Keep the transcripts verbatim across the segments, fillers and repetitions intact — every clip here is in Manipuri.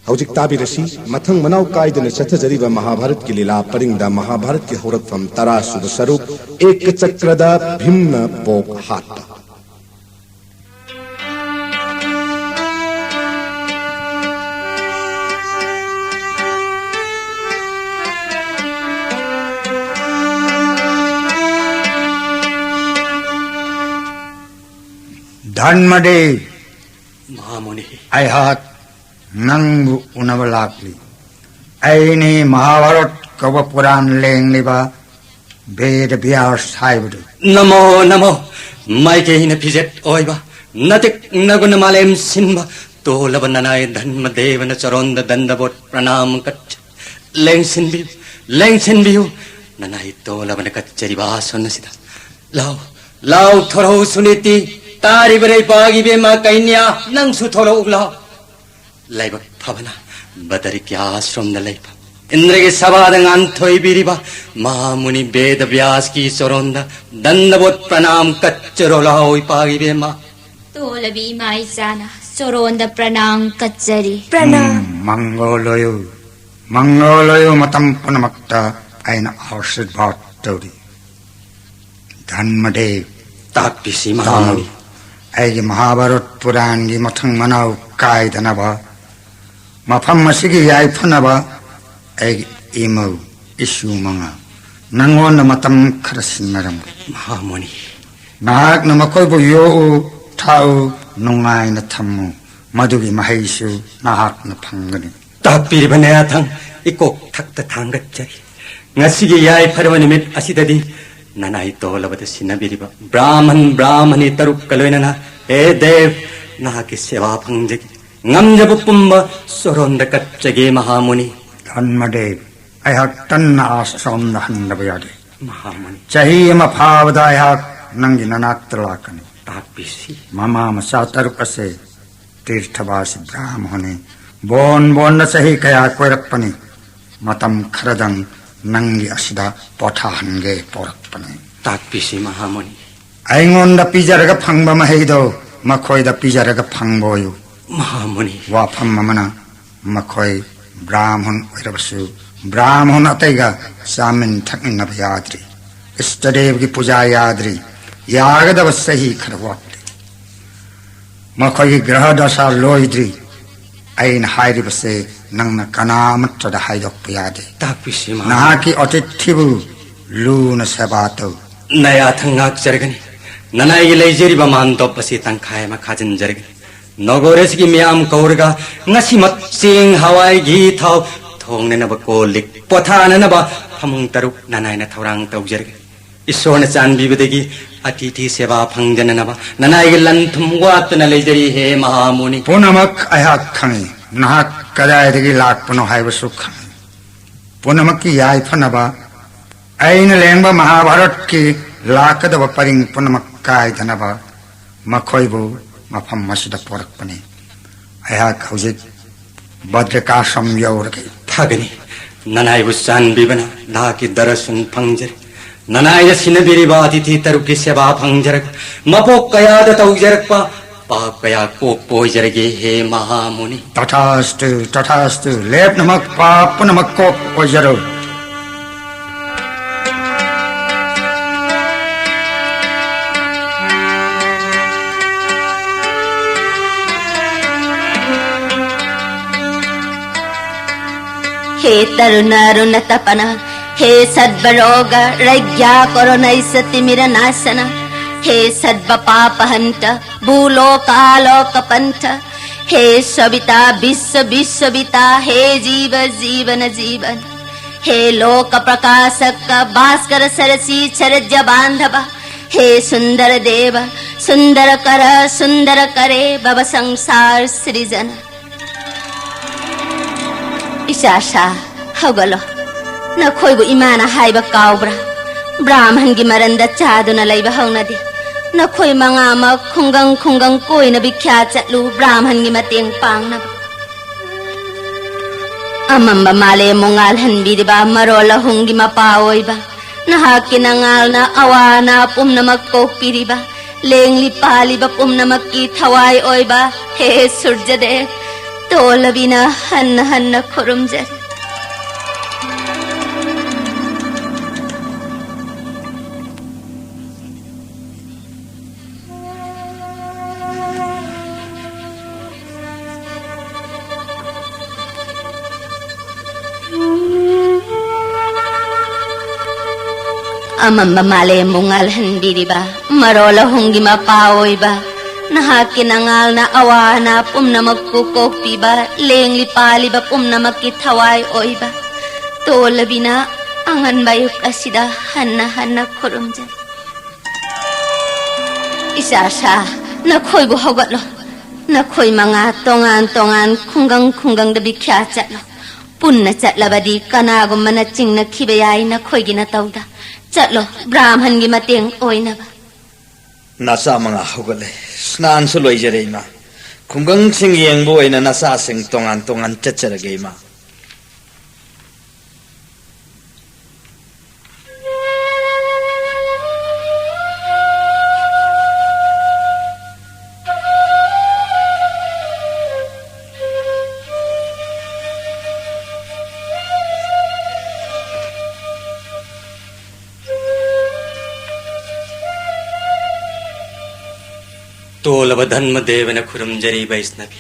ꯍꯧꯖꯤꯛ ꯇꯥꯕꯤꯔꯁꯤ, ꯃꯊꯪ ꯃꯅꯥꯎ ꯀꯥꯏꯗꯅ ꯆꯠꯊꯖꯔꯤꯕ ꯃꯍꯥꯚꯥꯔꯠꯀꯤ ꯂꯤꯂꯥ ꯄꯔꯤꯡꯗ ꯃꯍꯥꯚꯥꯔꯠꯀꯤ ꯍꯧꯔꯛꯐꯝ ꯇꯔꯥꯁꯨꯕ ꯁꯔꯨꯛ, ꯑꯦꯀꯆꯀ꯭ꯔꯗ ꯚꯤꯝꯅ ꯕꯣꯛ ꯍꯥꯠꯄ꯫ ꯙꯔꯃꯗꯦꯕ, ꯃꯍꯥꯃꯨꯅꯤ꯫ ꯑꯩꯍꯥꯛ ꯅꯪꯕꯨ ꯎꯅꯕ ꯂꯥꯛꯂꯤ꯫ ꯑꯩꯅꯤ ꯃꯍꯥꯚꯥꯔꯠ ꯀꯧꯕ ꯄꯨꯔꯥꯟ ꯂꯦꯡꯂꯤꯕ ꯕꯦꯗ ꯕ꯭ꯌꯥꯁ ꯍꯥꯏꯕꯗꯨ꯫ ꯅꯃꯣ ꯅꯃꯣ꯫ ꯃꯥꯏꯀꯩꯅ ꯐꯤꯖꯦꯠ ꯑꯣꯏꯕ, ꯅꯇꯤꯛ ꯅꯒꯨꯅ ꯃꯥꯂꯦꯝ ꯁꯤꯟꯕ ꯇꯣꯜꯂꯕ ꯅꯅꯥꯏ ꯙꯔꯃꯗꯦꯕꯅ ꯆꯔꯣꯟꯗ ꯗꯟꯗꯕꯣꯠ ꯄ꯭ꯔꯅꯥꯝ ꯀꯠ-, ꯂꯦꯡꯁꯤꯟꯕꯤꯌꯨ, ꯂꯦꯡꯁꯤꯟꯕꯤꯌꯨ꯫ ꯅꯅꯥꯏ ꯇꯣꯜꯂꯕꯅ ꯀꯠꯆꯔꯤꯕ ꯑꯥꯁꯣꯟ ꯑꯁꯤꯗ ꯂꯥꯎ, ꯂꯥꯎ ꯊꯣꯔꯛꯎ ꯁꯨꯅꯤꯇꯤ꯫ ꯇꯥꯔꯤꯕ ꯂꯩꯄꯥꯛ ꯏꯕꯦꯝꯃ ꯀꯩꯅ꯭ꯌꯥ, ꯅꯪꯁꯨ ꯊꯣꯔꯛꯎ ꯂꯥꯎ꯫ ꯂꯥꯏꯕꯛ ꯐꯕꯅ ꯕꯗꯔꯤꯀ꯭ꯌꯥ ꯑꯥꯁ꯭ꯔꯝꯗ ꯂꯩꯕ ꯏꯟꯗ꯭ꯔꯒꯤ ꯁꯚꯥꯗ ꯉꯥꯟꯊꯣꯏꯕꯤꯔꯤꯕ ꯃꯍꯥꯃꯨꯅꯤ ꯕꯦꯗ ꯕ꯭ꯌꯥꯁꯀꯤ ꯆꯣꯔꯣꯟꯗ ꯗꯟꯗꯕꯣꯠ ꯄ꯭ꯔꯅꯥꯝ ꯀꯠꯆꯔꯣ ꯂꯥꯎ ꯏꯄꯥꯒꯤ ꯏꯕꯦꯝꯃ꯫ ꯇꯣꯂꯕꯤ ꯏꯃꯥ ꯏꯆꯥꯅ ꯆꯣꯔꯣꯟꯗ ꯄ꯭ꯔꯅꯥꯝ ꯀꯠꯆꯔꯤ꯫ ꯄ꯭ꯔꯅꯥꯝ꯫ ꯎꯝ, ꯃꯪꯒꯣꯜ ꯑꯣꯏꯌꯨ, ꯃꯪꯒꯣꯜ ꯑꯣꯏꯌꯨ, ꯃꯇꯝ ꯄꯨꯝꯅꯃꯛꯇ ꯑꯩꯅ ꯑꯥꯁꯤꯔꯕꯥꯗ ꯇꯧꯔꯤ꯫ ꯙꯟꯃꯗꯦꯕ, ꯇꯥꯛꯄꯤꯁꯤ ꯃꯍꯥꯃꯨꯅꯤ꯫ ꯇꯥꯎ꯫ ꯑꯩꯒꯤ ꯃꯍꯥꯚꯥꯔꯠ ꯄꯨꯔꯥꯟꯒꯤ ꯃꯊꯪ ꯃꯅꯥꯎ ꯀꯥꯏꯗꯅꯕ, ꯃꯐꯝ ꯑꯁꯤꯒꯤ ꯌꯥꯏꯐꯅꯕ ꯑꯩꯒꯤ ꯏꯃꯧ ꯏꯁꯨ ꯃꯉꯥ ꯅꯪꯉꯣꯟꯗ ꯃꯇꯝ ꯈꯔ ꯁꯤꯟꯅꯔꯝꯒꯦ꯫ ꯃꯍꯥꯃꯨꯅꯤ꯫ ꯅꯍꯥꯛꯅ ꯃꯈꯣꯏꯕꯨ ꯌꯣꯛꯎ, ꯊꯥꯛꯎ, ꯅꯨꯡꯉꯥꯏꯅ ꯊꯝꯃꯨ꯫ ꯃꯗꯨꯒꯤ ꯃꯍꯩꯁꯨ ꯅꯍꯥꯛꯅ ꯐꯪꯒꯅꯤ꯫ ꯇꯥꯛꯄꯤꯔꯤꯕ ꯅꯌꯥꯊꯪ ꯏꯀꯣꯛ ꯊꯛꯇ ꯊꯥꯡꯒꯠꯆꯔꯤ꯫ ꯉꯁꯤꯒꯤ ꯌꯥꯏꯐꯔꯕ ꯅꯨꯃꯤꯠ ꯑꯁꯤꯗꯗꯤ ꯅꯅꯥꯏ ꯇꯣꯂꯕꯗ ꯁꯤꯟꯅꯕꯤꯔꯤꯕ ꯕ꯭ꯔꯥꯍꯃꯟ, ꯕ꯭ꯔꯥꯍꯃꯅꯤ ꯇꯔꯨꯛꯀ ꯂꯣꯏꯅꯅ, ꯍꯦ ꯗꯦꯕ, ꯅꯍꯥꯛꯀꯤ ꯁꯦꯕꯥ ꯐꯪꯖꯒꯦ꯫ ꯉꯝꯖꯕ ꯄꯨꯝꯕ ꯁꯣꯔꯣꯟꯗ ꯀꯠꯆꯒꯦ ꯃꯍꯥꯃꯨꯅꯤ꯫ ꯙꯟꯃꯗꯦꯕ, ꯑꯩꯍꯥꯛ ꯇꯟꯅ ꯑꯥꯁ꯭ꯔꯝꯗ ꯍꯟꯗꯕ ꯌꯥꯗꯦ꯫ ꯃꯍꯥꯃꯨꯅꯤ꯫ ꯆꯍꯤ ꯑꯃ ꯐꯥꯕꯗ ꯑꯩꯍꯥꯛ ꯅꯪꯒꯤ ꯅꯅꯥꯛꯇ ꯂꯥꯛꯀꯅꯤ꯫ ꯇꯥꯛꯄꯤꯁꯤ꯫ ꯃꯃꯥ ꯃꯆꯥ ꯇꯔꯨꯛ ꯑꯁꯦ ꯇꯤꯔꯊꯕꯥꯁꯤ ꯕ꯭ꯔꯥꯍꯃꯅꯤ꯫ ꯕꯣꯟ ꯕꯣꯟꯅ ꯆꯍꯤ ꯀꯌꯥ ꯀꯣꯏꯔꯛꯄꯅꯤ꯫ ꯃꯇꯝ ꯈꯔꯗꯪ ꯅꯪꯒꯤ ꯑꯁꯤꯗ ꯄꯣꯊꯥꯍꯟꯒꯦ ꯄꯣꯔꯛꯄꯅꯤ꯫ ꯇꯥꯛꯄꯤꯁꯤ ꯃꯍꯥꯃꯨꯅꯤ꯫ ꯑꯩꯉꯣꯟꯗ ꯄꯤꯖꯔꯒ ꯐꯪꯕ ꯃꯍꯩꯗꯣ ꯃꯈꯣꯏꯗ ꯄꯤꯖꯔꯒ ꯐꯪꯕ ꯑꯣꯏꯌꯨ꯫ ꯃꯍꯥꯃꯨꯅꯤ꯫ ꯋꯥꯐꯝ ꯑꯃꯅ ꯃꯈꯣꯏ ꯕ꯭ꯔꯥꯍꯃꯟ ꯑꯣꯏꯔꯕꯁꯨ, ꯕ꯭ꯔꯥꯍꯃꯟ ꯑꯇꯩꯒ ꯆꯥꯃꯤꯟ ꯊꯛꯃꯤꯟꯅꯕ ꯌꯥꯗ꯭ꯔꯤ꯫ ꯏꯁꯇꯗꯦꯕꯒꯤ ꯄꯨꯖꯥ ꯌꯥꯗ꯭ꯔꯤ꯫ ꯌꯥꯒꯗꯕ ꯆꯍꯤ ꯈꯔ ꯋꯥꯠꯂꯤ꯫ ꯃꯈꯣꯏꯒꯤ ꯒ꯭ꯔꯍ ꯗꯁꯥ ꯂꯣꯏꯗ꯭ꯔꯤ꯫ ꯑꯩꯅ ꯍꯥꯏꯔꯤꯕꯁꯦ ꯅꯪꯅ ꯀꯅꯥ ꯑꯃꯠꯇꯗ ꯍꯥꯏꯗꯣꯛꯄ ꯌꯥꯗꯦ꯫ ꯇꯥꯛꯄꯤꯁꯤ, ꯃꯍꯥ- ꯅꯍꯥꯛꯀꯤ ꯑꯇꯤꯊꯤꯕꯨ ꯂꯨꯅ ꯁꯦꯕꯥ ꯇꯧ꯫ ꯅꯌꯥꯊꯪ ꯉꯥꯛꯆꯔꯒꯅꯤ꯫ ꯅꯅꯥꯏꯒꯤ ꯂꯩꯖꯔꯤꯕ ꯃꯥꯟꯗꯣꯞ ꯑꯁꯤ ꯇꯪꯈꯥꯏ ꯑꯃ ꯈꯥꯖꯤꯟꯖꯔꯒꯅꯤ꯫ ꯅꯒꯣꯔꯦꯁꯀꯤ ꯃꯤꯌꯥꯝ ꯀꯧꯔꯒ ꯉꯁꯤꯃꯛ ꯆꯦꯡ, ꯍꯋꯥꯏ, ꯘꯤ, ꯊꯥꯎ, ꯊꯣꯡꯅꯅꯕ ꯀꯣꯜ ꯂꯤꯛ, ꯄꯣꯊꯥꯅꯅꯕ ꯐꯃꯨꯡ ꯇꯔꯨꯛ ꯅꯅꯥꯏꯅ ꯊꯧꯔꯥꯡ ꯇꯧꯖꯔꯒꯅꯤ꯫ ꯏꯁꯣꯔꯅ ꯆꯥꯟꯕꯤꯕꯗꯒꯤ ꯑꯇꯤꯊꯤ ꯁꯦꯕꯥ ꯐꯪꯗꯅꯅꯕ ꯅꯅꯥꯏꯒꯤ ꯂꯟ ꯊꯨꯝ ꯋꯥꯠꯇꯅ ꯂꯩꯖꯔꯤ, ꯍꯦ ꯃꯍꯥꯃꯨꯅꯤ꯫ ꯄꯨꯝꯅꯃꯛ ꯑꯩꯍꯥꯛ ꯈꯪꯏ꯫ ꯅꯍꯥꯛ ꯀꯗꯥꯏꯗꯒꯤ ꯂꯥꯛꯄꯅꯣ ꯍꯥꯏꯕꯁꯨ ꯈꯪꯏ꯫ ꯄꯨꯝꯅꯃꯛꯀꯤ ꯌꯥꯏꯐꯅꯕ ꯑꯩꯅ ꯂꯦꯡꯕ ꯃꯍꯥꯚꯥꯔꯠꯀꯤ ꯂꯥꯛꯀꯗꯕ ꯄꯔꯤꯡ ꯄꯨꯝꯅꯃꯛ ꯀꯥꯏꯗꯅꯕ ꯃꯈꯣꯏꯕꯨ ꯃꯐꯝ ꯑꯁꯤꯗ ꯄꯣꯔꯛꯄꯅꯤ꯫ ꯑꯩꯍꯥꯛ ꯍꯧꯖꯤꯛ ꯚꯗ꯭ꯔꯀꯥꯁ꯭ꯔꯝ ꯌꯧꯔꯒꯦ꯫ ꯐꯒꯅꯤ꯫ ꯅꯅꯥꯏꯕꯨ ꯆꯥꯟꯕꯤꯕꯅ ꯅꯍꯥꯛꯀꯤ ꯗꯔꯁꯟ ꯐꯪꯖꯔꯦ꯫ ꯅꯅꯥꯏꯅ ꯁꯤꯟꯅꯕꯤꯔꯤꯕ ꯑꯇꯤꯊꯤ ꯇꯔꯨꯛꯀꯤ ꯁꯦꯕꯥ ꯐꯪꯖꯔꯒ ꯃꯄꯣꯛ ꯀꯌꯥꯗ ꯇꯧꯖꯔꯛꯄ ꯄꯥꯞ ꯀꯌꯥ ꯀꯣꯛꯄ ꯑꯣꯏꯖꯔꯒꯦ, ꯍꯦ ꯃꯍꯥꯃꯨꯅꯤ꯫ ꯇꯊꯥꯁꯇꯨ, ꯇꯊꯥꯁꯇꯨ꯫ ꯂꯦꯞꯅꯃꯛ ꯄꯥꯞ ꯄꯨꯝꯅꯃꯛ ꯀꯣꯛꯄ ꯑꯣꯏꯖꯔꯣ꯫ हे तरुण अरुण तपन, हे सर्व रोग रज्ञा करुण तिमिर नाशन, हे सर्व पाप हंत, भूलोक आलोक पंथ, हे सविता विश्व विश्वविता, हे जीव जीवन जीवन, हे लोक प्रकाशक भास्कर सरसी चरज बांधव, हे सुंदर देव, सुंदर कर सुंदर करे भव संसार सृजन। ꯏꯆꯥꯁꯥ, ꯍꯧꯒꯠꯂꯣ꯫ ꯅꯈꯣꯏꯕꯨ ꯏꯃꯥꯅ ꯍꯥꯏꯕ ꯀꯥꯎꯕ꯭ꯔꯥ? ꯕ꯭ꯔꯥꯍꯃꯟꯒꯤ ꯃꯔꯟꯗ ꯆꯥꯗꯨꯅ ꯂꯩꯕ ꯍꯧꯅꯗꯦ꯫ ꯅꯈꯣꯏ ꯃꯉꯥꯃꯛ ꯈꯨꯡꯒꯪ ꯈꯨꯡꯒꯪ ꯀꯣꯏꯅ ꯚꯤꯈ꯭ꯌꯥ ꯆꯠꯂꯨ, ꯕ꯭ꯔꯥꯍꯃꯟꯒꯤ ꯃꯇꯦꯡ ꯄꯥꯡꯅꯕ꯫ ꯑꯃꯝꯕ ꯃꯥꯂꯦꯝꯕꯨ ꯉꯥꯜꯍꯟꯕꯤꯔꯤꯕ ꯃꯔꯣꯜ ꯑꯍꯨꯝꯒꯤ ꯃꯄꯥ ꯑꯣꯏꯕ, ꯅꯍꯥꯛꯀꯤ ꯅꯉꯥꯜꯅ ꯑꯋꯥ ꯑꯅꯥ ꯄꯨꯝꯅꯃꯛ ꯀꯣꯛꯄꯤꯔꯤꯕ, ꯂꯦꯡꯂꯤ ꯄꯥꯜꯂꯤꯕ ꯄꯨꯝꯅꯃꯛꯀꯤ ꯊꯋꯥꯏ ꯑꯣꯏꯕ ꯍꯦ ꯁꯨꯔꯖꯗꯦꯕ, ꯇꯣꯜꯂꯕꯤꯅ ꯍꯟꯅ ꯍꯟꯅ ꯈꯨꯔꯨꯝꯖꯔꯤ꯫ ꯑꯃꯝꯕ ꯃꯥꯂꯦꯝꯕꯨ ꯉꯥꯜꯍꯟꯕꯤꯔꯤꯕ, ꯃꯔꯣꯜ ꯑꯍꯨꯝꯒꯤ ꯃꯄꯥ ꯑꯣꯏꯕ, ꯅꯍꯥꯛꯀꯤ ꯅꯉꯥꯜꯅ ꯑꯋꯥ ꯑꯅꯥ ꯄꯨꯝꯅꯃꯛꯄꯨ ꯀꯣꯛꯄꯤꯕ, ꯂꯦꯡꯂꯤ ꯄꯥꯜꯂꯤꯕ ꯄꯨꯝꯅꯃꯛꯀꯤ ꯊꯋꯥꯏ ꯑꯣꯏꯕ ꯇꯣꯜꯂꯕꯤꯅ ꯑꯉꯟꯕ ꯑꯌꯨꯛ ꯑꯁꯤꯗ ꯍꯟꯅ ꯍꯟꯅ ꯈꯨꯔꯨꯝꯖꯔꯤ꯫ ꯏꯆꯥꯁꯥ, ꯅꯈꯣꯏꯕꯨ ꯍꯧꯒꯠꯂꯣ꯫ ꯅꯈꯣꯏ ꯃꯉꯥ ꯇꯣꯉꯥꯟ ꯇꯣꯉꯥꯟ ꯈꯨꯡꯒꯪ ꯈꯨꯡꯒꯪꯗ ꯕꯤꯈ꯭ꯌꯥ ꯆꯠꯂꯣ꯫ ꯄꯨꯟꯅ ꯆꯠꯂꯕꯗꯤ ꯀꯅꯥꯒꯨꯝꯕꯅ ꯆꯤꯡꯅꯈꯤꯕ ꯌꯥꯏ ꯅꯈꯣꯏꯒꯤ ꯅꯇꯧꯗ꯫ ꯆꯠꯂꯣ, ꯕ꯭ꯔꯥꯍꯃꯟꯒꯤ ꯃꯇꯦꯡ ꯑꯣꯏꯅꯕ꯫ ꯅꯆꯥ ꯃꯉꯥ ꯍꯧꯒꯠꯂꯦ꯫ ꯁ꯭ꯅꯥꯟꯁꯨ ꯂꯣꯏꯖꯔꯦ, ꯏꯃꯥ꯫ ꯈꯨꯡꯒꯪꯁꯤꯡ ꯌꯦꯡꯕ ꯑꯣꯏꯅ ꯅꯆꯥꯁꯤꯡ ꯇꯣꯉꯥꯟ ꯇꯣꯉꯥꯟ ꯆꯠꯆꯔꯒꯦ, ꯏꯃꯥ꯫ ꯇꯣꯜꯂꯕ ꯙꯔꯃꯗꯦꯕꯅ ꯈꯨꯔꯨꯝꯖꯔꯤ ꯕꯩꯁꯅꯕꯤ꯫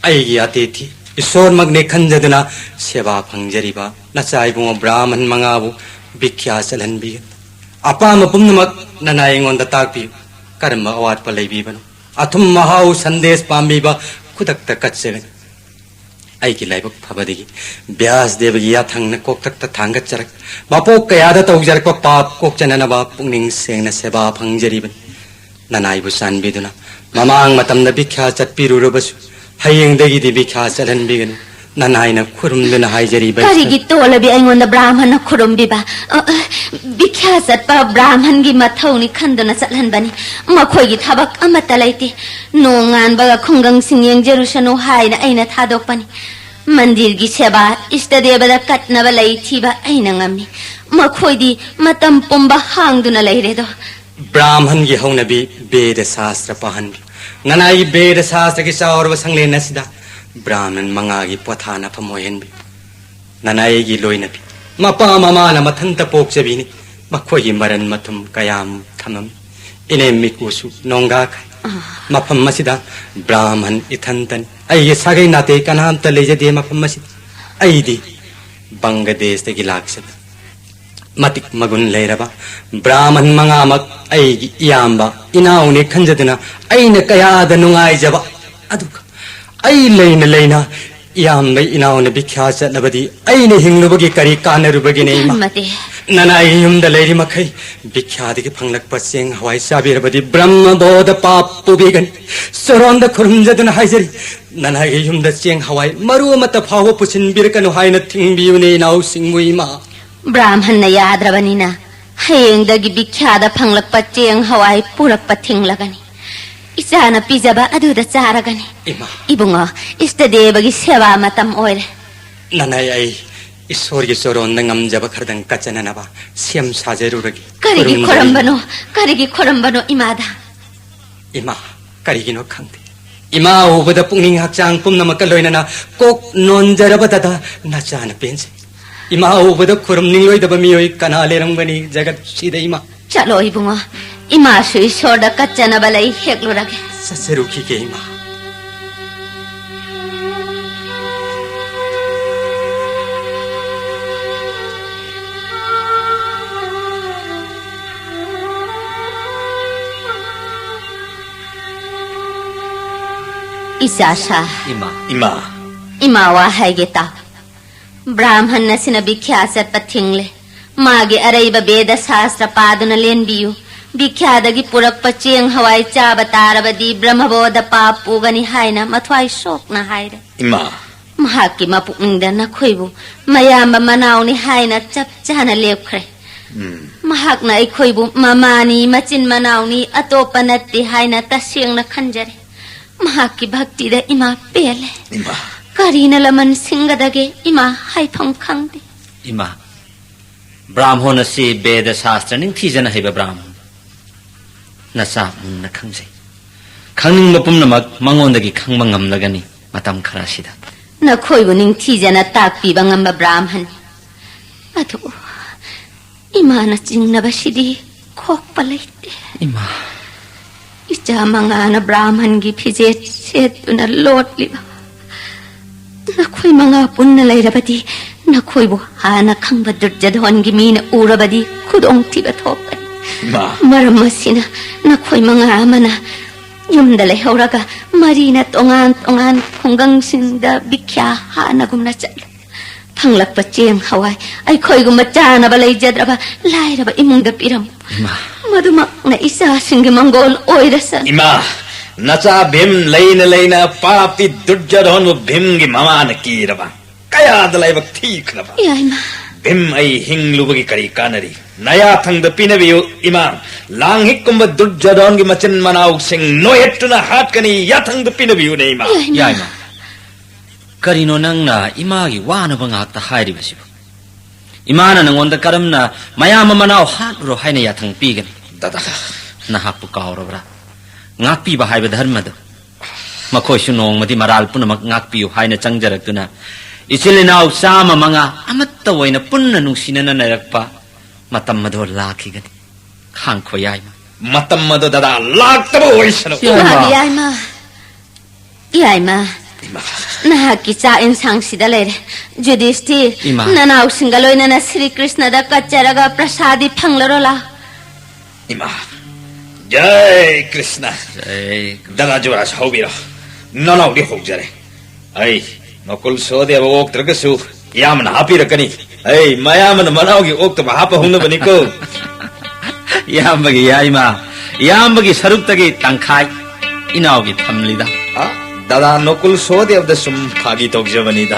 ꯑꯩꯒꯤ ꯑꯇꯤꯊꯤ ꯏꯁꯣꯔꯃꯛꯅꯦ ꯈꯟꯖꯗꯨꯅ ꯁꯦꯕꯥ ꯐꯪꯖꯔꯤꯕ ꯅꯆꯥ ꯏꯕꯨꯡꯉꯣ ꯕ꯭ꯔꯥꯍꯃꯟ ꯃꯉꯥꯕꯨ ꯚꯤꯈ꯭ꯌꯥ ꯆꯠꯍꯟꯕꯤꯒꯅꯨ꯫ ꯑꯄꯥꯝꯕ ꯄꯨꯝꯅꯃꯛ ꯅꯅꯥꯏ ꯑꯩꯉꯣꯟꯗ ꯇꯥꯛꯄꯤꯌꯨ꯫ ꯀꯔꯝꯕ ꯑꯋꯥꯠꯄ ꯂꯩꯕꯤꯕꯅꯣ? ꯑꯊꯨꯝ ꯑꯍꯥꯎ ꯁꯟꯗꯦꯁ ꯄꯥꯝꯕꯤꯕ ꯈꯨꯗꯛꯇ ꯀꯠꯆꯒꯅꯤ꯫ ꯑꯩꯒꯤ ꯂꯥꯏꯕꯛ ꯐꯕꯗꯒꯤ ꯕ꯭ꯌꯥꯁ ꯗꯦꯕꯒꯤ ꯌꯥꯊꯪꯅ ꯀꯣꯛꯇꯛꯇ ꯊꯥꯡꯒꯠꯆꯔꯛ, ꯃꯄꯣꯛ ꯀꯌꯥꯗ ꯇꯧꯖꯔꯛꯄ ꯄꯥꯞ ꯀꯣꯛꯆꯅꯅꯕ ꯄꯨꯛꯅꯤꯡ ꯁꯦꯡꯅ ꯁꯦꯕꯥ ꯐꯪꯖꯔꯤꯕꯅꯤ꯫ ꯅꯅꯥꯏꯕꯨ ꯆꯥꯟꯕꯤꯗꯨꯅ ꯃꯃꯥꯡ ꯃꯇꯝꯗ ꯚꯤꯈ꯭ꯌꯥ ꯆꯠꯄꯤꯔꯨꯔꯕꯁꯨ ꯍꯌꯦꯡꯗꯒꯤꯗꯤ ꯚꯤꯈ꯭ꯌꯥ ꯆꯠꯍꯟꯕꯤꯒꯅꯨ꯫ ꯅꯅꯥꯏꯅ ꯈꯨꯔꯨꯝꯗꯨꯅ ꯍꯥꯏꯖꯔꯤꯕ ꯀꯔꯤꯒꯤ ꯇꯣꯜꯂꯕꯤ ꯑꯩꯉꯣꯟꯗ ꯕ꯭ꯔꯥꯍꯃꯟꯅ ꯈꯨꯔꯨꯝꯕꯤꯕ? ꯑ, ꯑ, ꯚꯤꯈ꯭ꯌꯥ ꯆꯠꯄ ꯕ꯭ꯔꯥꯍꯃꯟꯒꯤ ꯃꯊꯧꯅꯤ ꯈꯟꯗꯨꯅ ꯆꯠꯍꯟꯕꯅꯤ꯫ ꯃꯈꯣꯏꯒꯤ ꯊꯕꯛ ꯑꯃꯠꯇ ꯂꯩꯇꯦ꯫ ꯅꯣꯡ ꯉꯥꯟꯕꯒ ꯈꯨꯡꯒꯪꯁꯤꯡ ꯌꯦꯡꯖꯔꯨꯁꯅꯨ ꯍꯥꯏꯅ ꯑꯩꯅ ꯊꯥꯗꯣꯛꯄꯅꯤ꯫ ꯃꯟꯗꯤꯔꯒꯤ ꯁꯦꯕꯥ, ꯏꯁꯇ ꯗꯦꯕꯗ ꯀꯠꯅꯕ ꯂꯩ ꯊꯤꯕ ꯑꯩꯅ ꯉꯝꯃꯤ꯫ ꯃꯈꯣꯏꯗꯤ ꯃꯇꯝ ꯄꯨꯝꯕ ꯍꯥꯡꯗꯨꯅ ꯂꯩꯔꯦꯗꯣ꯫ ꯕ꯭ꯔꯥꯍꯃꯟꯒꯤ ꯍꯧꯅꯕꯤ ꯕꯦꯗ ꯁꯥꯁꯇ꯭ꯔ ꯄꯥꯍꯟꯕꯤꯌꯨ꯫ ꯅꯅꯥꯏꯒꯤ ꯕꯦꯗ ꯁꯥꯁꯇ꯭ꯔꯒꯤ ꯆꯥꯎꯔꯕ ꯁꯪꯂꯦꯟ ꯑꯁꯤꯗ ꯕ꯭ꯔꯥꯍꯃꯟ ꯃꯉꯥꯒꯤ ꯄꯣꯊꯥꯅꯐꯝ ꯑꯣꯏꯍꯟꯕꯤ꯫ ꯅꯅꯥꯏꯒꯤ ꯂꯣꯏꯅꯕꯤ꯫ ꯃꯄꯥ ꯃꯃꯥꯅ ꯃꯊꯟꯇ ꯄꯣꯛꯆꯕꯤꯅꯤ꯫ ꯃꯈꯣꯏꯒꯤ ꯃꯔꯟ ꯃꯊꯨꯝ ꯀꯌꯥꯝ ꯊꯝꯃꯝꯃꯤ꯫ ꯏꯅꯦꯝ ꯃꯤꯀꯨꯁꯨ ꯅꯣꯡꯒꯥꯈꯩ꯫ ꯃꯐꯝ ꯑꯁꯤꯗ ꯕ꯭ꯔꯥꯍꯃꯟ ꯏꯊꯟꯇꯅꯤ꯫ ꯑꯩꯒꯤ ꯁꯥꯒꯩ ꯅꯥꯇꯩ ꯀꯅꯥꯝꯇ ꯂꯩꯖꯗꯦ ꯃꯐꯝ ꯑꯁꯤꯗ꯫ ꯑꯩꯗꯤ ꯕꯪꯒ꯭ꯂꯥꯗꯦꯁꯇꯒꯤ ꯂꯥꯛꯆꯕ ꯃꯇꯤꯛ ꯃꯒꯨꯟ ꯂꯩꯔꯕ ꯕ꯭ꯔꯥꯍꯃꯟ ꯃꯉꯥꯃꯛ ꯑꯩꯒꯤ ꯏꯌꯥꯝꯕ ꯏꯅꯥꯎꯅꯤ ꯈꯟꯖꯗꯨꯅ ꯑꯩꯅ ꯀꯌꯥꯗ ꯅꯨꯡꯉꯥꯏꯖꯕ꯫ ꯑꯗꯨꯒ ꯑꯩ ꯂꯩꯅ ꯂꯩꯅ ꯏꯌꯥꯝꯕ ꯏꯅꯥꯎꯅ ꯕꯤꯈ꯭ꯌꯥ ꯆꯠꯂꯕꯗꯤ ꯑꯩꯅ ꯍꯤꯡꯂꯨꯕꯒꯤ ꯀꯔꯤ ꯀꯥꯟꯅꯔꯨꯕꯒꯤꯅꯦ, ꯏꯃꯥ? ꯙꯔꯃꯗꯦ꯫ ꯅꯅꯥꯏ ꯌꯨꯝꯗ ꯂꯩꯔꯤ ꯃꯈꯩ ꯕꯤꯈ꯭ꯌꯥꯗꯒꯤ ꯐꯪꯂꯛꯄ ꯆꯦꯡ ꯍꯋꯥꯏ ꯆꯥꯕꯤꯔꯕꯗꯤ ꯕ꯭ꯔꯍ꯭ꯃ ꯕꯣꯙ ꯄꯥꯞ ꯄꯨꯕꯤꯒꯅꯤ꯫ ꯆꯣꯔꯣꯟꯗ ꯈꯨꯔꯨꯝꯖꯗꯨꯅ ꯍꯥꯏꯖꯔꯤ, ꯅꯅꯥꯏꯒꯤ ꯌꯨꯝꯗ ꯆꯦꯡ ꯍꯋꯥꯏ ꯃꯔꯨ ꯑꯃꯠꯇ ꯐꯥꯎꯕ ꯄꯨꯁꯤꯟꯕꯤꯔꯛꯀꯅꯨ ꯍꯥꯏꯅ ꯊꯤꯡꯕꯤꯌꯨꯅꯦ, ꯏꯅꯥꯎꯁꯤꯡꯕꯨ, ꯏꯃꯥ꯫ ꯕ꯭ꯔꯥꯍꯃꯟꯅ ꯌꯥꯗ꯭ꯔꯕꯅꯤꯅ ꯍꯌꯦꯡꯗꯒꯤ ꯕꯤꯈ꯭ꯌꯥꯗ ꯐꯪꯂꯛꯄ ꯆꯦꯡ ꯍꯋꯥꯏ ꯄꯨꯔꯛꯄ ꯊꯤꯡꯂꯒꯅꯤ꯫ ꯏꯆꯥꯅ ꯄꯤꯖꯕ ꯑꯗꯨꯗ ꯆꯥꯔꯒꯅꯤ꯫ ꯏꯃꯥ꯫ ꯏꯕꯨꯡꯉꯣ, ꯏꯁꯇ ꯗꯦꯕꯒꯤ ꯁꯦꯕꯥ ꯃꯇꯝ ꯑꯣꯏꯔꯦ꯫ ꯅꯅꯥꯏ, ꯑꯩ ꯏꯁꯣꯔꯒꯤ ꯆꯣꯔꯣꯟꯗ ꯉꯝꯖꯕ ꯈꯔꯗꯪ ꯀꯠꯆꯅꯅꯕ ꯁꯦꯝ ꯁꯥꯖꯔꯨꯔꯒꯦ꯫ ꯀꯔꯤꯒꯤ ꯈꯨꯔꯨꯝꯖꯔꯤ꯫ ꯈꯣꯔꯝꯕꯅꯣ? ꯀꯔꯤꯒꯤ ꯈꯣꯔꯝꯕꯅꯣ, ꯏꯃꯥꯗ? ꯏꯃꯥ, ꯀꯔꯤꯒꯤꯅꯣ ꯈꯪꯗꯦ, ꯏꯃꯥ ꯎꯕꯗ ꯄꯨꯛꯅꯤꯡ ꯍꯛꯆꯥꯡ ꯄꯨꯝꯅꯃꯛꯀ ꯂꯣꯏꯅꯅ ꯀꯣꯛ ꯅꯣꯟꯖꯔꯕ ꯗꯗꯥ ꯅꯆꯥꯅ ꯄꯦꯟꯖꯩ꯫ ꯏꯃꯥ ꯎꯕꯗ ꯈꯨꯔꯨꯝꯅꯤꯡꯂꯣꯏꯗꯕ ꯃꯤꯑꯣꯏ ꯀꯅꯥ ꯂꯩꯔꯝꯒꯅꯤ ꯖꯒꯠꯁꯤꯗ, ꯏꯃꯥ? ꯆꯠꯂꯣ ꯏꯕꯨꯡꯉꯣ, ꯏꯃꯥꯁꯨ ꯏꯁꯣꯔꯗ ꯀꯠꯆꯅꯕ ꯂꯩ, ꯍꯦꯛꯂꯨꯔꯒꯦ꯫ ꯆꯠꯆꯔꯨꯈꯤꯒꯦ, ꯏꯃꯥ꯫ ꯏꯆꯥꯁꯥ꯫ ꯏꯃꯥ꯫ ꯏꯃꯥ꯫ ꯏꯃꯥ ꯋꯥ ꯍꯥꯏꯒꯦ ꯇꯥꯎ꯫ ꯕ꯭ꯔꯥꯍꯃꯟ ꯑꯁꯤꯅ ꯕꯤꯈ꯭ꯌꯥ ꯆꯠꯄ ꯊꯤꯡꯂꯦ꯫ ꯃꯥꯒꯤ ꯑꯔꯩꯕ ꯕꯦꯗ ꯁꯥꯁꯇ꯭ꯔ ꯄꯥꯗꯨꯅ ꯂꯦꯟꯕꯤꯌꯨ꯫ ꯕꯤꯈ꯭ꯌꯥꯗꯒꯤ ꯄꯨꯔꯛꯄ ꯆꯦꯡ ꯍꯋꯥꯏ ꯆꯥꯕ ꯇꯥꯔꯕꯗꯤ ꯕ꯭ꯔꯍ꯭ꯃꯕꯣꯙ ꯄꯥꯞ ꯄꯨꯒꯅꯤ ꯍꯥꯏꯅ ꯃꯊ꯭ꯋꯥꯏ ꯁꯣꯛꯅ ꯍꯥꯏꯔꯦ꯫ ꯏꯃꯥ꯫ ꯃꯍꯥꯛꯀꯤ ꯃꯄꯨꯛꯅꯤꯡꯗ ꯅꯈꯣꯏꯕꯨ ꯃꯌꯥꯝꯕ ꯃꯅꯥꯎꯅꯤ ꯍꯥꯏꯅ ꯆꯞ ꯆꯥꯅ ꯂꯦꯞꯈ꯭ꯔꯦ꯫ ꯎꯝ꯫ ꯃꯍꯥꯛꯅ ꯑꯩꯈꯣꯏꯕꯨ ꯃꯃꯥꯅꯤ, ꯃꯆꯤꯟ ꯃꯅꯥꯎꯅꯤ, ꯑꯇꯣꯞꯄ ꯅꯠꯇꯦ ꯍꯥꯏꯅ ꯇꯁꯦꯡꯅ ꯈꯟꯖꯔꯦ꯫ ꯃꯍꯥꯛꯀꯤ ꯚꯛꯇꯤꯗ ꯏꯃꯥ ꯄꯦꯜꯂꯦ꯫ ꯏꯃꯥ꯫ ꯀꯔꯤꯅ ꯂꯃꯟ ꯁꯤꯡꯒꯗꯒꯦ, ꯏꯃꯥ ꯍꯥꯏꯐꯝ ꯈꯪꯗꯦ꯫ ꯏꯃꯥ, ꯕ꯭ꯔꯥꯍꯃꯣꯟ ꯑꯁꯤ ꯕꯦꯗ ꯁꯥꯁꯇ꯭ꯔ ꯅꯤꯡꯊꯤꯖꯅ ꯍꯩꯕ ꯕ꯭ꯔꯥꯍꯃꯣꯟ꯫ ꯅꯆꯥ ꯃꯨꯟꯅ ꯈꯪꯖꯩ꯫ ꯈꯪꯅꯤꯡꯕ ꯄꯨꯝꯅꯃꯛ ꯃꯉꯣꯟꯗꯒꯤ ꯈꯪꯕ ꯉꯝꯂꯒꯅꯤ꯫ ꯃꯇꯝ ꯈꯔꯁꯤꯗ꯫ ꯅꯈꯣꯏꯕꯨ ꯅꯤꯡꯊꯤꯖꯅ ꯇꯥꯛꯄꯤꯕ ꯉꯝꯕ ꯕ꯭ꯔꯥꯍꯃꯟ꯫ ꯑꯗꯨꯕꯨ ꯏꯃꯥꯅ ꯆꯤꯡꯅꯕꯁꯤꯗꯤ ꯈꯣꯛꯄ ꯂꯩꯇꯦ꯫ ꯏꯃꯥ꯫ ꯏꯆꯥ ꯃꯉꯥꯅ ꯕ꯭ꯔꯥꯍꯃꯟꯒꯤ ꯐꯤꯖꯦꯠ ꯁꯦꯠꯇꯨꯅ ꯂꯣꯠꯂꯤꯕ꯫ ꯅꯈꯣꯏ ꯃꯉꯥ ꯄꯨꯟꯅ ꯂꯩꯔꯕꯗꯤ ꯅꯈꯣꯏꯕꯨ ꯍꯥꯟꯅ ꯈꯪꯕ ꯗꯨꯔꯖꯙꯣꯟꯒꯤ ꯃꯤꯅ ꯎꯔꯕꯗꯤ ꯈꯨꯗꯣꯡꯊꯤꯕ ꯊꯣꯛꯀꯅꯤ꯫ ꯏꯃꯥ꯫ ꯃꯔꯝ ꯑꯁꯤꯅ ꯅꯈꯣꯏ ꯃꯉꯥ ꯑꯃꯅ ꯌꯨꯝꯗ ꯂꯩꯍꯧꯔꯒ ꯃꯔꯤꯅ ꯇꯣꯉꯥꯟ ꯇꯣꯉꯥꯟ ꯈꯨꯡꯒꯪꯁꯤꯡꯗ ꯚꯤꯈ꯭ꯌꯥ ꯍꯥꯟꯅꯒꯨꯝꯅ ꯆꯠꯂꯨ꯫ ꯐꯪꯂꯛꯄ ꯆꯦꯡ ꯍꯋꯥꯏ ꯑꯩꯈꯣꯏꯒꯨꯝꯕ ꯆꯥꯅꯕ ꯂꯩꯖꯗ꯭ꯔꯕ ꯂꯥꯏꯔꯕ ꯏꯃꯨꯡꯗ ꯄꯤꯔꯝꯃꯨ꯫ ꯏꯃꯥ꯫ ꯃꯗꯨꯃꯛꯅ ꯏꯆꯥꯁꯤꯡꯒꯤ ꯃꯪꯒꯣꯜ ꯑꯣꯏꯔꯁꯅꯨ꯫ ꯏꯃꯥ, ꯅꯆꯥ ꯚꯤꯝ ꯂꯩꯅ ꯂꯩꯅ ꯄꯥꯄꯤ ꯗꯨꯔꯖꯣꯙꯣꯟꯕꯨ ꯚꯤꯝꯒꯤ ꯃꯃꯥꯅ ꯀꯤꯔꯕ? ꯀꯌꯥꯗ ꯂꯥꯏꯕꯛ ꯊꯤꯈ꯭ꯔꯕ? ꯌꯥꯏꯃ꯫ ꯚꯤꯝ, ꯑꯩ ꯍꯤꯡꯂꯨꯕꯒꯤ ꯀꯔꯤ ꯀꯥꯟꯅꯔꯤ? ꯅꯌꯥꯊꯪꯗ ꯄꯤꯅꯕꯤꯌꯨ, ꯏꯃꯥ꯫ ꯂꯥꯡꯍꯤꯛꯀꯨꯝꯕ ꯗꯨꯔꯖꯣꯙꯣꯟꯒꯤ ꯃꯆꯤꯟ ꯃꯅꯥꯎꯁꯤꯡ ꯅꯣꯏꯍꯠꯇꯨꯅ ꯍꯥꯠꯀꯅꯤ, ꯌꯥꯊꯪꯗ ꯄꯤꯅꯕꯤꯌꯨꯅꯦ, ꯏꯃꯥ꯫ ꯌꯥꯏꯃ꯫ ꯌꯥꯏꯃ꯫ ꯀꯔꯤꯅꯣ ꯅꯪꯅ ꯏꯃꯥꯒꯤ ꯋꯥꯅꯕ ꯉꯥꯛꯇ ꯍꯥꯏꯔꯤꯕꯁꯤꯕꯨ? ꯏꯃꯥꯅ ꯅꯪꯉꯣꯟꯗ ꯀꯔꯝꯅ ꯃꯌꯥꯝ ꯑꯃ ꯃꯅꯥꯎ ꯍꯥꯠꯂꯨꯔꯣ ꯍꯥꯏꯅ ꯌꯥꯊꯪ ꯄꯤꯒꯅꯤ? ꯗꯗꯥ꯫ ꯅꯍꯥꯛꯄꯨ ꯀꯥꯎꯔꯕ꯭ꯔꯥ? ꯉꯥꯛꯄꯤꯕ ꯍꯥꯏꯕ ꯙꯔꯃꯗꯨ꯫ ꯃꯈꯣꯏꯁꯨ ꯅꯣꯡꯃꯗꯤ ꯃꯔꯥꯜ ꯄꯨꯝꯅꯃꯛ ꯉꯥꯛꯄꯤꯌꯨ ꯍꯥꯏꯅ ꯆꯪꯖꯔꯛꯇꯨꯅ ꯏꯆꯤꯜ ꯏꯅꯥꯎ ꯆꯥꯝꯃ ꯃꯉꯥ ꯑꯃꯠꯇ ꯑꯣꯏꯅ ꯄꯨꯟꯅ ꯅꯨꯡꯁꯤꯅꯅ ꯅꯩꯔꯛꯄ ꯃꯇꯝ ꯑꯗꯨ ꯂꯥꯛꯈꯤꯒꯅꯤ꯫ ꯈꯥꯡꯈꯣ ꯌꯥꯏꯃ꯫ ꯃꯇꯝ ꯑꯗꯨ ꯗꯗꯥ ꯂꯥꯛꯇꯕ ꯑꯣꯏꯁꯅꯨ꯫ ꯏꯃꯥ꯫ ꯏꯃꯥ, ꯌꯥꯏꯃ꯫ ꯌꯥꯏꯃ꯫ ꯏꯃꯥ꯫ ꯅꯍꯥꯛꯀꯤ ꯆꯥꯛ ꯏꯟꯁꯥꯡꯁꯤꯗ ꯂꯩꯔꯦ꯫ ꯌꯨꯙꯤꯁꯇꯤꯔ, ꯏꯃꯥ꯫ ꯅꯅꯥꯎꯁꯤꯡꯒ ꯂꯣꯏꯅꯅ ꯁ꯭ꯔꯤ ꯀ꯭ꯔꯤꯁꯅꯗ ꯀꯠꯆꯔꯒ ꯄ꯭ꯔꯁꯥꯗꯤ ꯐꯪꯂꯔꯣ ꯂꯥꯎ꯫ ꯏꯃꯥ꯫ ꯖꯩ ꯀ꯭ꯔꯤꯁꯅ꯫ ꯖꯩ ꯀ꯭ꯔꯤꯁꯅ꯫ ꯗꯗꯥ ꯖꯨꯋꯔꯥꯖ ꯍꯧꯕꯤꯔꯣ꯫ ꯅꯅꯥꯎꯗꯤ ꯍꯧꯖꯔꯦ꯫ ꯑꯩ ꯅꯀꯨꯜ ꯁꯍꯗꯦꯕ ꯑꯣꯛꯇ꯭ꯔꯒꯁꯨ ꯏꯌꯥꯝꯕꯅ ꯍꯥꯞꯄꯤꯔꯛꯀꯅꯤ꯫ ꯑꯩ ꯃꯌꯥꯝꯕꯅ ꯃꯅꯥꯎꯒꯤ ꯑꯣꯛꯇꯕ ꯍꯥꯞꯄ ꯍꯧꯅꯕꯅꯤꯀꯣ꯫ ꯏꯌꯥꯝꯕꯒꯤ ꯌꯥꯏꯃ, ꯏꯌꯥꯝꯕꯒꯤ ꯁꯔꯨꯛꯇꯒꯤ ꯇꯪꯈꯥꯏ ꯏꯅꯥꯎꯒꯤ ꯊꯝꯂꯤꯗ꯫ ꯑ, ꯗꯗꯥ ꯅꯀꯨꯜ ꯁꯍꯗꯦꯕꯗ ꯁꯨꯝ ꯐꯥꯒꯤ ꯇꯧꯖꯕꯅꯤꯗ꯫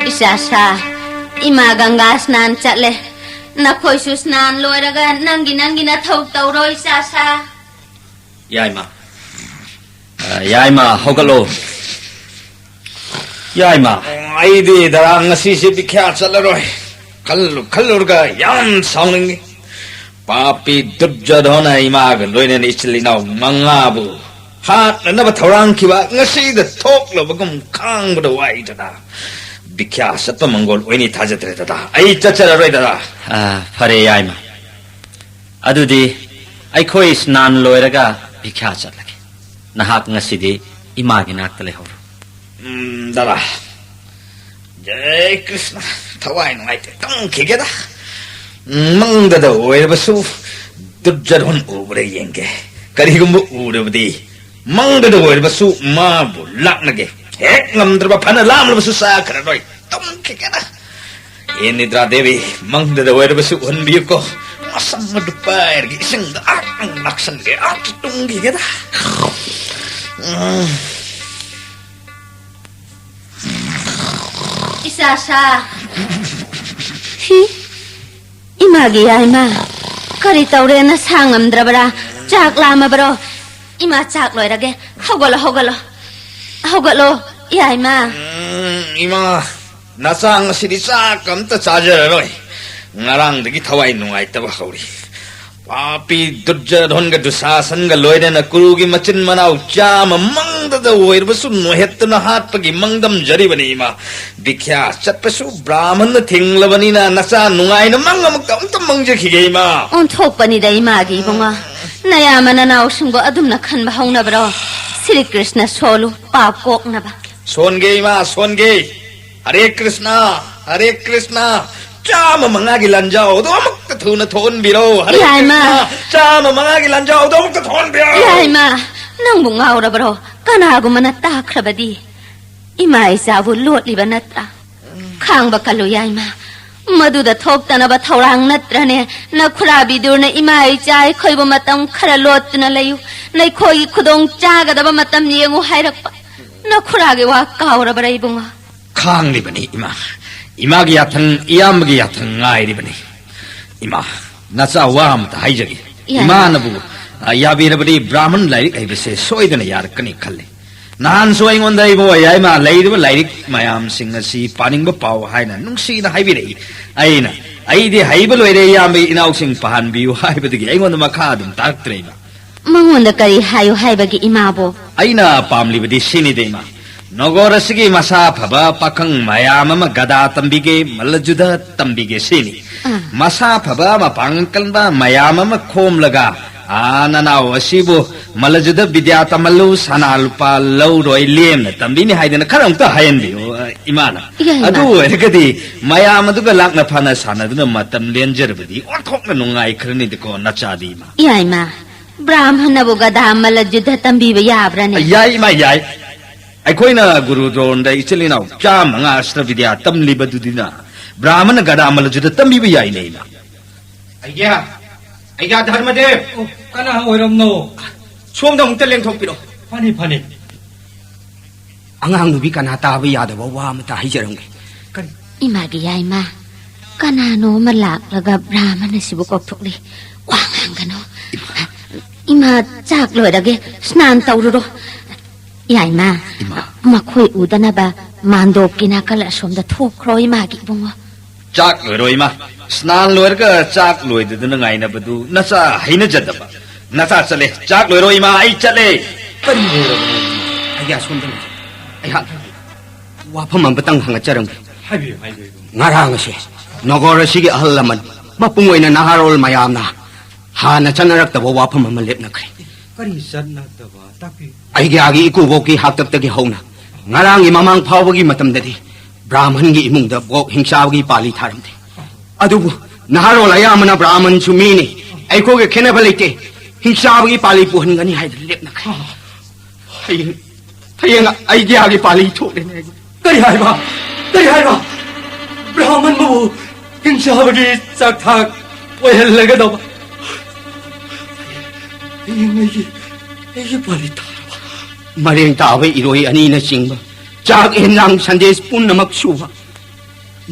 ꯏꯆꯥ ꯁꯥ, ꯏꯃꯥ ꯒꯪꯒꯥ ꯁ꯭ꯅꯥꯟ ꯆꯠꯂꯦ꯫ ꯅꯈꯣꯏꯁꯨ ꯁ꯭ꯅꯥꯟ ꯂꯣꯏꯔꯒ ꯅꯪꯒꯤ ꯅꯪꯒꯤ ꯅꯊꯧ ꯇꯧꯔꯣ, ꯏꯆꯥꯁꯥ꯫ ꯌꯥꯏꯃ꯫ ꯑ, ꯌꯥꯏꯃ, ꯍꯧꯒꯠꯂꯣ꯫ ꯌꯥꯏꯃ꯫ ꯑꯩꯗꯤ ꯗꯔꯥ ꯉꯁꯤꯁꯦ ꯕꯤꯈ꯭ꯌꯥ ꯆꯠꯂꯔꯣꯏ꯫ ꯈꯜꯂꯨ ꯈꯜꯂꯨꯔꯒ ꯌꯥꯝ ꯁꯥꯎꯅꯤꯡꯉꯤ꯫ ꯄꯥꯄꯤ ꯗꯨꯔꯖꯣꯙꯅ ꯏꯃꯥꯒ ꯂꯣꯏꯅꯅ ꯏꯆꯤꯜ ꯏꯅꯥꯎ ꯃꯉꯥꯕꯨ ꯍꯥꯠꯅꯅꯕ ꯊꯧꯔꯥꯡꯈꯤꯕ ꯉꯁꯤꯗ ꯊꯣꯛꯂꯕꯒꯨꯝ ꯈꯥꯡꯕꯗ ꯋꯥꯏ ꯗꯗꯥ꯫ ꯕꯤꯈ꯭ꯌꯥ ꯆꯠꯄ ꯃꯪꯒꯣꯜ ꯑꯣꯏꯅꯤ ꯊꯥꯖꯗ꯭ꯔꯦ ꯗꯗꯥ꯫ ꯑꯩ ꯆꯠꯆꯔꯔꯣꯏ ꯗꯗꯥ꯫ ꯑ, ꯐꯔꯦ ꯌꯥꯏꯃ꯫ ꯑꯗꯨꯗꯤ ꯑꯩꯈꯣꯏ ꯁ꯭ꯅꯥꯟ ꯂꯣꯏꯔꯒ ꯕꯤꯈ꯭ꯌꯥ ꯆꯠꯂꯒꯦ꯫ ꯅꯍꯥꯛ ꯉꯁꯤꯗꯤ ꯏꯃꯥꯒꯤ ꯅꯥꯛꯇ ꯂꯩꯍꯧꯔꯣ꯫ ꯎꯝ, ꯗꯗꯥ꯫ ꯖꯩ ꯀ꯭ꯔꯤꯁꯅ, ꯊꯋꯥꯏ ꯅꯨꯡꯉꯥꯏꯇꯦ, ꯇꯨꯝꯈꯤꯒꯦꯗ꯫ ꯎꯝ, ꯃꯪꯗꯗ ꯑꯣꯏꯔꯕꯁꯨ ꯗꯨꯔꯖꯣꯙꯟ ꯎꯕ꯭ꯔꯥ ꯌꯦꯡꯒꯦ꯫ ꯀꯔꯤꯒꯨꯝꯕ ꯎꯔꯕꯗꯤ ꯃꯪꯗꯗ ꯑꯣꯏꯔꯕꯁꯨ ꯃꯥꯕꯨ ꯂꯥꯛꯅꯒꯦ꯫ ꯍꯦꯛ ꯉꯝꯗ꯭ꯔꯕ ꯐꯅ ꯂꯥꯝꯂꯕꯁꯨ ꯆꯥꯈ꯭ꯔꯔꯣꯏ, ꯇꯨꯝꯈꯤꯒꯦꯗ꯫ ꯑꯦ ꯅꯤꯗ꯭ꯔꯥ ꯗꯦꯕꯤ, ꯃꯪꯗꯗ ꯑꯣꯏꯔꯕꯁꯨ ꯎꯍꯟꯕꯤꯌꯨꯀꯣ꯫ ꯃꯁꯝ ꯑꯗꯨ ꯄꯥꯏꯔꯒ ꯏꯁꯤꯡꯗ ꯑꯥ ꯂꯥꯛꯁꯟꯒꯦ, ꯑꯥ ꯇꯨꯝꯈꯤꯒꯦꯗ꯫ ꯎꯝ꯫ ꯏꯆꯥꯁꯥ꯫ ꯍꯤ, ꯏꯃꯥꯒꯤ ꯌꯥꯏꯃ, ꯀꯔꯤ ꯇꯧꯔꯦ? ꯅꯁꯥ ꯉꯝꯗ꯭ꯔꯕꯔꯥ? ꯆꯥꯛ ꯂꯥꯝꯃꯕꯔꯣ? ꯏꯃꯥ ꯆꯥꯛ ꯂꯣꯏꯔꯒꯦ꯫ ꯍꯧꯒꯠꯂꯣ, ꯍꯧꯒꯠꯂꯣ꯫ ꯍꯧꯒꯠꯂꯣ, ꯌꯥꯏꯃ꯫ ꯎꯝ, ꯏꯃꯥ, ꯅꯆꯥ ꯉꯁꯤꯗꯤ ꯆꯥꯛ ꯑꯝꯇ ꯆꯥꯖꯔꯔꯣꯏ꯫ ꯉꯔꯥꯡꯗꯒꯤ ꯊꯋꯥꯏ ꯅꯨꯡꯉꯥꯏꯇꯕ ꯍꯧꯔꯤ꯫ ꯄꯥꯄꯤ ꯗꯨꯔꯖꯣꯙꯟꯒ ꯗꯨꯁꯥꯁꯟꯒ ꯂꯣꯏꯅꯅ ꯀꯨꯔꯨꯒꯤ ꯃꯆꯤꯟ ꯃꯅꯥꯎ ꯆꯥꯝꯃ ꯃꯪꯗꯗ ꯑꯣꯏꯔꯕꯁꯨ ꯅꯣꯏꯍꯠꯇꯨꯅ ꯍꯥꯠꯄꯒꯤ ꯃꯪꯗꯝꯖꯔꯤꯕꯅꯤ, ꯏꯃꯥ꯫ ꯕꯤꯈ꯭ꯌꯥ ꯆꯠꯄꯁꯨ ꯕ꯭ꯔꯥꯍꯃꯟꯅ ꯊꯤꯡꯂꯕꯅꯤꯅ ꯅꯆꯥ ꯅꯨꯡꯉꯥꯏꯅ ꯃꯪ ꯑꯃꯨꯛꯇ ꯑꯝꯇ ꯃꯪꯖꯈꯤꯒꯦ, ꯏꯃꯥ꯫ ꯑꯣꯟꯊꯣꯛꯄꯅꯤꯗ ꯏꯃꯥꯒꯤ ꯏꯕꯨꯡꯉꯣ꯫ ꯅꯌꯥꯝꯕ ꯅꯅꯥꯎꯁꯤꯡꯕꯨ ꯑꯗꯨꯝꯅ ꯈꯟꯕ ꯍꯧꯅꯕ꯭ꯔꯣ? ꯁ꯭ꯔꯤ ꯀ꯭ꯔꯤꯁꯅ ꯁꯣꯜꯂꯨ, ꯄꯥꯞ ꯀꯣꯛꯅꯕ꯫ ꯁꯣꯟꯒꯦ, ꯏꯃꯥ, ꯁꯣꯟꯒꯦ꯫ ꯍꯔꯦ ꯀ꯭ꯔꯤꯁꯅ, ꯍꯔꯦ ꯀ꯭ꯔꯤꯁꯅ꯫ ꯆꯥꯝꯃ ꯃꯉꯥꯒꯤ ꯂꯥꯟꯖꯥꯎꯗꯣ ꯑꯃꯨꯛꯇ ꯊꯨꯅ ꯊꯣꯛꯍꯟꯕꯤꯔꯣ꯫ ꯍꯔꯦ ꯌꯥꯏꯃ꯫ ꯀ꯭ꯔꯤꯁꯅ, ꯆꯥꯝꯃ ꯃꯉꯥꯒꯤ ꯂꯥꯟꯖꯥꯎꯗꯣ ꯑꯃꯨꯛꯇ ꯊꯣꯛꯍꯟꯕꯤꯔꯣ꯫ ꯌꯥꯏꯃ, ꯅꯪꯕꯨ ꯉꯥꯎꯔꯕ꯭ꯔꯣ? ꯀꯅꯥꯒꯨꯝꯕꯅ ꯇꯥꯈ꯭ꯔꯕꯗꯤ? ꯏꯃꯥ ꯏꯆꯥꯕꯨ ꯂꯣꯠꯂꯤꯕ ꯅꯠꯇ꯭ꯔꯥ? ꯈꯥꯡꯕ ꯀꯜꯂꯨ ꯌꯥꯏꯃ꯫ ꯃꯗꯨꯗ ꯊꯣꯛꯇꯅꯕ ꯊꯧꯔꯥꯡ ꯅꯠꯇ꯭ꯔꯅꯦ? ꯅꯈꯨꯔꯥ ꯕꯤꯗꯨꯔꯅ ꯏꯃꯥ ꯏꯆꯥ ꯑꯩꯈꯣꯏꯕꯨ ꯃꯇꯝ ꯈꯔ ꯂꯣꯠꯇꯨꯅ ꯂꯩꯌꯨ, ꯅꯈꯣꯏꯒꯤ ꯈꯨꯗꯣꯡ ꯆꯥꯒꯗꯕ ꯃꯇꯝ ꯌꯦꯡꯉꯨ ꯍꯥꯏꯔꯛꯄ꯫ ꯅꯈꯨꯔꯥꯒꯤ ꯋꯥ ꯀꯥꯎꯔꯕ꯭ꯔꯥ ꯏꯕꯨꯡꯉꯣ? ꯈꯥꯡꯂꯤꯕꯅꯤ ꯏꯃꯥ꯫ ꯏꯃꯥꯒꯤ ꯌꯥꯊꯪ, ꯏꯌꯥꯝꯕꯒꯤ ꯌꯥꯊꯪ ꯉꯥꯏꯔꯤꯕꯅꯤ꯫ ꯏꯃꯥ, ꯅꯆꯥ ꯋꯥ ꯑꯃꯇ ꯍꯥꯏꯖꯒꯦ꯫ ꯌꯥꯏ꯫ ꯏꯃꯥꯅꯕꯨ, ꯑ, ꯌꯥꯕꯤꯔꯕꯗꯤ ꯕ꯭ꯔꯥꯍꯃꯟ ꯂꯥꯏꯔꯤꯛ ꯍꯩꯕꯁꯦ ꯁꯣꯏꯗꯅ ꯌꯥꯔꯛꯀꯅꯤ ꯈꯜꯂꯤ꯫ ꯅꯍꯥꯟꯁꯨ ꯑꯩꯉꯣꯟꯗ ꯏꯕꯨꯡꯉꯣ ꯌꯥꯏꯃ ꯂꯩꯔꯤꯕ ꯂꯥꯏꯔꯤꯛ ꯃꯌꯥꯝꯁꯤꯡ ꯑꯁꯤ ꯄꯥꯅꯤꯡꯕ ꯄꯥꯎ ꯍꯥꯏꯅ ꯅꯨꯡꯁꯤꯅ ꯍꯥꯏꯕꯤꯔꯛꯏ꯫ ꯑꯩꯅ, "ꯑꯩꯗꯤ ꯍꯩꯕ ꯂꯣꯏꯔꯦ ꯏꯌꯥꯝꯕ ꯏꯅꯥꯎꯁꯤꯡ ꯄꯥꯍꯟꯕꯤꯌꯨ" ꯍꯥꯏꯕꯗꯒꯤ ꯑꯩꯉꯣꯟꯗ ꯃꯈꯥ ꯑꯗꯨꯝ ꯇꯥꯔꯛꯇ꯭ꯔꯦ ꯏꯃꯥ꯫ ꯃꯉꯣꯟꯗ ꯀꯔꯤ ꯍꯥꯏꯌꯨ ꯍꯥꯏꯕꯒꯤ ꯏꯃꯥꯕꯣ? ꯑꯩꯅ ꯄꯥꯝꯂꯤꯕꯗꯤ ꯁꯤꯅꯤꯗ ꯏꯃꯥ꯫ ꯅꯣꯒꯣꯔ ꯑꯁꯤꯒꯤ ꯃꯁꯥ ꯐꯕ ꯄꯥꯈꯪ ꯃꯌꯥꯝ ꯑꯃ ꯒꯗꯥ ꯇꯝꯕꯤꯒꯦ, ꯃꯜꯂꯖꯨꯗ ꯇꯝꯕꯤꯒꯦ ꯁꯤꯅꯤ꯫ ꯑꯥ꯫ ꯃꯁꯥ ꯐꯕ ꯃꯄꯥꯡꯒꯜ ꯀꯟꯕ ꯃꯌꯥꯝ ꯑꯃ ꯈꯣꯝꯂꯒ, "ꯑꯥ, ꯅꯅꯥꯎ ꯑꯁꯤꯕꯨ ꯃꯜꯂꯖꯨꯗ ꯕꯤꯗ꯭ꯌꯥ ꯇꯝꯍꯜꯂꯨ, ꯁꯅꯥ ꯂꯨꯄꯥ ꯂꯧꯔꯣꯏ, ꯂꯦꯝꯅ ꯇꯝꯕꯤꯅꯤ" ꯍꯥꯏꯗꯅ ꯈꯔ ꯑꯃꯨꯛꯇ ꯍꯥꯏꯍꯟꯕꯤꯌꯨ, ꯑ, ꯏꯃꯥꯅ꯫ ꯌꯥꯏ, ꯏꯃꯥ꯫ ꯑꯗꯨ ꯑꯣꯏꯔꯒꯗꯤ ꯃꯌꯥꯝ ꯑꯗꯨꯒ ꯂꯥꯛꯅ ꯐꯅ ꯁꯥꯟꯅꯗꯨꯅ ꯃꯇꯝ ꯂꯦꯟꯖꯔꯕꯗꯤ ꯑꯣꯟꯊꯣꯛꯅ ꯅꯨꯡꯉꯥꯏꯈ꯭ꯔꯅꯤꯗꯀꯣ ꯅꯆꯥꯗꯤ ꯏꯃꯥ꯫ ꯌꯥꯏ, ꯏꯃꯥ꯫ ꯕ꯭ꯔꯥꯍꯃꯟꯅꯕꯨ ꯒꯗꯥ ꯃꯜꯂꯖꯨꯗ ꯇꯝꯕꯤꯕ ꯌꯥꯕ꯭ꯔꯅꯦ? ꯌꯥꯏ ꯏꯃꯥ, ꯌꯥꯏ꯫ ꯑꯩꯈꯣꯏꯅ ꯒꯨꯔꯨ ꯗ꯭ꯔꯣꯟꯗ ꯏꯆꯤꯜ ꯏꯅꯥꯎ ꯆꯥꯝꯃꯉꯥ ꯑꯁꯇ꯭ꯔ ꯕꯤꯗ꯭ꯌꯥ ꯇꯝꯂꯤꯕꯗꯨꯗꯤꯅ ꯕ꯭ꯔꯥꯍꯃꯟꯅ ꯒꯗꯥ ꯃꯜꯂꯖꯨꯗ ꯇꯝꯕꯤꯕ ꯌꯥꯏꯅꯦ ꯏꯃꯥ꯫ ꯑꯩꯒ꯭ꯌꯥ, ꯑꯩꯒ꯭ꯌꯥ ꯙꯔꯃꯗꯦꯕ꯫ ꯑꯣ, ꯀꯅꯥ ꯑꯣꯏꯔꯝꯅꯣ? ꯁꯣꯝꯗ ꯑꯃꯨꯛꯇ ꯂꯦꯡꯊꯣꯛꯄꯤꯔꯣ꯫ ꯐꯅꯤ, ꯐꯅꯤ꯫ ꯑꯉꯥꯡ ꯅꯨꯄꯤ ꯀꯅꯥ ꯇꯥꯕ ꯌꯥꯗꯕ ꯋꯥ ꯑꯃꯇ ꯍꯥꯏꯖꯔꯝꯒꯦ꯫ ꯀꯔꯤ? ꯏꯃꯥꯒꯤ ꯌꯥꯏꯃ, ꯀꯅꯥꯅꯣ ꯑꯃ ꯂꯥꯛꯂꯒ ꯕ꯭ꯔꯥꯍꯃꯟ ꯑꯁꯤꯕꯨ ꯀꯧꯊꯣꯛꯂꯤ꯫ ꯋꯥ ꯉꯥꯡꯒꯅꯨ꯫ ꯏꯃꯥ, ꯆꯥꯛ ꯂꯣꯏꯔꯒꯦ, ꯁ꯭ꯅꯥꯟ ꯇꯧꯔꯨꯔꯣ꯫ ꯌꯥꯏꯃ, ꯏꯃꯥ꯫ ꯃꯈꯣꯏ ꯎꯗꯅꯕ ꯃꯥꯟꯗꯣꯞꯀꯤ ꯅꯥꯀꯜ ꯑꯁꯣꯝꯗ ꯊꯣꯛꯈ꯭ꯔꯣ, ꯏꯃꯥꯒꯤ ꯏꯕꯨꯡꯉꯣ꯫ ꯆꯥꯛ ꯂꯣꯏꯔꯣ ꯏꯃꯥ꯫ ꯁ꯭ꯅꯥꯟ ꯂꯣꯏꯔꯒ ꯆꯥꯛ ꯂꯣꯏꯗꯗꯅ ꯉꯥꯏꯅꯕꯗꯨ ꯅꯆꯥ ꯍꯩꯅꯖꯗꯕ꯫ ꯅꯆꯥ ꯆꯠꯂꯦ꯫ ꯆꯥꯛ ꯂꯣꯏꯔꯣ ꯏꯃꯥ, ꯑꯩ ꯆꯠꯂꯦ꯫ ꯀꯔꯤ ꯂꯣꯏꯔꯕꯅꯣ? ꯑꯩꯒꯤ ꯑꯁꯣꯝꯗ ꯂꯩ꯫ ꯑꯩꯍꯥꯛ ꯋꯥꯐꯝ ꯑꯃꯇꯪ ꯍꯪꯒꯠꯆꯔꯝꯒꯦ꯫ ꯍꯥꯏꯕꯤꯌꯨ, ꯍꯥꯏꯕꯤꯌꯨ꯫ ꯉꯔꯥꯡ ꯑꯁꯦ ꯅꯣꯒꯣꯔ ꯑꯁꯤꯒꯤ ꯑꯍꯜ ꯂꯃꯟ, ꯃꯄꯨꯡ ꯑꯣꯏꯅ ꯅꯍꯥꯔꯣꯜ ꯃꯌꯥꯝꯅ ꯍꯥꯟꯅ ꯆꯠꯅꯔꯛꯇꯕ ꯋꯥꯐꯝ ꯑꯃ ꯂꯦꯞꯅꯈ꯭ꯔꯦ꯫ ꯀꯔꯤ ꯆꯠꯅꯗꯕ? ꯇꯥꯛꯄꯤꯌꯨ꯫ ꯑꯩꯒꯤ ꯑꯥꯒꯤ ꯏꯀꯨꯕꯣꯛꯀꯤ ꯍꯥꯛꯇꯛꯇꯒꯤ ꯍꯧꯅ ꯉꯔꯥꯡꯒꯤ ꯃꯃꯥꯡ ꯐꯥꯎꯕꯒꯤ ꯃꯇꯝꯗꯗꯤ ꯕ꯭ꯔꯥꯍꯃꯟꯒꯤ ꯏꯃꯨꯡꯗ ꯕꯣꯛ ꯍꯤꯡꯆꯥꯕꯒꯤ ꯄꯥꯜꯂꯤ ꯊꯥꯔꯝꯗꯦ꯫ ꯑꯗꯨꯕꯨ ꯅꯍꯥꯔꯣꯜ ꯑꯌꯥꯝꯕꯅ ꯕ꯭ꯔꯥꯍꯃꯟꯁꯨ ꯃꯤꯅꯤ, ꯑꯩꯈꯣꯏꯒ ꯈꯦꯠꯅꯕ ꯂꯩꯇꯦ, ꯍꯤꯡꯆꯥꯕꯒꯤ ꯄꯥꯜꯂꯤ ꯄꯨꯍꯟꯒꯅꯤ ꯍꯥꯏꯗꯅ ꯂꯦꯞꯅꯈ꯭ꯔꯦ꯫ ꯍꯌꯦꯡ, ꯍꯌꯦꯡ ꯑꯩꯒꯤ ꯑꯥꯒꯤ ꯄꯥꯜꯂꯤ ꯊꯣꯛꯂꯦꯅꯦ꯫ ꯀꯔꯤ ꯍꯥꯏꯕ? ꯀꯔꯤ ꯍꯥꯏꯕ? ꯕ꯭ꯔꯥꯍꯃꯟꯕꯨ ꯍꯤꯡꯆꯥꯕꯒꯤ ꯆꯥꯛꯊꯥꯛ ꯑꯣꯏꯍꯜꯂꯒꯗꯧꯕ꯫ ꯍꯌꯦꯡ ꯑꯩꯒꯤ, ꯑꯩꯒꯤ ꯄꯥꯜꯂꯤ ꯇꯥꯔꯕ? ꯃꯔꯦꯡ ꯇꯥꯕ ꯏꯔꯣꯏ ꯑꯅꯤꯅꯆꯤꯡꯕ, ꯆꯥꯛ ꯌꯦꯟꯖꯥꯡ ꯁꯟꯗꯦꯁ ꯄꯨꯝꯅꯃꯛ ꯁꯨꯕ,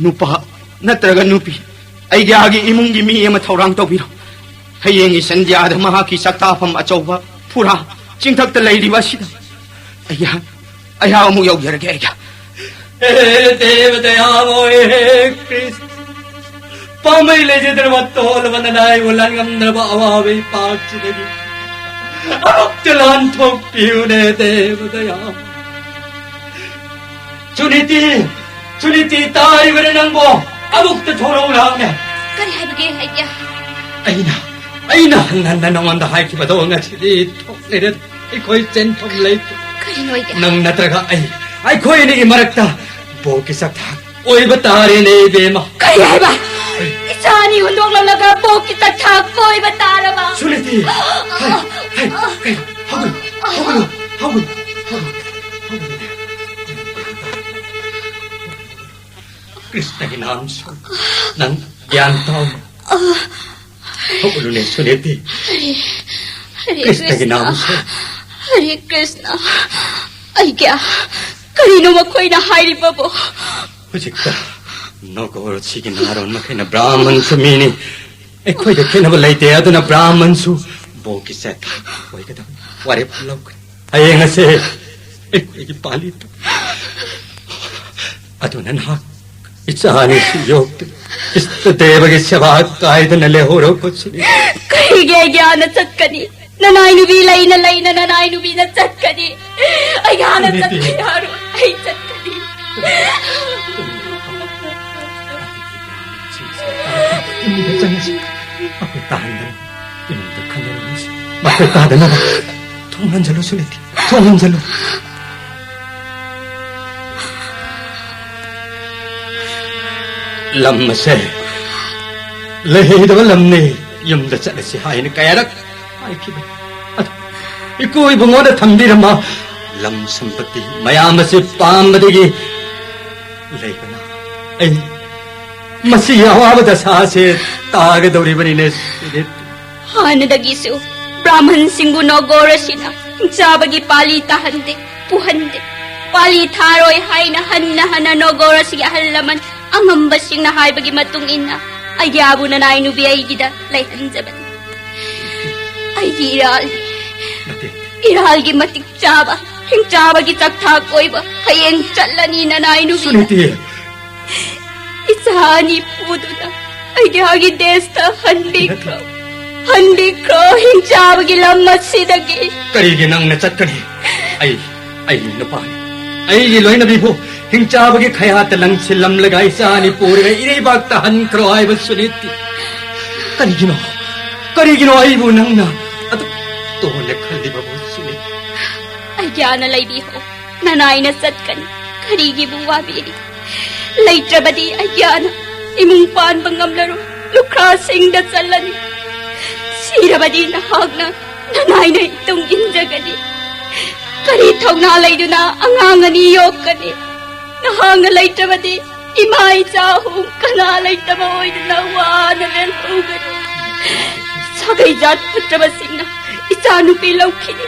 ꯅꯨꯄꯥ ꯅꯠꯇ꯭ꯔꯒ ꯅꯨꯄꯤ, ꯑꯩꯒꯤ ꯏꯃꯨꯡꯒꯤ ꯃꯤ ꯑꯃ ꯊꯧꯔꯥꯡ ꯇꯧꯕꯤꯔꯣ꯫ ꯍꯌꯦꯡꯒꯤ ꯁꯟꯙ꯭ꯌꯥꯗ ꯃꯍꯥꯛꯀꯤ ꯆꯥꯛꯇꯥꯐꯝ ꯑꯆꯧꯕ ꯐꯨꯔꯥ ꯆꯤꯡꯊꯛꯇ ꯂꯩꯔꯤꯕ ꯑꯁꯤꯗ ꯑꯩꯍꯥꯛ, ꯑꯩꯍꯥꯛ ꯑꯃꯨꯛ ꯌꯧꯖꯔꯒꯦ ꯑꯩꯒ꯫ ꯍꯦ ꯗꯦꯕ ꯗꯌꯥꯃꯣꯏ, ꯍꯦ ꯀ꯭ꯔꯤꯁ-, ꯄꯥꯝꯕꯩ ꯂꯩꯖꯗ꯭ꯔꯕ ꯇꯣꯜꯂꯕ ꯅꯅꯥꯏꯕꯨ ꯂꯥꯟꯉꯝꯗ꯭ꯔꯕ ꯑꯋꯥꯕ ꯏꯄꯥꯛꯁꯤꯗꯒꯤ ꯑꯃꯨꯛꯇ ꯂꯥꯟꯊꯣꯛꯄꯤꯌꯨꯅꯦ ꯗꯦꯕ ꯗꯌꯥꯃꯣꯏ꯫ ꯁꯨꯅꯤꯇꯤ, ꯁꯨꯅꯤꯇꯤ, ꯇꯥꯔꯤꯕꯅꯦ ꯅꯪꯕꯣ? ꯑꯃꯨꯛꯇ ꯊꯣꯔꯛꯎ ꯂꯥꯛꯎꯅꯦ꯫ ꯀꯔꯤ ꯍꯥꯏꯕꯒꯦ, ꯑꯩꯗꯤ? ꯑꯩꯅ, ꯑꯩꯅ ꯍꯟꯅ ꯍꯟꯅ ꯅꯉꯣꯟꯗ ꯍꯥꯏꯈꯤꯕꯗꯣ ꯉꯁꯤꯗꯤ ꯊꯣꯛꯂꯦꯗꯅ꯫ ꯑꯩꯈꯣꯏ ꯆꯦꯟꯐꯝ ꯂꯩꯇꯦ꯫ ꯀꯔꯤꯅꯣ ꯑꯩꯗꯤ? ꯅꯪ ꯅꯠꯇ꯭ꯔꯒ ꯑꯩ, ꯑꯩꯈꯣꯏ ꯑꯅꯤꯒꯤ ꯃꯔꯛꯇ ꯕꯣꯛꯀꯤ ꯆꯥꯛꯊꯥꯛ ꯑꯣꯏꯕ ꯇꯥꯔꯦꯅꯦ, ꯏꯕꯦꯝꯃ꯫ ꯀꯔꯤ ꯍꯥꯏꯕ? ꯏꯆꯥ ꯑꯅꯤ ꯍꯨꯟꯗꯣꯛꯂꯝꯂꯒ ꯕꯣꯛꯀꯤ ꯆꯥꯛꯊꯥꯛ ꯑꯣꯏꯕ ꯇꯥꯔꯕ? ꯁꯨꯅꯤꯇꯤ, ꯍꯩ, ꯍꯩ, ꯀꯩꯅꯣ? ꯍꯧꯒꯠꯂꯨ, ꯍꯧꯒꯠꯂꯨ, ꯍꯧꯒꯠꯂꯨ, ꯍꯧꯒꯠꯂꯨ, ꯍꯧꯒꯠꯂꯨ꯫ ꯀ꯭ꯔꯤꯁꯅꯒꯤ ꯅꯥꯝꯁꯨ ꯅꯪ ꯒ꯭ꯌꯥꯟ ꯇꯥꯎ꯫ ꯍꯧꯒꯠꯂꯨꯅꯦ, ꯁꯨꯅꯤꯇꯤ꯫ ꯍꯔꯦ, ꯍꯔꯦ ꯀ꯭ꯔꯤꯁꯅꯒꯤ ꯀ꯭ꯔꯤꯁꯅ, ꯅꯥꯝꯁꯨ꯫ ꯍꯔꯦ ꯀ꯭ꯔꯤꯁꯅ꯫ ꯑꯩꯒꯤ, ꯀꯔꯤꯅꯣ ꯃꯈꯣꯏꯅ ꯍꯥꯏꯔꯤꯕꯕꯨ? ꯍꯧꯖꯤꯛꯇ ꯅꯣꯒꯣꯔꯁꯤꯒꯤ ꯅꯥꯔꯣꯟ ꯃꯈꯩꯅ ꯕ꯭ꯔꯥꯍꯃꯟꯁꯨ ꯃꯤꯅꯤ꯫ ꯑꯩꯈꯣꯏꯗ ꯈꯦꯠꯅꯕ ꯂꯩꯇꯦ, ꯑꯗꯨꯅ ꯕ꯭ꯔꯥꯍꯃꯟꯁꯨ ꯕꯣꯛꯀꯤ ꯆꯦꯊꯥ ꯑꯣꯏꯒꯗꯕ ꯋꯥꯔꯦꯞ ꯂꯧꯈ꯭ꯔꯦ꯫ ꯍꯌꯦꯡ ꯑꯁꯦ ꯑꯩꯈꯣꯏꯒꯤ ꯄꯥꯂꯤ ꯇꯥ-, ꯑꯗꯨꯅ ꯅꯍꯥꯛ ꯏꯆꯥ ꯑꯅꯤꯁꯤ ꯌꯣꯛꯇꯨꯅ ꯏꯁꯇ ꯗꯦꯕꯒꯤ ꯁꯦꯕꯥ ꯀꯥꯏꯗꯅ ꯂꯩꯍꯧꯔꯣ ꯀꯣ ꯁꯨꯅꯤꯇꯤ꯫ ꯀꯔꯤꯒꯤ ꯑꯩꯒꯤ ꯍꯥꯟꯅ ꯆꯠꯀꯅꯤ? ꯅꯅꯥꯏ ꯅꯨꯄꯤ ꯂꯩꯅ ꯂꯩꯅ ꯅꯅꯥꯏ ꯅꯨꯄꯤꯅ ꯆꯠꯀꯅꯤ꯫ ꯑꯩꯒꯤ ꯍꯥꯟꯅ ꯁꯨꯅꯤꯇꯤ꯫ ꯆꯠꯄ ꯌꯥꯔꯣꯏ꯫ ꯑꯩ ꯆꯠꯀꯅꯤ꯫ ꯏꯃꯨꯡꯗ ꯆꯪꯉꯁꯤ꯫ ꯃꯈꯣꯏ ꯇꯥꯍꯟꯗꯅ ꯏꯃꯨꯡꯗ ꯈꯟꯅꯔꯝꯃꯁꯤ꯫ ꯃꯈꯣꯏ ꯇꯥꯗꯅꯕ ꯊꯣꯡ ꯍꯟꯖꯜꯂꯨ ꯁꯨꯅꯤꯇꯤ꯫ ꯊꯣꯡ ꯍꯟꯖꯜꯂꯨ꯫ ꯂꯝ ꯑꯁꯦ ꯂꯩꯍꯩꯗꯕ ꯂꯝꯅꯤ, ꯌꯨꯝꯗ ꯆꯠꯂꯁꯤ ꯍꯥꯏꯅ ꯀꯌꯥꯔꯛ ꯍꯥꯏꯈꯤꯕꯅꯤ꯫ ꯑꯗꯨ ꯏꯀꯣ ꯏꯕꯨꯡꯉꯣꯅ ꯊꯝꯕꯤꯔꯝꯕ ꯂꯝ ꯁꯝꯄꯇꯤ ꯃꯌꯥꯝ ꯑꯁꯤ ꯄꯥꯝꯕꯗꯒꯤ ꯂꯩꯕꯅ ꯑꯩ ꯃꯁꯤꯒꯤ ꯑꯋꯥꯕ ꯗꯁꯥ ꯑꯁꯤ ꯇꯥꯒꯗꯧꯔꯤꯕꯅꯤꯅꯦ ꯁꯨꯅꯤꯇꯤ꯫ ꯍꯥꯟꯅꯗꯒꯤꯁꯨ ꯕ꯭ꯔꯥꯍꯃꯟꯁꯤꯡꯕꯨ ꯅꯣꯒꯣꯔ ꯑꯁꯤꯅ ꯍꯤꯡꯆꯥꯕꯒꯤ ꯄꯥꯂꯤ ꯇꯥꯍꯟꯗꯦ, ꯄꯨꯍꯟꯗꯦ꯫ ꯄꯥꯂꯤ ꯊꯥꯔꯣꯏ ꯍꯥꯏꯅ ꯍꯟꯅ ꯍꯟꯅ ꯅꯣꯒꯣꯔ ꯑꯁꯤꯒꯤ ꯑꯍꯜ ꯂꯃꯟ ꯑꯉꯝꯕꯁꯤꯡꯅ ꯍꯥꯏꯕꯒꯤ ꯃꯇꯨꯡ ꯏꯟꯅ ꯑꯩꯒꯤ ꯑꯥꯕꯨ ꯅꯅꯥꯏ ꯅꯨꯄꯤ ꯑꯩꯒꯤꯗ ꯂꯩꯍꯟꯖꯕꯅꯤ꯫ ꯑꯩꯒꯤ ꯏꯔꯥꯜ, ꯅꯠꯇꯦ꯫ ꯏꯔꯥꯜꯒꯤ ꯃꯇꯤꯛ ꯆꯥꯕ, ꯍꯤꯡꯆꯥꯕꯒꯤ ꯆꯥꯛꯊꯥꯛ ꯑꯣꯏꯕ ꯍꯌꯦꯡ ꯆꯠꯂꯅꯤ ꯅꯅꯥꯏ ꯅꯨꯄꯤ꯫ ꯁꯨꯅꯤꯇꯤ꯫ ꯏꯆꯥ ꯑꯅꯤ ꯄꯨꯗꯨꯅ ꯑꯩꯒꯤ ꯍꯥꯒꯤ ꯗꯦꯁꯇ ꯍꯟꯕꯤꯈ꯭ꯔꯣ꯫ ꯍꯟꯕꯤꯈ꯭ꯔꯣ ꯍꯤꯡꯆꯥꯕꯒꯤ ꯂꯝ ꯑꯁꯤꯗꯒꯤ꯫ ꯀꯔꯤꯒꯤ ꯅꯪꯅ ꯆꯠꯀꯅꯤ? ꯑꯩ, ꯑꯩ ꯅꯨꯄꯥꯅꯤ꯫ ꯑꯩꯒꯤ ꯂꯣꯏꯅꯕꯤꯕꯨ ꯍꯤꯡꯆꯥꯕꯒꯤ ꯈꯌꯥꯠꯇ ꯂꯪꯁꯤꯜꯂꯝꯂꯒ ꯏꯆꯥ ꯑꯅꯤ ꯄꯨꯔꯒ ꯏꯔꯩꯕꯥꯛꯇ ꯍꯟꯈ꯭ꯔꯣ ꯍꯥꯏꯕ ꯁꯨꯅꯤꯇꯤ꯫ ꯀꯔꯤꯒꯤꯅꯣ? ꯀꯔꯤꯒꯤꯅꯣ ꯑꯩꯕꯨ ꯅꯪꯅ ꯑꯗꯨꯛ ꯇꯣꯟꯅ ꯈꯜꯂꯤꯕꯕꯨ ꯁꯨꯅꯤꯇꯤ? ꯑꯩꯒꯤ ꯑꯥꯅ ꯂꯩꯕꯤꯍꯧ꯫ ꯅꯅꯥꯏꯅ ꯆꯠꯀꯅꯤ꯫ ꯀꯔꯤꯒꯤꯕꯨ ꯋꯥꯕꯤꯔꯤ? ꯂꯩꯇ꯭ꯔꯕꯗꯤ ꯑꯩꯒꯤ ꯑꯥꯅ ꯏꯃꯨꯡ ꯄꯥꯟꯕ ꯉꯝꯂꯔꯣꯏ꯫ ꯂꯨꯈ꯭ꯔꯥꯁꯤꯡꯗ ꯆꯠꯂꯅꯤ꯫ ꯁꯤꯔꯕꯗꯤ ꯅꯍꯥꯛꯅ ꯅꯅꯥꯏꯅ ꯏꯇꯨꯡ ꯏꯟꯖꯒꯅꯤ꯫ ꯀꯔꯤ ꯊꯧꯅꯥ ꯂꯩꯗꯨꯅ ꯑꯉꯥꯡ ꯑꯅꯤ ꯌꯣꯛꯀꯅꯤ? ꯅꯍꯥꯛꯅ ꯂꯩꯇ꯭ꯔꯕꯗꯤ ꯏꯃꯥ ꯏꯆꯥ ꯑꯍꯨꯝ ꯀꯅꯥ ꯂꯩꯇꯕ ꯑꯣꯏꯗꯨꯅ ꯋꯥꯅ ꯂꯦꯜꯍꯧꯒꯅꯤ꯫ ꯁꯥꯒꯩ ꯖꯥꯠ ꯐꯠꯇ꯭ꯔꯕꯁꯤꯡꯅ ꯏꯆꯥ ꯅꯨꯄꯤ ꯂꯧꯈꯤꯅꯤ꯫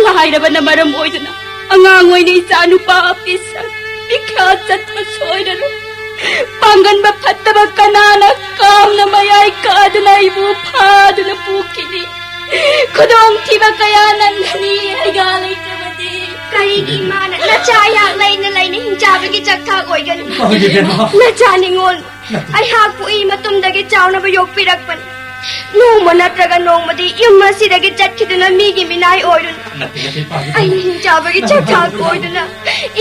ꯂꯥꯏꯔꯕꯅ ꯃꯔꯝ ꯑꯣꯏꯗꯨꯅ ꯑꯉꯥꯡ ꯑꯣꯏꯅ ꯏꯆꯥ ꯅꯨꯄꯥ ꯄꯤꯁꯛ ꯄꯤꯈ꯭ꯌꯥ ꯆꯠꯄ ꯁꯣꯏꯔꯔꯣꯏ꯫ ꯄꯥꯡꯒꯟꯕ ꯐꯠꯇꯕ ꯀꯅꯥꯅ ꯀꯥꯝꯅ ꯃꯌꯥꯏ ꯀꯥꯗꯨꯅ ꯑꯩꯕꯨ ꯐꯥꯗꯨꯅ ꯄꯨꯈꯤꯅꯤ? ꯈꯨꯗꯣꯡꯊꯤꯕ ꯀꯌꯥ ꯅꯪꯒꯅꯤ ꯑꯩꯒ ꯂꯩꯇ꯭ꯔꯕꯗꯤ꯫ ꯀꯔꯤꯒꯤ ꯏꯃꯥꯅ ꯅꯆꯥ ꯑꯩꯍꯥꯛ ꯂꯩꯅ ꯂꯩꯅ ꯍꯤꯡꯆꯥꯕꯒꯤ ꯆꯥꯛꯊꯥꯛ ꯑꯣꯏꯒꯅꯤ? ꯏꯃꯥꯒꯤ ꯏꯕꯦꯝꯃ꯫ ꯅꯆꯥ ꯅꯤꯉꯣꯜ ꯅꯠꯇꯦ꯫ ꯑꯩꯍꯥꯛ ꯄꯣꯛꯏ ꯃꯇꯨꯡꯗꯒꯤ ꯆꯥꯎꯅꯕ ꯌꯣꯛꯄꯤꯔꯛꯄꯅꯤ꯫ ꯅꯣꯡꯃ ꯅꯠꯇ꯭ꯔꯒ ꯅꯣꯡꯃꯗꯤ ꯌꯨꯝ ꯑꯁꯤꯗꯒꯤ ꯆꯠꯈꯤꯗꯨꯅ ꯃꯤꯒꯤ ꯃꯤꯅꯥꯏ ꯑꯣꯏꯔꯨꯅ ꯅꯠꯇꯦ, ꯅꯠꯇꯦ, ꯏꯄꯥꯒꯤ ꯑꯩꯅ ꯍꯤꯡꯆꯥꯕꯒꯤ ꯅꯪ ꯆꯥꯛꯊꯥꯛ ꯍꯥꯏꯕꯗꯣ ꯑꯣꯏꯗꯨꯅ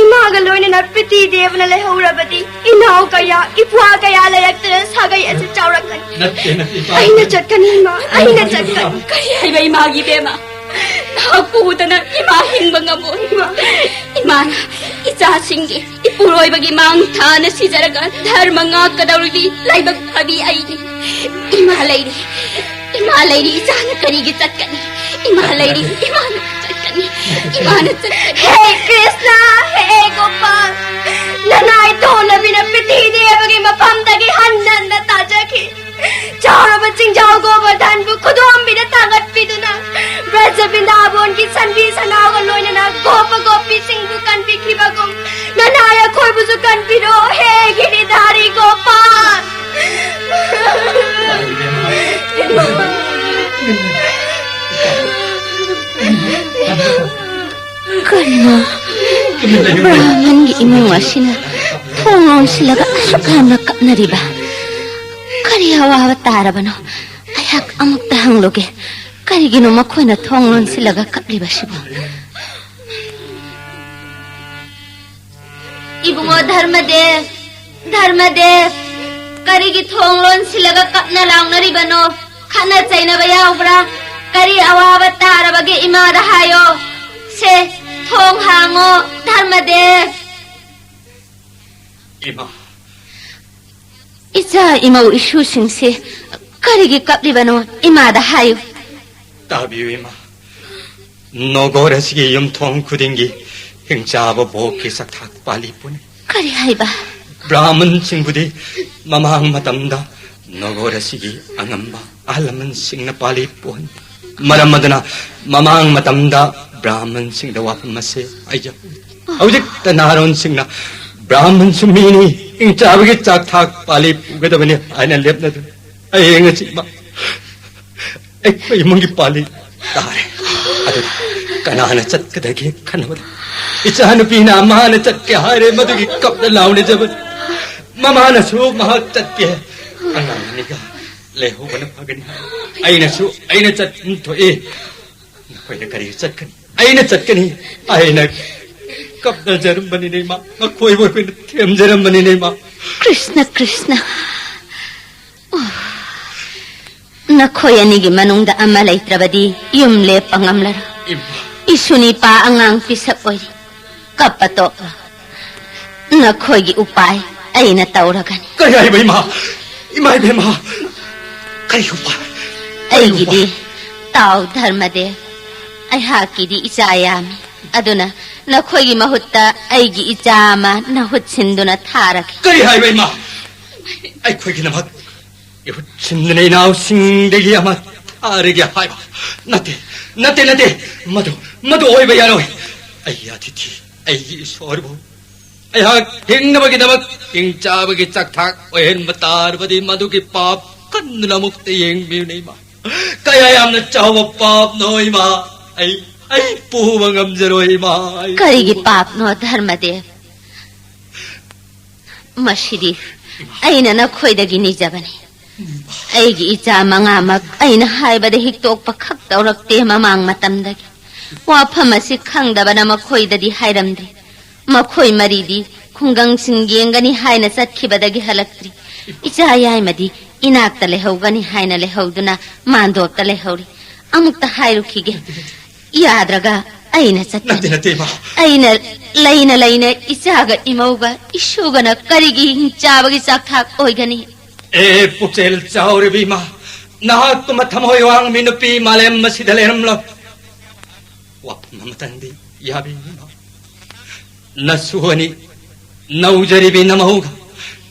ꯏꯃꯥꯒ ꯂꯣꯏꯅꯅ ꯄ꯭ꯔꯤꯊꯤ ꯗꯦꯕꯅ ꯂꯩꯍꯧꯔꯕꯗꯤ ꯏꯅꯥꯎ ꯀꯌꯥ, ꯏꯄ꯭ꯋꯥ ꯀꯌꯥ ꯂꯩꯔꯛꯇꯅ ꯁꯥꯒꯩ ꯑꯁꯤ ꯆꯥꯎꯔꯛꯀꯅꯤ꯫ ꯅꯠꯇꯦ, ꯅꯠꯇꯦ, ꯏꯄꯥꯒꯤ ꯑꯩꯅ ꯆꯠꯀꯅꯤ ꯏꯃꯥ, ꯑꯩꯅ ꯅꯪ ꯍꯥꯏꯕꯗꯣ ꯆꯠꯀꯅꯤ꯫ ꯀꯔꯤ ꯍꯥꯏꯕ ꯏꯃꯥꯒꯤ ꯏꯕꯦꯝꯃ? ꯅꯍꯥꯛꯄꯨ ꯎꯗꯅ ꯏꯃꯥ ꯍꯤꯡꯕ ꯉꯝꯃꯣꯏ꯫ ꯏꯃꯥ, ꯏꯃꯥꯅ ꯏꯆꯥꯁꯤꯡꯒꯤ ꯏꯄꯨꯔꯣꯏꯕꯒꯤ ꯃꯥꯡ ꯊꯥꯅ ꯁꯤꯖꯔꯒ ꯙꯔꯃ ꯉꯥꯛꯀꯗꯧꯔꯤꯕꯤ ꯂꯥꯏꯕꯛ ꯐꯕꯤ ꯑꯩꯅꯤ꯫ ꯏꯃꯥ ꯂꯩꯔꯤ, ꯏꯃꯥ ꯂꯩꯔꯤ, ꯏꯆꯥꯅ ꯀꯔꯤꯒꯤ ꯆꯠꯀꯅꯤ? ꯏꯃꯥ ꯂꯩꯔꯤ, ꯏꯃꯥꯅ ꯆꯠꯀꯅꯤ, ꯏꯃꯥꯅ ꯆꯠꯀꯅꯤ꯫ ꯍꯦ ꯀ꯭ꯔꯤꯁꯅ, ꯍꯦ ꯒꯣꯄꯥꯜ, ꯅꯅꯥꯏ ꯇꯣꯟꯅꯕꯤꯅ ꯄ꯭ꯔꯤꯊꯤ ꯗꯦꯕꯒꯤ ꯃꯐꯝꯗꯒꯤ ꯍꯟ ꯍꯟꯅ ꯇꯥꯖꯈꯤ꯫ ꯆꯥꯎꯔꯕ ꯆꯤꯡꯖꯥꯎ ꯒꯣꯕꯔꯙꯟꯕꯨ ꯈꯨꯗꯣꯝꯕꯤꯅ ꯊꯥꯡꯒꯠꯄꯤꯗꯨꯅ ꯕ꯭ꯔꯖ ꯕ꯭ꯔꯤꯟꯗꯥꯕꯣꯟꯒꯤ ꯁꯟꯕꯤ ꯁꯅꯥꯎꯒ ꯂꯣꯏꯅꯅ ꯒꯣꯄ ꯒꯣꯄꯤꯁꯤꯡꯕꯨ ꯀꯟꯕꯤꯈꯤꯕꯒꯨꯝ ꯅꯅꯥꯏ ꯑꯩꯈꯣꯏꯕꯨꯁꯨ ꯀꯟꯕꯤꯔꯣ, ꯍꯦ ꯒꯤꯔꯤꯙꯥꯔꯤ ꯒꯣꯄꯥꯜ꯫ ꯀꯔꯤꯅꯣ? ꯕ꯭ꯔꯥꯍꯃꯟꯒꯤ ꯏꯃꯨꯡ ꯑꯁꯤꯅ ꯊꯣꯡ ꯂꯣꯟꯁꯤꯜꯂꯒ ꯑꯁꯨꯛ ꯌꯥꯝꯅ ꯀꯞꯅꯔꯤꯕ? ꯀꯔꯤ ꯑꯋꯥꯕ ꯇꯥꯔꯕꯅꯣ? ꯑꯩꯍꯥꯛ ꯑꯃꯨꯛꯇ ꯍꯪꯂꯨꯒꯦ꯫ ꯀꯔꯤꯒꯤꯅꯣ ꯃꯈꯣꯏꯅ ꯊꯣꯡ ꯂꯣꯟꯁꯤꯜꯂꯒ ꯀꯞꯂꯤꯕꯁꯤꯕꯨ? ꯏꯕꯨꯡꯉꯣ ꯙꯔꯃꯗꯦꯕ, ꯙꯔꯃꯗꯦꯕ, ꯀꯔꯤꯒꯤ ꯊꯣꯡ ꯂꯣꯟꯁꯤꯜꯂꯒ ꯀꯞꯅ ꯂꯥꯎꯅꯔꯤꯕꯅꯣ? ꯈꯠꯅ ꯆꯩꯅꯕ ꯌꯥꯎꯕ꯭ꯔꯥ? ꯀꯔꯤ ꯑꯋꯥꯕ ꯇꯥꯔꯕꯒꯦ ꯏꯃꯥꯗ ꯍꯥꯏꯌꯣ꯫ ꯁꯦ, ꯊꯣꯡ ꯍꯥꯡꯉꯣ, ꯙꯔꯃꯗꯦꯕ꯫ ꯏꯃꯥ꯫ ꯏꯆꯥ ꯏꯃꯧ ꯏꯁꯨꯁꯤꯡꯁꯦ ꯀꯔꯤꯒꯤ ꯀꯞꯂꯤꯕꯅꯣ? ꯏꯃꯥꯗ ꯍꯥꯏꯌꯨ꯫ ꯇꯥꯕꯤꯌꯨ, ꯏꯃꯥ꯫ ꯅꯣꯒꯣꯔ ꯑꯁꯤꯒꯤ ꯌꯨꯝꯊꯣꯡ ꯈꯨꯗꯤꯡꯒꯤ ꯍꯤꯡꯆꯥꯕ ꯚꯣꯒꯀꯤ ꯆꯥꯛꯊꯥꯛ ꯄꯥꯜꯂꯤ ꯄꯨꯅꯤ꯫ ꯀꯔꯤ ꯍꯥꯏꯕ? ꯕ꯭ꯔꯥꯍꯃꯟꯁꯤꯡꯕꯨꯗꯤ ꯃꯃꯥꯡ ꯃꯇꯝꯗ ꯅꯣꯒꯣꯔ ꯑꯁꯤꯒꯤ ꯑꯉꯝꯕ ꯑꯍꯜ ꯂꯃꯟꯁꯤꯡꯅ ꯄꯥꯜꯂꯤ ꯄꯣꯠꯅꯤ꯫ ꯃꯔꯝ ꯑꯗꯨꯅ ꯃꯃꯥꯡ ꯃꯇꯝꯗ ꯕ꯭ꯔꯥꯍꯃꯟꯁꯤꯡꯗ ꯋꯥꯐꯝ ꯑꯁꯦ ꯍꯥꯏꯖ-, ꯍꯧꯖꯤꯛꯇ ꯅꯍꯥꯔꯣꯟꯁꯤꯡꯅ ꯕ꯭ꯔꯥꯍꯃꯟꯁꯨ ꯃꯤꯅꯤ, ꯍꯤꯡꯆꯥꯕꯒꯤ ꯆꯥꯛꯊꯥꯛ ꯄꯥꯜꯂꯤ ꯄꯨꯒꯗꯕꯅꯤ ꯍꯥꯏꯅ ꯂꯦꯞꯅꯗꯨꯅ ꯍꯌꯦꯡ ꯑꯁꯤ ꯏꯃꯥ ꯑꯩꯈꯣꯏ ꯏꯃꯨꯡꯒꯤ ꯄꯥꯜꯂꯤ ꯇꯥꯔꯦ꯫ ꯑꯗꯨꯗ ꯀꯅꯥꯅ ꯆꯠꯀꯗꯒꯦ ꯈꯟꯅꯕꯗ ꯏꯆꯥꯅꯨꯄꯤꯅ ꯃꯥꯅ ꯆꯠꯀꯦ ꯍꯥꯏꯔꯦ, ꯃꯗꯨꯒꯤ ꯀꯞꯅ ꯂꯥꯎꯅꯖꯕꯅꯤ꯫ ꯃꯃꯥꯅꯁꯨ ꯃꯍꯥꯛ ꯆꯠꯀꯦ, ꯑꯉꯥꯡ ꯑꯅꯤꯒ ꯂꯩꯍꯧꯕꯅ ꯐꯒꯅꯤ ꯍꯥꯏ꯫ ꯑꯩꯅꯁꯨ ꯑꯩꯅ ꯆꯠꯐꯝ ꯊꯣꯛꯏ꯫ ꯅꯈꯣꯏꯅ ꯀꯔꯤ ꯆꯠꯀꯅꯤ? ꯑꯩꯅ ꯆꯠꯀꯅꯤ꯫ ꯑꯩꯅ ꯀꯞꯅꯖꯔꯝꯕꯅꯤꯅꯦ ꯏꯃꯥ꯫ ꯃꯈꯣꯏꯕꯨ ꯑꯩꯈꯣꯏꯅ ꯊꯦꯝꯖꯔꯝꯕꯅꯤꯅꯦ ꯏꯃꯥ꯫ ꯀ꯭ꯔꯤꯁꯅ, ꯀ꯭ꯔꯤꯁꯅ꯫ ꯑꯣ, ꯅꯈꯣꯏ ꯑꯅꯤꯒꯤ ꯃꯅꯨꯡꯗ ꯑꯃ ꯂꯩꯇ꯭ꯔꯕꯗꯤ ꯌꯨꯝ ꯂꯦꯞꯄ ꯉꯝꯂꯔꯣꯏ꯫ ꯏꯃꯥ꯫ ꯏꯁꯨ ꯅꯤꯄꯥ ꯑꯉꯥꯡ ꯄꯤꯁꯛ ꯑꯣꯏꯔꯤ꯫ ꯀꯞꯄ ꯇꯣꯛꯂꯣ꯫ ꯅꯈꯣꯏꯒꯤ ꯎꯄꯥꯏ ꯑꯩꯅ ꯇꯧꯔꯒꯅꯤ꯫ ꯀꯔꯤ ꯍꯥꯏꯕ ꯏꯃꯥ? ꯏꯃꯥ ꯏꯕꯦꯝꯃ! ꯀꯔꯤ ꯎꯄꯥꯏ? ꯀꯔꯤ ꯑꯩꯒꯤꯗꯤ ꯎꯄꯥꯏ? ꯇꯥꯎ ꯙꯔꯃꯗꯦꯕ, ꯑꯩꯍꯥꯛꯀꯤꯗꯤ ꯏꯆꯥ ꯌꯥꯝꯃꯤ꯫ ꯑꯗꯨꯅ ꯅꯈꯣꯏꯒꯤ ꯃꯍꯨꯠꯇ ꯑꯩꯒꯤ ꯏꯆꯥ ꯑꯃ ꯅꯍꯨꯠ ꯁꯤꯟꯗꯨꯅ ꯊꯥꯔꯒꯦ꯫ ꯀꯔꯤ ꯍꯥꯏꯕ ꯏꯃꯥ? ꯑꯩꯈꯣꯏꯒꯤꯗꯃꯛ ꯏꯍꯨꯠ ꯁꯤꯟꯗꯨꯅ ꯏꯅꯥꯎꯁꯤꯡꯗꯒꯤ ꯑꯃ ꯊꯥꯔꯒꯦ ꯍꯥꯏꯕ? ꯅꯠꯇꯦ, ꯅꯠꯇꯦ, ꯅꯠꯇꯦ꯫ ꯃꯗꯨ, ꯃꯗꯨ ꯑꯣꯏꯕ ꯌꯥꯔꯣꯏ꯫ ꯑꯩꯒꯤ ꯑꯇꯤꯊꯤ, ꯑꯩꯒꯤ ꯏꯁꯣꯔꯕꯨ ꯑꯩꯍꯥꯛ ꯍꯤꯡꯅꯕꯒꯤꯗꯃꯛ ꯍꯤꯡꯆꯥꯕꯒꯤ ꯆꯥꯛꯊꯥꯛ ꯑꯣꯏꯍꯟꯕ ꯇꯥꯔꯕꯗꯤ ꯃꯗꯨꯒꯤ ꯄꯥꯞ ꯀꯟꯗꯨꯅ ꯑꯃꯨꯛꯇ ꯌꯦꯡꯕꯤꯌꯨꯅꯦ, ꯏꯃꯥ꯫ ꯀꯌꯥ ꯌꯥꯝꯅ ꯆꯥꯎꯕ ꯄꯥꯞꯅꯣ, ꯏꯃꯥ꯫ ꯑꯩ, ꯑꯩ ꯄꯨꯕ ꯉꯝꯖꯔꯣꯏ, ꯏꯃꯥ꯫ ꯑꯩ ꯀꯔꯤꯒꯤ ꯄꯨꯕ ꯄꯥꯞꯅꯣ, ꯙꯔꯃꯗꯦꯕ? ꯃꯁꯤꯗꯤ ꯑꯩꯅ ꯅꯈꯣꯏꯗꯒꯤ ꯅꯤꯖꯕꯅꯤ꯫ ꯑꯩꯒꯤ ꯏꯆꯥ ꯃꯉꯥꯃꯛ ꯑꯩꯅ ꯍꯥꯏꯕꯗ ꯍꯤꯛꯇꯣꯛꯄ ꯈꯛ ꯇꯧꯔꯛꯇꯦ ꯃꯃꯥꯡ ꯃꯇꯝꯗꯒꯤ꯫ ꯋꯥꯐꯝ ꯑꯁꯤ ꯈꯪꯗꯕꯅ ꯃꯈꯣꯏꯗꯗꯤ ꯍꯥꯏꯔꯝꯗ꯭ꯔꯤ꯫ ꯃꯈꯣꯏ ꯃꯔꯤꯗꯤ ꯈꯨꯡꯒꯪꯁꯤꯡ ꯌꯦꯡꯒꯅꯤ ꯍꯥꯏꯅ ꯆꯠꯈꯤꯕꯗꯒꯤ ꯍꯜꯂꯛꯇ꯭ꯔꯤ꯫ ꯏꯆꯥ ꯌꯥꯏꯃꯗꯤ ꯏꯅꯥꯛꯇ ꯂꯩꯍꯧꯒꯅꯤ ꯍꯥꯏꯅ ꯂꯩꯍꯧꯗꯨꯅ ꯃꯥꯟꯗꯣꯞꯇ ꯂꯩꯍꯧꯔꯤ꯫ ꯑꯃꯨꯛꯇ ꯍꯥꯏꯔꯨꯈꯤꯒꯦ꯫ ꯌꯥꯗ꯭ꯔꯒ ꯑꯩꯅ ꯆꯠꯀꯅꯤ꯫ ꯅꯠꯇꯦ, ꯅꯠꯇꯦ, ꯏꯃꯥ꯫ ꯑꯩꯅ ꯂꯩꯅ ꯂꯩꯅ ꯏꯆꯥꯒ ꯏꯃꯧꯒ ꯏꯁꯨꯒꯅ ꯀꯔꯤꯒꯤ ꯍꯤꯡꯆꯥꯕꯒꯤ ꯆꯥꯛꯊꯥꯛ ꯑꯣꯏꯒꯅꯤ? ꯑꯦ, ꯄꯨꯛꯆꯦꯜ ꯆꯥꯎꯔꯕꯤ ꯏꯃꯥ, ꯅꯍꯥꯛꯀꯨꯝꯕ ꯊꯃꯣꯏ ꯋꯥꯡꯕꯤ ꯅꯨꯄꯤ ꯃꯥꯂꯦꯝ ꯑꯁꯤꯗ ꯂꯩꯔꯝꯂꯣꯏ꯫ ꯋꯥꯐꯝ ꯑꯃꯇꯪꯗꯤ ꯌꯥꯕꯤꯌꯨ ꯏꯃꯥ꯫ ꯅꯁꯨ ꯑꯅꯤ ꯅꯧꯖꯔꯤꯕꯤ ꯅꯃꯧꯒ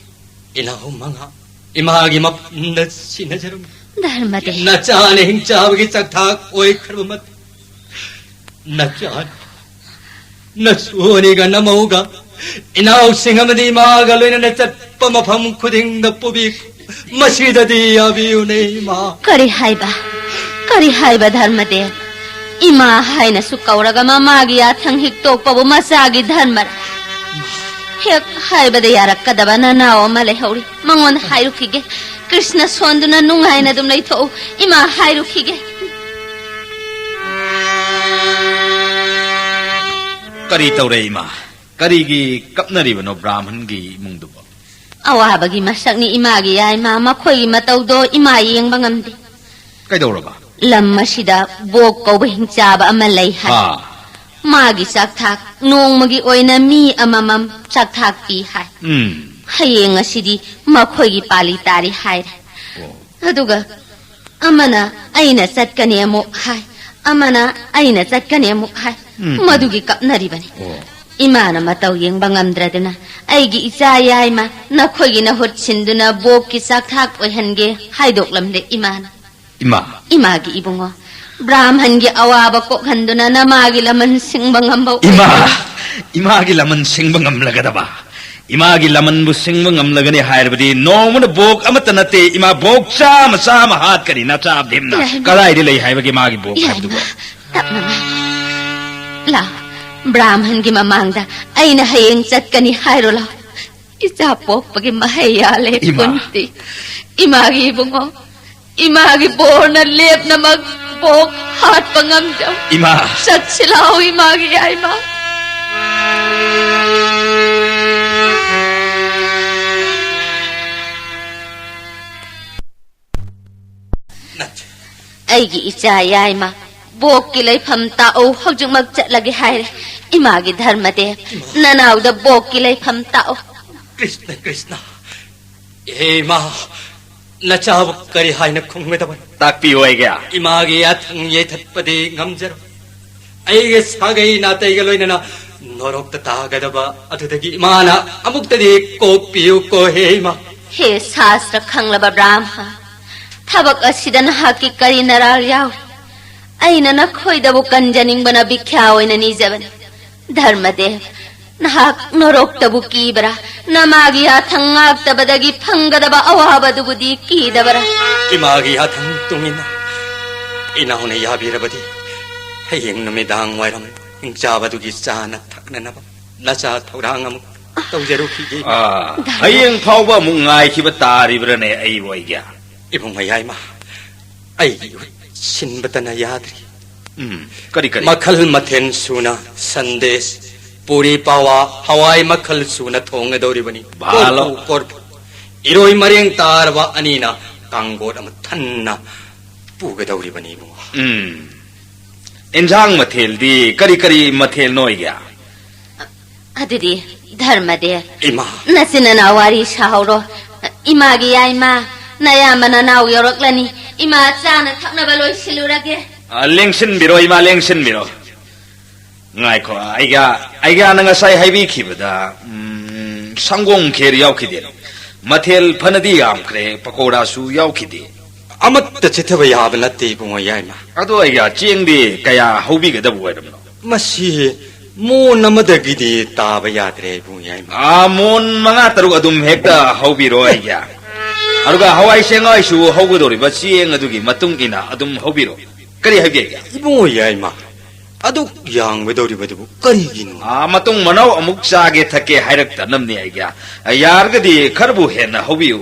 ꯏꯅꯥꯎ ꯃꯉꯥ ꯏꯃꯥꯒꯤ ꯃꯐꯝꯗ ꯁꯤꯟꯅꯖꯔꯝꯃꯤ꯫ ꯙꯔꯃꯗꯦꯕ꯫ ꯅꯆꯥꯅ ꯍꯤꯡꯆꯥꯕꯒꯤ ꯆꯥꯛꯊꯥꯛ ꯑꯣꯏꯈ꯭ꯔꯕ ꯃꯇꯨꯡ, ꯅꯆꯥ, ꯅꯁꯨ ꯑꯅꯤꯒ ꯅꯃꯧꯒ ꯏꯅꯥꯎꯁꯤꯡ ꯑꯃꯗꯤ ꯏꯃꯥꯒ ꯂꯣꯏꯅꯅ ꯆꯠꯄ ꯃꯐꯝ ꯈꯨꯗꯤꯡꯗ ꯄꯨꯕꯤ꯫ ꯃꯁꯤꯗꯗꯤ ꯌꯥꯕꯤꯌꯨꯅꯦ, ꯏꯃꯥ꯫ ꯀꯔꯤ ꯍꯥꯏꯕ? ꯀꯔꯤ ꯍꯥꯏꯕ, ꯙꯔꯃꯗꯦꯕ? ꯏꯃꯥ ꯍꯥꯏꯅꯁꯨ ꯀꯧꯔꯒ ꯃꯃꯥꯒꯤ ꯌꯥꯊꯪ ꯍꯤꯛꯇꯣꯛꯄꯕꯨ ꯃꯆꯥꯒꯤ ꯙꯔꯃꯔ? ꯍꯦꯛ ꯍꯥꯏꯕꯗ ꯌꯥꯔꯛꯀꯗꯕ ꯅꯅꯥꯎ ꯑꯃ ꯂꯩꯍꯧꯔꯤ꯫ ꯃꯉꯣꯟꯗ ꯍꯥꯏꯔꯨꯈꯤꯒꯦ꯫ ꯀ꯭ꯔꯤꯁꯅ ꯁꯣꯟꯗꯨꯅ ꯅꯨꯡꯉꯥꯏꯅ ꯑꯗꯨꯝ ꯂꯩꯊꯣꯛꯎ꯫ ꯏꯃꯥ ꯍꯥꯏꯔꯨꯈꯤꯒꯦ꯫ ꯀꯔꯤ ꯇꯧꯔꯦ, ꯏꯃꯥ? ꯀꯔꯤꯒꯤ ꯀꯞꯅꯔꯤꯕꯅꯣ ꯕ꯭ꯔꯥꯍꯃꯟꯒꯤ ꯏꯃꯨꯡꯗꯨꯕꯨ? ꯑꯋꯥꯕꯒꯤ ꯃꯁꯛꯅꯤ, ꯏꯃꯥꯒꯤ ꯌꯥꯏꯃ꯫ ꯃꯈꯣꯏꯒꯤ ꯃꯇꯧꯗꯣ ꯏꯃꯥ ꯌꯦꯡꯕ ꯉꯝꯗꯦ꯫ ꯀꯩꯗꯧꯔꯕ? ꯂꯝ ꯑꯁꯤꯗ ꯕꯣꯛ ꯀꯧꯕ ꯍꯤꯡꯆꯥꯕ ꯑꯃ ꯂꯩ ꯍꯥꯏ꯫ ꯑꯥ꯫ ꯃꯥꯒꯤ ꯆꯥꯛꯊꯥꯛ ꯅꯣꯡꯃꯒꯤ ꯑꯣꯏꯅ ꯃꯤ ꯑꯃꯃꯝ ꯆꯥꯛꯊꯥꯛ ꯄꯤ ꯍꯥꯏ꯫ ꯎꯝ꯫ ꯍꯌꯦꯡ ꯑꯁꯤꯗꯤ ꯃꯈꯣꯏꯒꯤ ꯄꯥꯂꯤ ꯇꯥꯔꯤ ꯍꯥꯏꯔꯦ꯫ ꯑꯣ꯫ ꯑꯗꯨꯒ ꯑꯃꯅ ꯑꯩꯅ ꯆꯠꯀꯅꯤ ꯑꯃꯨꯛ ꯍꯥꯏ, ꯑꯃꯅ ꯑꯩꯅ ꯆꯠꯀꯅꯤ ꯑꯃꯨꯛ ꯍꯥꯏ꯫ ꯎꯝ, ꯎꯝ꯫ ꯃꯗꯨꯒꯤ ꯀꯞꯅꯔꯤꯕꯅꯤ꯫ ꯑꯣ꯫ ꯏꯃꯥꯅ ꯃꯇꯧ ꯌꯦꯡꯕ ꯉꯝꯗ꯭ꯔꯗꯨꯅ ꯑꯩꯒꯤ ꯏꯆꯥ ꯌꯥꯏꯃ ꯅꯈꯣꯏꯒꯤ ꯅꯍꯨꯠ ꯁꯤꯟꯗꯨꯅ ꯕꯣꯛꯀꯤ ꯆꯥꯛꯊꯥꯛ ꯑꯣꯏꯍꯟꯒꯦ ꯍꯥꯏꯗꯣꯛꯂꯝꯂꯦ ꯏꯃꯥꯅ꯫ ꯏꯃꯥ꯫ ꯏꯃꯥꯒꯤ ꯏꯕꯨꯡꯉꯣ, ꯕ꯭ꯔꯥꯍꯃꯟꯒꯤ ꯑꯋꯥꯕ ꯀꯣꯛꯍꯟꯗꯨꯅ ꯅꯃꯥꯒꯤ ꯂꯃꯟ ꯁꯤꯡꯕ ꯉꯝꯕ ꯏꯃꯥ! ꯑꯣꯏꯍꯟ- ꯏꯃꯥꯒꯤ ꯂꯃꯟ ꯁꯤꯡꯕ ꯉꯝꯂꯒꯗꯕ, ꯏꯃꯥꯒꯤ ꯂꯃꯟꯕꯨ ꯁꯤꯡꯕ ꯉꯝꯂꯒꯅꯤ ꯍꯥꯏꯔꯕꯗꯤ ꯅꯣꯡꯃꯅ ꯕꯣꯛ ꯑꯃꯠꯇ ꯅꯠꯇꯦ, ꯏꯃꯥ, ꯕꯣꯛ ꯆꯥꯝꯃ ꯆꯥꯝꯃ ꯍꯥꯠꯀꯅꯤ ꯅꯆꯥ ꯚꯤꯝꯅ꯫ ꯏꯃꯥ, ꯏꯃꯥ꯫ ꯀꯗꯥꯏꯗ ꯂꯩ ꯍꯥꯏꯕꯒꯦ ꯃꯥꯒꯤ ꯕꯣꯛ ꯏꯃꯥ, ꯍꯥꯏꯕꯗꯨꯕꯨ? ꯏꯃꯥ, ꯇꯞꯅ ꯉꯥꯏ꯫ ꯂꯥꯎ, ꯕ꯭ꯔꯥꯍꯃꯟꯒꯤ ꯃꯃꯥꯡꯗ ꯑꯩꯅ ꯍꯌꯦꯡ ꯆꯠꯀꯅꯤ ꯍꯥꯏꯔꯣ ꯂꯥꯎ꯫ ꯏꯆꯥ ꯄꯣꯛꯄꯒꯤ ꯃꯍꯩ ꯌꯥꯜꯂꯦ ꯏꯃꯥ꯫ ꯀꯨꯟꯇꯤ꯫ ꯏꯃꯥꯒꯤ ꯏꯕꯨꯡꯉꯣ, ꯏꯃꯥꯒꯤ ꯕꯣꯔꯅ ꯂꯦꯞꯅꯃꯛ ꯕꯣꯛ ꯍꯥꯠꯄ ꯉꯝꯖꯧ꯫ ꯏꯃꯥ꯫ ꯆꯠꯁꯤ ꯂꯥꯎ, ꯏꯃꯥꯒꯤ ꯌꯥꯏꯃ꯫ ꯑꯩꯒꯤ ꯏꯆꯥ ꯌꯥꯏꯃ, ꯕꯣꯛꯀꯤ ꯂꯩꯐꯝ ꯇꯥꯛꯎ, ꯍꯧꯖꯤꯛꯃꯛ ꯆꯠꯂꯒꯦ ꯍꯥꯏꯔꯦ꯫ ꯏꯃꯥꯒꯤ ꯙꯔꯃꯗꯦꯕ, ꯏꯃꯥ꯫ ꯅꯅꯥꯎꯗ ꯕꯣꯛꯀꯤ ꯂꯩꯐꯝ ꯇꯥꯛꯎ꯫ ꯀ꯭ꯔꯤꯁꯅ, ꯀ꯭ꯔꯤꯁꯅ꯫ ꯏꯍꯦ ꯏꯃꯥ, ꯅꯆꯥꯕꯨ ꯀꯔꯤ ꯍꯥꯏꯅ ꯈꯨꯝꯒꯗꯕꯅꯣ? ꯇꯥꯛꯄꯤꯌꯨ ꯑꯩꯒꯤ꯫ ꯏꯃꯥꯒꯤ ꯌꯥꯊꯪ ꯌꯩꯊꯠꯄꯗꯤ ꯉꯝꯖꯔꯣꯏ꯫ ꯑꯩꯒꯤ ꯁꯥꯒꯩ ꯅꯥꯇꯩꯒ ꯂꯣꯏꯅꯅ ꯅꯣꯔꯣꯛꯇ ꯇꯥꯒꯗꯕ ꯑꯗꯨꯗꯒꯤ ꯏꯃꯥꯅ ꯑꯃꯨꯛꯇꯗꯤ ꯀꯣꯛꯄꯤꯌꯨ ꯀꯣ ꯍꯦ ꯏꯃꯥ꯫ ꯍꯦ ꯁꯥꯁꯇ꯭ꯔ ꯈꯪꯂꯕ ꯕ꯭ꯔꯥꯍꯃ, ꯊꯕꯛ ꯑꯁꯤꯗ ꯅꯍꯥꯛꯀꯤ ꯀꯔꯤ ꯅꯔꯥꯜ ꯌꯥꯎꯔꯤ? ꯑꯩꯅ ꯅꯈꯣꯏꯗꯕꯨ ꯀꯟꯖꯅꯤꯡꯕꯅ ꯚꯤꯈ꯭ꯌꯥ ꯑꯣꯏꯅ ꯅꯤꯖꯕꯅꯤ꯫ ꯙꯔꯃꯗꯦꯕ, ꯅꯍꯥꯛ ꯅꯣꯔꯣꯛꯇꯕꯨ ꯀꯤꯕ꯭ꯔꯥ? ꯅꯃꯥꯒꯤ ꯌꯥꯊꯪ ꯉꯥꯛꯇꯕꯗꯒꯤ ꯐꯪꯒꯗꯕ ꯑꯋꯥꯕꯗꯨꯕꯨꯗꯤ ꯀꯤꯗꯕ꯭ꯔꯥ? ꯏꯃꯥꯒꯤ ꯌꯥꯊꯪ ꯇꯨꯡꯏꯟꯅ ꯏꯅꯥꯎꯅ ꯌꯥꯕꯤꯔꯕꯗꯤ ꯍꯌꯦꯡ ꯅꯨꯃꯤꯗꯥꯡ ꯋꯥꯏꯔꯝ ꯍꯤꯡꯆꯥꯕꯗꯨꯒꯤ ꯆꯥꯅ ꯊꯛꯅꯅꯕ ꯅꯆꯥ ꯊꯧꯔꯥꯡ ꯑꯃꯨꯛ ꯇꯧꯖꯔꯨꯈꯤꯒꯦ꯫ ꯑꯥ, ꯍꯌꯦꯡ ꯐꯥꯎꯕ ꯑꯃꯨꯛ ꯉꯥꯏꯈꯤꯕ ꯇꯥꯔꯤꯕ꯭ꯔꯥꯅꯦ ꯑꯩꯕꯨ ꯑꯩꯒꯤ? ꯏꯕꯨꯡ ꯃꯌꯥꯏꯃ, ꯑꯩꯒꯤ ꯏꯍꯨꯠ ꯁꯤꯟꯕꯇꯅ ꯌꯥꯗ꯭ꯔꯤ꯫ ꯎꯝ, ꯀꯔꯤ, ꯀꯔꯤ? ꯃꯈꯜ ꯃꯊꯦꯜ ꯁꯨꯅ ꯁꯟꯗꯦꯁ, ꯄꯨꯔꯤ, ꯄꯥꯋꯥ, ꯍꯋꯥꯏ ꯃꯈꯜ ꯁꯨꯅ ꯊꯣꯡꯒꯗꯧꯔꯤꯕꯅꯤ꯫ ꯚꯥꯂꯣ꯫ ꯀꯣꯔꯐꯨ, ꯀꯣꯔꯐꯨ, ꯏꯔꯣꯏ ꯃꯔꯦꯡ ꯇꯥꯔꯕ ꯑꯅꯤꯅ ꯀꯥꯡꯒꯣꯠ ꯑꯃ ꯊꯟꯅ ꯄꯨꯒꯗꯧꯔꯤꯕꯅꯤ, ꯏꯕꯨꯡꯉꯣ꯫ ꯎꯝ꯫ ꯏꯟꯖꯥꯡ ꯃꯊꯦꯜꯗꯤ ꯀꯔꯤ ꯀꯔꯤ ꯃꯊꯦꯜꯅꯣ ꯑꯣꯏꯒꯦ? ꯑꯗꯨꯗꯤ ꯙꯔꯃꯗꯦꯕ, ꯏꯃꯥ꯫ ꯅꯆꯤꯟ ꯅꯅꯥꯎ ꯋꯥꯔꯤ ꯁꯥꯍꯧꯔꯣ꯫ ꯏꯃꯥꯒꯤ ꯌꯥꯏꯃ, ꯅꯌꯥꯝꯕ ꯅꯅꯥꯎ ꯌꯧꯔꯛꯂꯅꯤ꯫ ꯏꯃꯥ ꯆꯥꯅ ꯊꯛꯅꯕ ꯂꯣꯏꯁꯤꯜꯂꯨꯔꯒꯦ꯫ ꯑ, ꯂꯦꯡꯁꯤꯟꯕꯤꯔꯣ, ꯏꯃꯥ, ꯂꯦꯡꯁꯤꯟꯕꯤꯔꯣ꯫ ꯉꯥꯏꯈꯣ, ꯑꯩꯒ, ꯑꯩꯒ ꯅꯪ ꯉꯁꯥꯏ ꯍꯥꯏꯕꯤꯈꯤꯕꯗ, ꯎꯝ, ꯁꯪꯒꯣꯝ ꯈꯦꯔ ꯌꯥꯎꯈꯤꯗꯦ꯫ ꯃꯊꯦꯜ ꯐꯅꯗꯤ ꯌꯥꯝꯈ꯭ꯔꯦ, ꯄꯀꯧꯔꯥꯁꯨ ꯌꯥꯎꯈꯤꯗꯦ꯫ ꯑꯃꯠꯇ ꯆꯤꯠꯊꯕ ꯌꯥꯕ ꯅꯠꯇꯦ, ꯏꯕꯨꯡꯉꯣ ꯌꯥꯏꯃ꯫ ꯑꯗꯣ ꯑꯩꯒ ꯆꯦꯡꯗꯤ ꯀꯌꯥ ꯍꯧꯕꯤꯒꯗꯕ ꯑꯣꯏꯔꯕꯅꯣ? ꯃꯁꯤ ꯃꯣꯟ ꯑꯃꯗꯒꯤꯗꯤ ꯇꯥꯕ ꯌꯥꯗ꯭ꯔꯦ, ꯏꯕꯨꯡ ꯌꯥꯏꯃ꯫ ꯑꯥ, ꯃꯣꯟ ꯃꯉꯥ ꯇꯔꯨꯛ ꯑꯗꯨꯝ ꯍꯦꯛꯇ ꯍꯧꯕꯤꯔꯣ ꯑꯩꯒꯤ꯫ ꯑꯗꯨꯒ ꯍꯋꯥꯏ ꯆꯦꯡꯋꯥꯏꯁꯨ ꯍꯧꯒꯗꯧꯔꯤꯕ ꯆꯦꯡ ꯑꯗꯨꯒꯤ ꯃꯇꯨꯡ ꯏꯟꯅ ꯑꯗꯨꯝ ꯍꯧꯕꯤꯔꯣ꯫ ꯀꯔꯤ ꯍꯥꯏꯕꯤꯒꯦ? ꯏꯕꯨꯡꯉꯣ ꯌꯥꯏꯃ, ꯑꯗꯨꯛ ꯌꯥꯝꯒꯗꯧꯔꯤꯕꯗꯨꯕꯨ ꯀꯔꯤꯒꯤꯅꯣ? ꯑꯥ, ꯃꯇꯨꯡ ꯃꯅꯥꯎ ꯑꯃꯨꯛ ꯆꯥꯒꯦ ꯊꯛꯀꯦ ꯍꯥꯏꯔꯛꯇꯅꯕꯅꯦ ꯑꯩꯒꯤ꯫ ꯑꯥ, ꯌꯥꯔꯒꯗꯤ ꯈꯔꯕꯨ ꯍꯦꯟꯅ ꯍꯧꯕꯤꯌꯨ꯫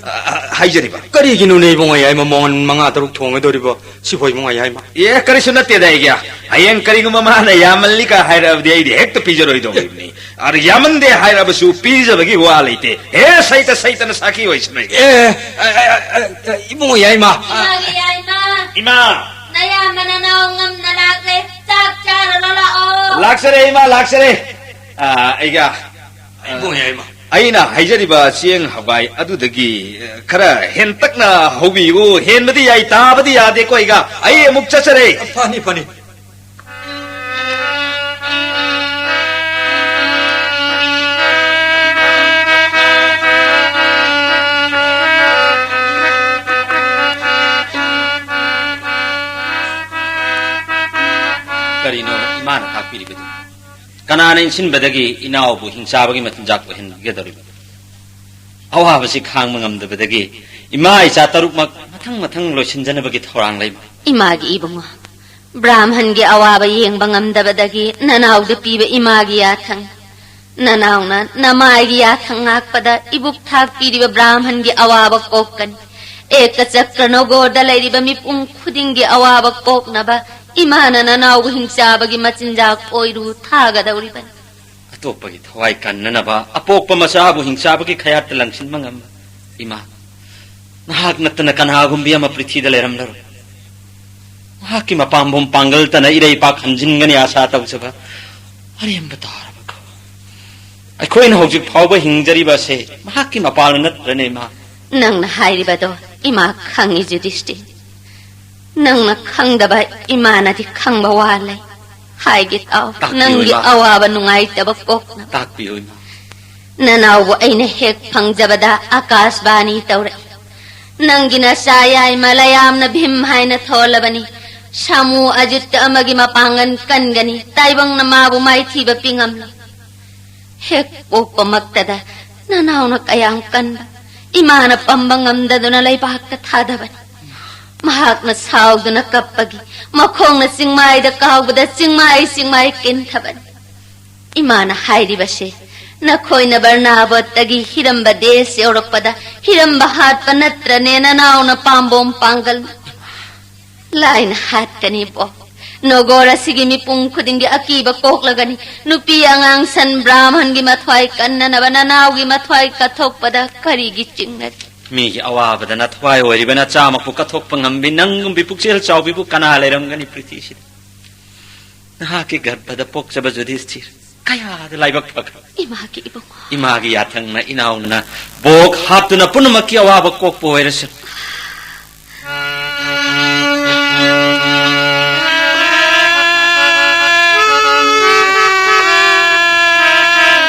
ꯑꯥ, ꯍꯥꯏꯖꯔꯤꯕ꯫ ꯀꯔꯤꯒꯤꯅꯣꯅꯦ ꯏꯕꯨꯡꯉꯣ ꯌꯥꯏꯃ, ꯃꯣꯟ ꯃꯉꯥ ꯇꯔꯨꯛ ꯊꯣꯡꯒꯗꯧꯔꯤꯕꯣ? ꯁꯤꯕꯨ ꯏꯕꯨꯡꯉꯣ ꯌꯥꯏꯃ꯫ ꯑꯦ, ꯀꯔꯤꯁꯨ ꯅꯠꯇꯦꯗ ꯑꯩꯒꯤ꯫ ꯍꯌꯦꯡ ꯀꯔꯤꯒꯨꯝꯕ ꯃꯥꯅ ꯌꯥꯝꯃꯜꯂꯤꯒ ꯍꯥꯏꯔꯕꯗꯤ ꯑꯩꯗꯤ ꯍꯦꯛꯇ ꯄꯤꯖꯔꯣꯏꯗꯧꯔꯤꯕꯅꯤ꯫ ꯑꯗ ꯌꯥꯝꯃꯟꯗꯦ ꯍꯥꯏꯔꯕꯁꯨ ꯄꯤꯖꯕꯒꯤ ꯋꯥ ꯂꯩꯇꯦ꯫ ꯍꯦ, ꯁꯩꯇ ꯁꯩꯇꯅ ꯁꯥꯈꯤ ꯑꯣꯏꯁꯅꯨ꯫ ꯑꯦ, ꯑ, ꯑ, ꯑ, ꯑ, ꯏꯕꯨꯡꯉꯣ ꯌꯥꯏꯃ꯫ ꯏꯃꯥꯒꯤ ꯌꯥꯏꯃ꯫ ꯏꯃꯥ꯫ ꯅꯌꯥꯝꯕ ꯅꯅꯥꯎ ꯉꯝꯅ ꯂꯥꯛꯂꯦ꯫ ꯆꯥꯛ ꯆꯥꯔꯨꯔꯣ ꯂꯥꯛꯑꯣ꯫ ꯂꯥꯛꯆꯔꯦ ꯏꯃꯥ, ꯂꯥꯛꯆꯔꯦ꯫ ꯑ, ꯑꯩꯒ, ꯑ, ꯏꯕꯨꯡꯉꯣ ꯌꯥꯏꯃ꯫ ꯑꯩꯅ ꯍꯥꯏꯖꯔꯤꯕ ꯆꯦꯡ ꯍꯋꯥꯏ ꯑꯗꯨꯗꯒꯤ, ꯑ, ꯈꯔ ꯍꯦꯟꯇꯛꯅ ꯍꯧꯕꯤꯌꯨ꯫ ꯍꯦꯟꯕꯗꯤ ꯌꯥꯏ, ꯇꯥꯕꯗꯤ ꯌꯥꯗꯦꯀꯣ ꯑꯩꯒ꯫ ꯑꯩ ꯑꯃꯨꯛ ꯆꯠꯆꯔꯦ꯫ ꯐꯅꯤ, ꯐꯅꯤ꯫ ꯀꯔꯤꯅꯣ ꯏꯃꯥꯅ ꯇꯥꯛꯄꯤꯔꯤꯕꯗꯨ? ꯀꯅꯥꯅ ꯏꯟꯁꯤꯟꯕꯗꯒꯤ ꯏꯅꯥꯎꯕꯨ ꯍꯤꯡꯆꯥꯕꯒꯤ ꯃꯆꯤꯟꯖꯥꯛ ꯑꯣꯏꯍꯟꯕꯤꯒꯗꯧꯔꯤꯕ? ꯑꯋꯥꯕꯁꯤ ꯈꯥꯡꯕ ꯉꯝꯗꯕꯗꯒꯤ ꯏꯃꯥ ꯏꯆꯥ ꯇꯔꯨꯛꯃꯛ ꯃꯊꯪ ꯃꯊꯪ ꯂꯣꯏꯁꯤꯟꯖꯅꯕꯒꯤ ꯊꯧꯔꯥꯡ ꯂꯩꯕ꯫ ꯏꯃꯥꯒꯤ ꯏꯕꯨꯡꯉꯣ, ꯕ꯭ꯔꯥꯍꯃꯟꯒꯤ ꯑꯋꯥꯕ ꯌꯦꯡꯕ ꯉꯝꯗꯕꯗꯒꯤ ꯅꯅꯥꯎꯗ ꯄꯤꯕ ꯏꯃꯥꯒꯤ ꯌꯥꯊꯪ꯫ ꯅꯅꯥꯎꯅ ꯅꯃꯥꯏꯒꯤ ꯌꯥꯊꯪ ꯉꯥꯛꯄꯗ ꯏꯕꯨꯛ ꯊꯥꯛꯄꯤꯔꯤꯕ ꯕ꯭ꯔꯥꯍꯃꯟꯒꯤ ꯑꯋꯥꯕ ꯀꯣꯛꯀꯅꯤ꯫ ꯑꯦꯀ ꯆꯀ꯭ꯔ ꯅꯒꯣꯔꯗ ꯂꯩꯔꯤꯕ ꯃꯤꯄꯨꯝ ꯈꯨꯗꯤꯡꯒꯤ ꯑꯋꯥꯕ ꯀꯣꯛꯅꯕ ꯏꯃꯥꯅ ꯅꯅꯥꯎꯕꯨ ꯍꯤꯡꯆꯥꯕꯒꯤ ꯃꯆꯤꯟꯖꯥꯛ ꯑꯣꯏꯔꯨ ꯊꯥꯒꯗꯧꯔꯤꯕꯅꯤ꯫ ꯑꯇꯣꯞꯄꯒꯤ ꯊꯋꯥꯏ ꯀꯟꯅꯅꯕ ꯑꯄꯣꯛꯄ ꯃꯆꯥꯕꯨ ꯍꯤꯡꯆꯥꯕꯒꯤ ꯈꯌꯥꯠꯇ ꯂꯪꯁꯤꯟꯕ ꯉꯝꯕ ꯏꯃꯥ, ꯅꯍꯥꯛ ꯅꯠꯇꯅ ꯀꯅꯥꯒꯨꯝꯕꯤ ꯑꯃ ꯄ꯭ꯔꯤꯊꯤꯗ ꯂꯩꯔꯝꯂꯔꯣꯏ꯫ ꯃꯍꯥꯛꯀꯤ ꯃꯄꯥꯝꯕꯣꯝ ꯄꯥꯡꯒꯜꯇꯅ ꯏꯔꯩꯄꯥꯛ ꯍꯟꯖꯤꯟꯒꯅꯤ ꯑꯁꯥ ꯇꯧꯖꯕ ꯑꯔꯦꯝꯕ ꯇꯥꯔꯕ ꯈꯣ꯫ ꯑꯩꯈꯣꯏꯅ ꯍꯧꯖꯤꯛ ꯐꯥꯎꯕ ꯍꯤꯡꯖꯔꯤꯕ ꯑꯁꯦ ꯃꯍꯥꯛꯀꯤ ꯃꯄꯥꯜꯅ ꯅꯠꯇ꯭ꯔꯅꯦ, ꯏꯃꯥ? ꯅꯪꯅ ꯍꯥꯏꯔꯤꯕꯗꯣ ꯏꯃꯥ ꯈꯪꯉꯤ, ꯌꯨꯙꯤꯁꯇꯤꯔ꯫ ꯅꯪꯅ ꯈꯪꯗꯕ ꯏꯃꯥꯅꯗꯤ ꯈꯪꯕ ꯋꯥ ꯂꯩ꯫ ꯍꯥꯏꯒꯦ ꯇꯥꯎ, ꯇꯥꯛꯄꯤꯌꯨ, ꯅꯪꯒꯤ ꯏꯃꯥ꯫ ꯑꯋꯥꯕ ꯅꯨꯡꯉꯥꯏꯇꯕ ꯀꯣꯛꯅꯕ꯫ ꯇꯥꯛꯄꯤꯌꯨ, ꯏꯃꯥ꯫ ꯅꯅꯥꯎꯕꯨ ꯑꯩꯅ ꯍꯦꯛ ꯐꯪꯖꯕꯗ ꯑꯀꯥꯁꯕꯥꯅꯤ ꯇꯧꯔꯛꯏ꯫ ꯅꯪꯒꯤ ꯅꯆꯥ ꯌꯥꯏꯃ ꯂꯌꯥꯝꯅ ꯚꯤꯝ ꯍꯥꯏꯅ ꯊꯣꯜꯂꯕꯅꯤ꯫ ꯁꯥꯃꯨ ꯑꯖꯤꯠꯇ ꯑꯃꯒꯤ ꯃꯄꯥꯡꯒꯜ ꯀꯟꯒꯅꯤ, ꯇꯥꯏꯕꯪꯅ ꯃꯥꯕꯨ ꯃꯥꯏꯊꯤꯕ ꯄꯤꯉꯝꯂꯣꯏ꯫ ꯍꯦꯛ ꯄꯣꯛꯄꯃꯛꯇꯗ ꯅꯅꯥꯎꯅ ꯀꯌꯥꯝ ꯀꯟꯕ, ꯏꯃꯥꯅ ꯄꯝꯕ ꯉꯝꯗꯗꯨꯅ ꯂꯩꯕꯥꯛꯇ ꯊꯥꯗꯕꯅꯤ꯫ ꯃꯍꯥꯛꯅ ꯁꯥꯎꯗꯨꯅ ꯀꯞꯄꯒꯤ ꯃꯈꯣꯡꯅ ꯆꯤꯡꯃꯥꯏꯗ ꯀꯥꯎꯕꯗ ꯆꯤꯡꯃꯥꯏ ꯆꯤꯡꯃꯥꯏ ꯀꯤꯟꯊꯕꯅꯤ꯫ ꯏꯃꯥꯅ ꯍꯥꯏꯔꯤꯕꯁꯦ ꯅꯈꯣꯏꯅ ꯕꯔꯅꯥꯕꯣꯠꯇꯒꯤ ꯍꯤꯔꯝꯕ ꯗꯦꯁ ꯌꯧꯔꯛꯄꯗ ꯍꯤꯔꯝꯕ ꯍꯥꯠꯄ ꯅꯠꯇ꯭ꯔꯅꯦ ꯅꯅꯥꯎꯅ ꯄꯥꯝꯕꯣꯝ ꯄꯥꯡꯒꯜ? ꯂꯥꯏꯅ ꯍꯥꯠꯀꯅꯤꯕꯣ꯫ ꯅꯣꯒꯣꯔ ꯑꯁꯤꯒꯤ ꯃꯤꯄꯨꯝ ꯈꯨꯗꯤꯡꯒꯤ ꯑꯀꯤꯕ ꯀꯣꯛꯂꯒꯅꯤ꯫ ꯅꯨꯄꯤ ꯑꯉꯥꯡ ꯁꯟ ꯕ꯭ꯔꯥꯍꯃꯟꯒꯤ ꯃꯊ꯭ꯋꯥꯏ ꯀꯟꯅꯅꯕ ꯅꯅꯥꯎꯒꯤ ꯃꯊ꯭ꯋꯥꯏ ꯀꯠꯊꯣꯛꯄꯗ ꯀꯔꯤꯒꯤ ꯆꯤꯡꯅꯔꯤ? ꯃꯤꯒꯤ ꯑꯋꯥꯕꯗ ꯅꯊ꯭ꯋꯥꯏ ꯑꯣꯏꯔꯤꯕ ꯅꯆꯥꯃꯛꯄꯨ ꯀꯠꯊꯣꯛꯄ ꯉꯝꯕꯤ ꯅꯪꯒꯨꯝꯕꯤ ꯄꯨꯛꯆꯦꯜ ꯆꯥꯎꯕꯤꯕꯨ ꯀꯅꯥ ꯂꯩꯔꯝꯒꯅꯤ ꯄ꯭ꯔꯤꯊꯤꯁꯤꯗ? ꯅꯍꯥꯛꯀꯤ ꯒꯔꯚꯗ ꯄꯣꯛꯆꯕ ꯌꯨꯙꯤꯁꯊꯤꯔ ꯀꯌꯥꯗ ꯂꯥꯏꯕꯛ ꯐꯈ꯭ꯔꯦ꯫ ꯏꯃꯥꯒꯤ ꯏꯕꯨꯡꯉꯣ꯫ ꯏꯃꯥꯒꯤ ꯌꯥꯊꯪꯅ ꯏꯅꯥꯎꯅ ꯕꯣꯛ ꯍꯥꯞꯇꯨꯅ ꯄꯨꯝꯅꯃꯛꯀꯤ ꯑꯋꯥꯕ ꯀꯣꯛꯄ ꯑꯣꯏꯔꯁꯅꯨ꯫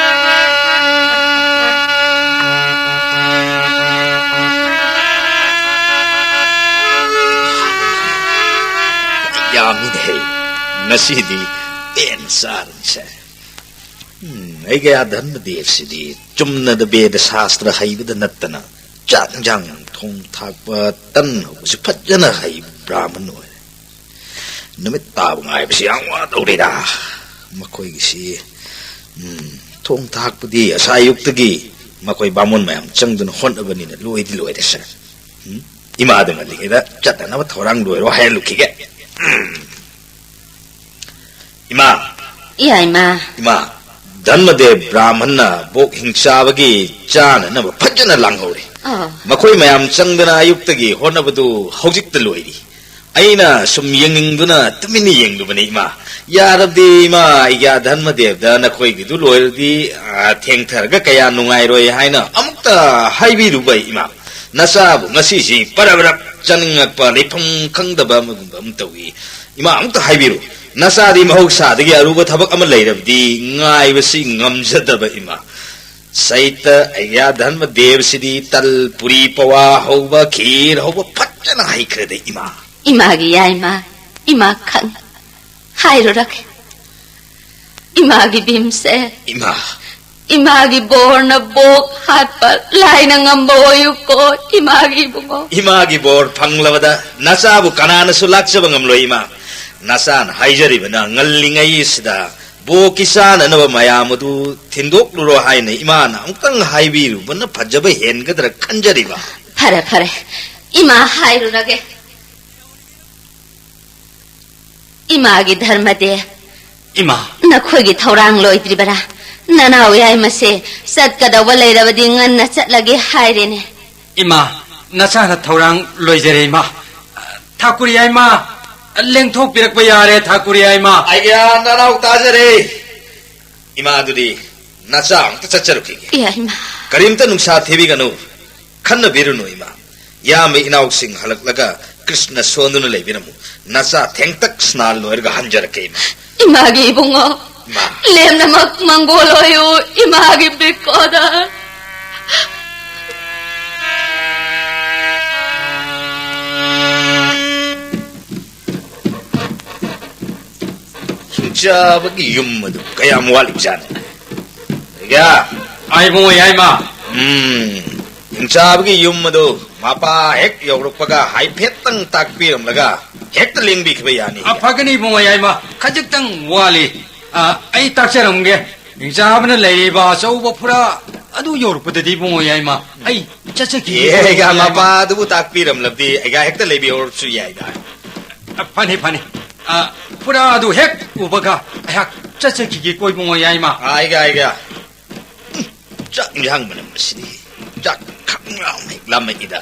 ꯌꯥꯝꯃꯤꯅꯦꯍꯦ, ꯉꯁꯤꯗꯤ ꯄꯦꯟ ꯆꯥꯔꯅꯤꯁꯦ꯫ ꯎꯝ, ꯑꯩꯒꯤ ꯑꯥ ꯙꯔꯃꯗꯦꯕꯁꯤꯗꯤ ꯆꯨꯝꯅꯗ ꯕꯦꯗ ꯁꯥꯁꯇ꯭ꯔ ꯍꯩꯕꯗ ꯅꯠꯇꯅ ꯆꯥꯛ ꯏꯟꯖꯥꯡ ꯊꯣꯡ ꯊꯥꯛꯄ, ꯇꯟ ꯍꯧꯕꯁꯨ ꯐꯖꯅ ꯍꯩꯕ ꯕ꯭ꯔꯥꯍꯃꯟ ꯑꯣꯏꯔꯦ꯫ ꯅꯨꯃꯤꯠ ꯇꯥꯕ ꯉꯥꯏꯕꯁꯤ ꯌꯥꯝ ꯋꯥꯗꯧꯔꯤꯗ꯫ ꯃꯈꯣꯏꯒꯤꯁꯤ, ꯎꯝ, ꯊꯣꯡ ꯊꯥꯛꯄꯗꯤ ꯑꯁꯥ ꯑꯌꯨꯛꯇꯒꯤ ꯃꯈꯣꯏ ꯕꯥꯃꯣꯟ ꯃꯌꯥꯝ ꯆꯪꯗꯨꯅ ꯍꯣꯠꯅꯕꯅꯤꯅ ꯂꯣꯏꯗꯤ ꯂꯣꯏꯔꯦ ꯁꯥꯔ꯫ ꯎꯝ? ꯏꯃꯥꯗꯨ ꯉꯜꯂꯤꯉꯩꯗ ꯆꯠꯅꯅꯕ ꯊꯧꯔꯥꯡ ꯂꯣꯏꯔꯣ ꯍꯥꯏꯍꯜꯂꯨꯈꯤꯒꯦ꯫ ꯎꯝ꯫ ꯏꯃꯥ! ꯏꯌꯥ ꯏꯃꯥ! ꯏꯃꯥ, ꯙꯔꯃꯗꯦꯕ ꯕ꯭ꯔꯥꯍꯃꯟꯅ ꯕꯣꯛ ꯍꯤꯡꯆꯥꯕꯒꯤ ꯆꯥꯅꯅꯕ ꯐꯖꯅ ꯂꯥꯡꯍꯧꯔꯦ꯫ ꯑꯣ꯫ ꯃꯈꯣꯏ ꯃꯌꯥꯝ ꯆꯪꯗꯅ ꯑꯌꯨꯛꯇꯒꯤ ꯍꯣꯠꯅꯕꯗꯨ ꯍꯧꯖꯤꯛꯇ ꯂꯣꯏꯔꯤ꯫ ꯑꯩꯅ ꯁꯨꯝ ꯌꯦꯡꯅꯤꯡꯗꯨꯅ ꯇꯨꯃꯤꯟꯅ ꯌꯦꯡꯂꯨꯕꯅꯤ, ꯏꯃꯥ꯫ ꯌꯥꯔꯕꯗꯤ, ꯏꯃꯥ, ꯑꯩꯒꯤ ꯑꯥ ꯙꯔꯃꯗꯦꯕꯗ ꯅꯈꯣꯏꯒꯤꯗꯨ ꯂꯣꯏꯔꯗꯤ, ꯑꯥ, ꯊꯦꯡꯊꯔꯒ ꯀꯌꯥ ꯅꯨꯡꯉꯥꯏꯔꯣꯏ ꯍꯥꯏꯅ ꯑꯃꯨꯛꯇ ꯍꯥꯏꯕꯤꯔꯨꯕ, ꯏꯃꯥ꯫ ꯅꯆꯥꯕꯨ ꯉꯁꯤꯁꯤ ꯄꯔꯕ꯭ꯔꯞ ꯆꯥꯅꯤꯡꯉꯛꯄ, ꯂꯩꯐꯝ ꯈꯪꯗꯕ ꯑꯃꯒꯨꯝꯕ ꯑꯃ ꯇꯧꯏ꯫ ꯏꯃꯥ, ꯑꯃꯨꯛꯇ ꯍꯥꯏꯕꯤꯔꯨ꯫ ꯅꯆꯥꯗꯤ ꯃꯍꯧꯁꯥꯗꯒꯤ ꯑꯔꯨꯕ ꯊꯕꯛ ꯑꯃ ꯂꯩꯔꯕꯗꯤ ꯉꯥꯏꯕꯁꯤ ꯉꯝꯖꯗꯕ, ꯏꯃꯥ꯫ ꯁꯩꯇ ꯑꯩꯒꯤ ꯑꯥ ꯙꯔꯃꯗꯦꯕꯁꯤꯗꯤ ꯇꯜ, ꯄꯨꯔꯤ, ꯄꯋꯥ ꯍꯧꯕ, ꯈꯤꯔ ꯍꯧꯕ ꯐꯖꯅ ꯍꯩꯈ꯭ꯔꯦꯗ, ꯏꯃꯥ꯫ ꯏꯃꯥꯒꯤ ꯌꯥꯏꯃ, ꯏꯃꯥ ꯈꯪ ꯍꯥꯏꯔꯨꯔꯒꯦ꯫ ꯏꯃꯥꯒꯤ ꯚꯤꯝꯁꯦ꯫ ꯏꯃꯥ꯫ ꯏꯃꯥꯒꯤ ꯕꯣꯔꯅ ꯕꯣꯛ ꯍꯥꯠꯄ ꯂꯥꯏꯅ ꯉꯝꯕ ꯑꯣꯏꯌꯨꯀꯣ, ꯏꯃꯥꯒꯤ ꯏꯕꯨꯡꯉꯣ꯫ ꯏꯃꯥꯒꯤ ꯕꯣꯔ ꯐꯪꯂꯕꯗ ꯅꯆꯥꯕꯨ ꯀꯅꯥꯅꯁꯨ ꯂꯥꯛꯆꯕ ꯉꯝꯂꯣꯏ, ꯏꯃꯥ꯫ ꯅꯆꯥꯅ ꯍꯥꯏꯖꯔꯤꯕꯅ ꯉꯜꯂꯤꯉꯩꯁꯤꯗ ꯕꯣꯛꯀꯤ ꯆꯥꯅꯅꯕ ꯃꯌꯥꯝ ꯑꯗꯨ ꯊꯤꯟꯗꯣꯛꯂꯨꯔꯣ ꯍꯥꯏꯅ ꯏꯃꯥꯅ ꯑꯃꯨꯛꯇꯪ ꯍꯥꯏꯕꯤꯔꯨꯕꯅ ꯐꯖꯕ ꯍꯦꯟꯒꯗ꯭ꯔꯥ ꯈꯟꯖꯔꯤꯕ꯫ ꯐꯔꯦ, ꯐꯔꯦ, ꯏꯃꯥ ꯍꯥꯏꯔꯨꯔꯒꯦ꯫ ꯏꯃꯥꯒꯤ ꯙꯔꯃꯗꯤ꯫ ꯏꯃꯥ꯫ ꯅꯈꯣꯏꯒꯤ ꯊꯧꯔꯥꯡ ꯂꯣꯏꯗ꯭ꯔꯤꯕꯔꯥ? ꯅꯅꯥꯎ ꯌꯥꯏꯃꯁꯦ ꯆꯠꯀꯗꯧꯕ ꯂꯩꯔꯕꯗꯤ ꯉꯟꯅ ꯆꯠꯂꯒꯦ ꯍꯥꯏꯔꯦꯅꯦ꯫ ꯏꯃꯥ, ꯅꯆꯥꯅ ꯊꯧꯔꯥꯡ ꯂꯣꯏꯖꯔꯦ, ꯏꯃꯥ꯫ ꯊꯥꯀꯨꯔꯤ ꯌꯥꯏꯃ, ꯂꯦꯡꯊꯣꯛꯄꯤꯔꯛꯄ ꯌꯥꯔꯦ, ꯊꯥꯀꯨꯔꯤ ꯌꯥꯏꯃ꯫ ꯑꯩꯒ꯭ꯌꯥ, ꯅꯅꯥꯎ ꯇꯥꯖꯔꯦ꯫ ꯏꯃꯥ, ꯑꯗꯨꯗꯤ ꯅꯆꯥ ꯑꯃꯨꯛꯇ ꯆꯠꯆꯔꯨꯈꯤꯒꯦ꯫ ꯌꯥꯏꯃ꯫ ꯀꯔꯤꯝꯇ ꯅꯨꯡꯁꯥ ꯊꯤꯕꯤꯒꯅꯨ, ꯈꯟꯅꯕꯤꯔꯨꯅꯨ, ꯏꯃꯥ꯫ ꯌꯥꯝꯕ ꯏꯅꯥꯎꯁꯤꯡ ꯍꯜꯂꯛꯂꯒ ꯀ꯭ꯔꯤꯁꯅ ꯁꯣꯟꯗꯨꯅ ꯂꯩꯕꯤꯔꯝꯃꯨ꯫ ꯅꯆꯥ ꯊꯦꯡꯇꯛ ꯁ꯭ꯅꯥꯟ ꯂꯣꯏꯔꯒ ꯍꯟꯖꯔꯛꯀꯦ, ꯏꯃꯥ꯫ ꯏꯃꯥꯒꯤ ꯏꯕꯨꯡꯉꯣ꯫ ꯏꯃꯥ꯫ ꯂꯦꯝꯅꯃꯛ ꯃꯪꯒꯣꯜ ꯑꯣꯏꯌꯨ, ꯏꯃꯥꯒꯤ ꯕꯤꯀꯣꯗ꯫ ꯍꯤꯡꯆꯥꯕꯒꯤ ꯌꯨꯝ ꯑꯗꯨ ꯀꯌꯥꯝ ꯋꯥꯠꯂꯤꯕꯖꯥꯠꯅꯣ? ꯑꯩꯒ꯭ꯌꯥ꯫ ꯑꯥꯏ ꯏꯕꯨꯡꯉꯣ ꯌꯥꯏꯃ꯫ ꯎꯝ, ꯍꯤꯡꯆꯥꯕꯒꯤ ꯌꯨꯝ ꯑꯗꯨ ꯃꯄꯥ ꯍꯦꯛ ꯌꯧꯔꯛꯄꯒ ꯍꯥꯏꯐꯦꯠꯇꯪ ꯇꯥꯛꯄꯤꯔꯝꯂꯒ ꯍꯦꯛꯇ ꯂꯦꯡꯕꯤꯈꯤꯕ ꯌꯥꯅꯤ꯫ ꯑ, ꯐꯒꯅꯤ ꯏꯕꯨꯡꯉꯣ ꯌꯥꯏꯃ, ꯈꯖꯤꯛꯇꯪ ꯋꯥꯠꯂꯤ꯫ ꯑ, ꯑꯩ ꯇꯥꯛꯆꯔꯝꯒꯦ꯫ ꯍꯤꯡꯆꯥꯕꯅ ꯂꯩꯔꯤꯕ ꯑꯆꯧꯕ ꯐꯨꯔꯥ ꯑꯗꯨ ꯌꯧꯔꯛꯄꯗꯗꯤ ꯏꯕꯨꯡꯉꯣ ꯌꯥꯏꯃ, ꯑꯩ ꯆꯠꯆꯈꯤꯒꯦ꯫ ꯑꯦ, ꯑꯩꯒ ꯃꯄꯥ ꯑꯗꯨꯕꯨ ꯇꯥꯛꯄꯤꯔꯝꯂꯕꯗꯤ ꯑꯩꯒ ꯍꯦꯛꯇ ꯂꯩꯕꯤꯍꯧꯔꯁꯨ ꯌꯥꯏꯗ꯫ ꯑ, ꯐꯅꯤ, ꯐꯅꯤ꯫ ꯑ, ꯐꯨꯔꯥ ꯑꯗꯨ ꯍꯦꯛ ꯎꯕꯒ ꯑꯩꯍꯥꯛ ꯆꯠꯆꯈꯤꯒꯦꯀꯣ ꯏꯕꯨꯡꯉꯣ ꯌꯥꯏꯃ꯫ ꯑꯥꯏꯒ, ꯑꯥꯏꯒ꯫ ꯆꯥꯛ ꯏꯟꯖꯥꯡ ꯃꯅꯝ ꯑꯁꯤꯗꯤ ꯆꯥꯛ ꯈꯪ ꯂꯥꯎꯅ ꯍꯦꯛ ꯂꯥꯝꯃꯛꯏꯗ꯫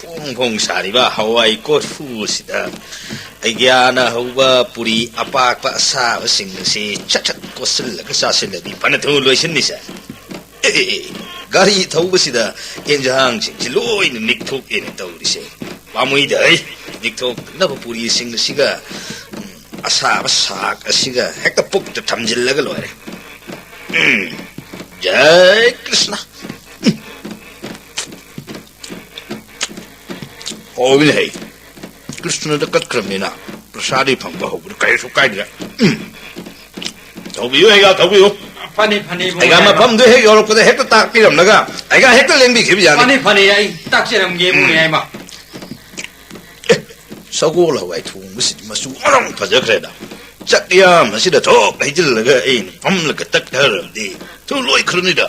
ꯐꯣꯡ ꯐꯣꯡ ꯁꯥꯔꯤꯕ ꯍꯋꯥꯏ ꯀꯣꯔꯐꯨ ꯑꯁꯤꯗ ꯑꯩꯒ꯭ꯌꯥꯅ ꯍꯧꯕ ꯄꯨꯔꯤ ꯑꯄꯥꯛꯄ ꯑꯁꯥꯕꯁꯤꯡ ꯑꯁꯤ ꯁꯠ ꯁꯠ ꯀꯣꯠꯁꯤꯜꯂꯒ ꯆꯥꯁꯤꯜꯂꯗꯤ ꯐꯅ ꯊꯨꯅ ꯂꯣꯏꯁꯤꯟꯅꯤꯁꯦ꯫ ꯑꯦ, ꯒꯥꯔꯤ ꯊꯧꯕꯁꯤꯗ ꯌꯦꯟꯖꯥꯡꯁꯤꯡꯁꯤ ꯂꯣꯏꯅ ꯅꯤꯛꯊꯣꯛꯑꯦꯅ ꯇꯧꯔꯤꯁꯦ꯫ ꯄꯥꯝꯃꯨꯏꯗ, ꯑꯩ ꯅꯤꯛꯊꯣꯛꯇꯅꯕ ꯄꯨꯔꯤꯁꯤꯡ ꯑꯁꯤꯒ, ꯎꯝ, ꯑꯁꯥꯕ ꯁꯥꯛ ꯑꯁꯤꯒ ꯍꯦꯛꯇ ꯄꯨꯛꯇ ꯊꯝꯖꯤꯜꯂꯒ ꯂꯣꯏꯔꯦ꯫ ꯎꯝ, ꯖꯩ ꯀ꯭ꯔꯤꯁꯅ꯫ ꯎꯝ꯫ ꯍꯥꯎꯏꯅꯦ ꯍꯩ꯫ ꯀ꯭ꯔꯤꯁꯅꯗ ꯀꯠꯈ꯭ꯔꯕꯅꯤꯅ ꯄ꯭ꯔꯁꯥꯗꯤ ꯐꯪꯕ ꯍꯧꯕꯗ ꯀꯔꯤꯁꯨ ꯀꯥꯏꯗ꯭ꯔꯦ꯫ ꯎꯝ꯫ ꯊꯧꯕꯤꯌꯨ, ꯑꯩꯒ ꯊꯧꯕꯤꯌꯨ꯫ ꯐꯅꯤ, ꯐꯅꯤ, ꯏꯕꯨꯡꯉꯣ ꯑꯩꯒ ꯌꯥꯏꯃ꯫ ꯃꯐꯝꯗꯨ ꯍꯦꯛ ꯌꯧꯔꯛꯄꯗ ꯍꯦꯛꯇ ꯇꯥꯛꯄꯤꯔꯝꯂꯒ ꯑꯩꯒ ꯍꯦꯛꯇ ꯂꯦꯡꯕꯤꯈꯤꯕ ꯌꯥꯅꯤ꯫ ꯐꯅꯤ, ꯐꯅꯤ, ꯑꯩ ꯇꯥꯛꯆꯔꯝꯒꯦ, ꯏꯕꯨꯡꯉꯣ ꯌꯥꯏꯃ꯫ ꯁꯒꯣꯜ ꯍꯋꯥꯏ ꯊꯣꯡꯕꯁꯤꯗꯤ ꯃꯆꯨ ꯃꯔꯣꯡ ꯐꯖꯈ꯭ꯔꯦꯗ꯫ ꯆꯥꯛꯌꯥꯝ ꯑꯁꯤꯗ ꯊꯣꯛ ꯍꯩꯖꯤꯜꯂꯒ ꯑꯩꯅ ꯐꯝꯂꯒ ꯇꯛꯊꯔꯕꯗꯤ ꯊꯨ ꯂꯣꯏꯈ꯭ꯔꯅꯤꯗ꯫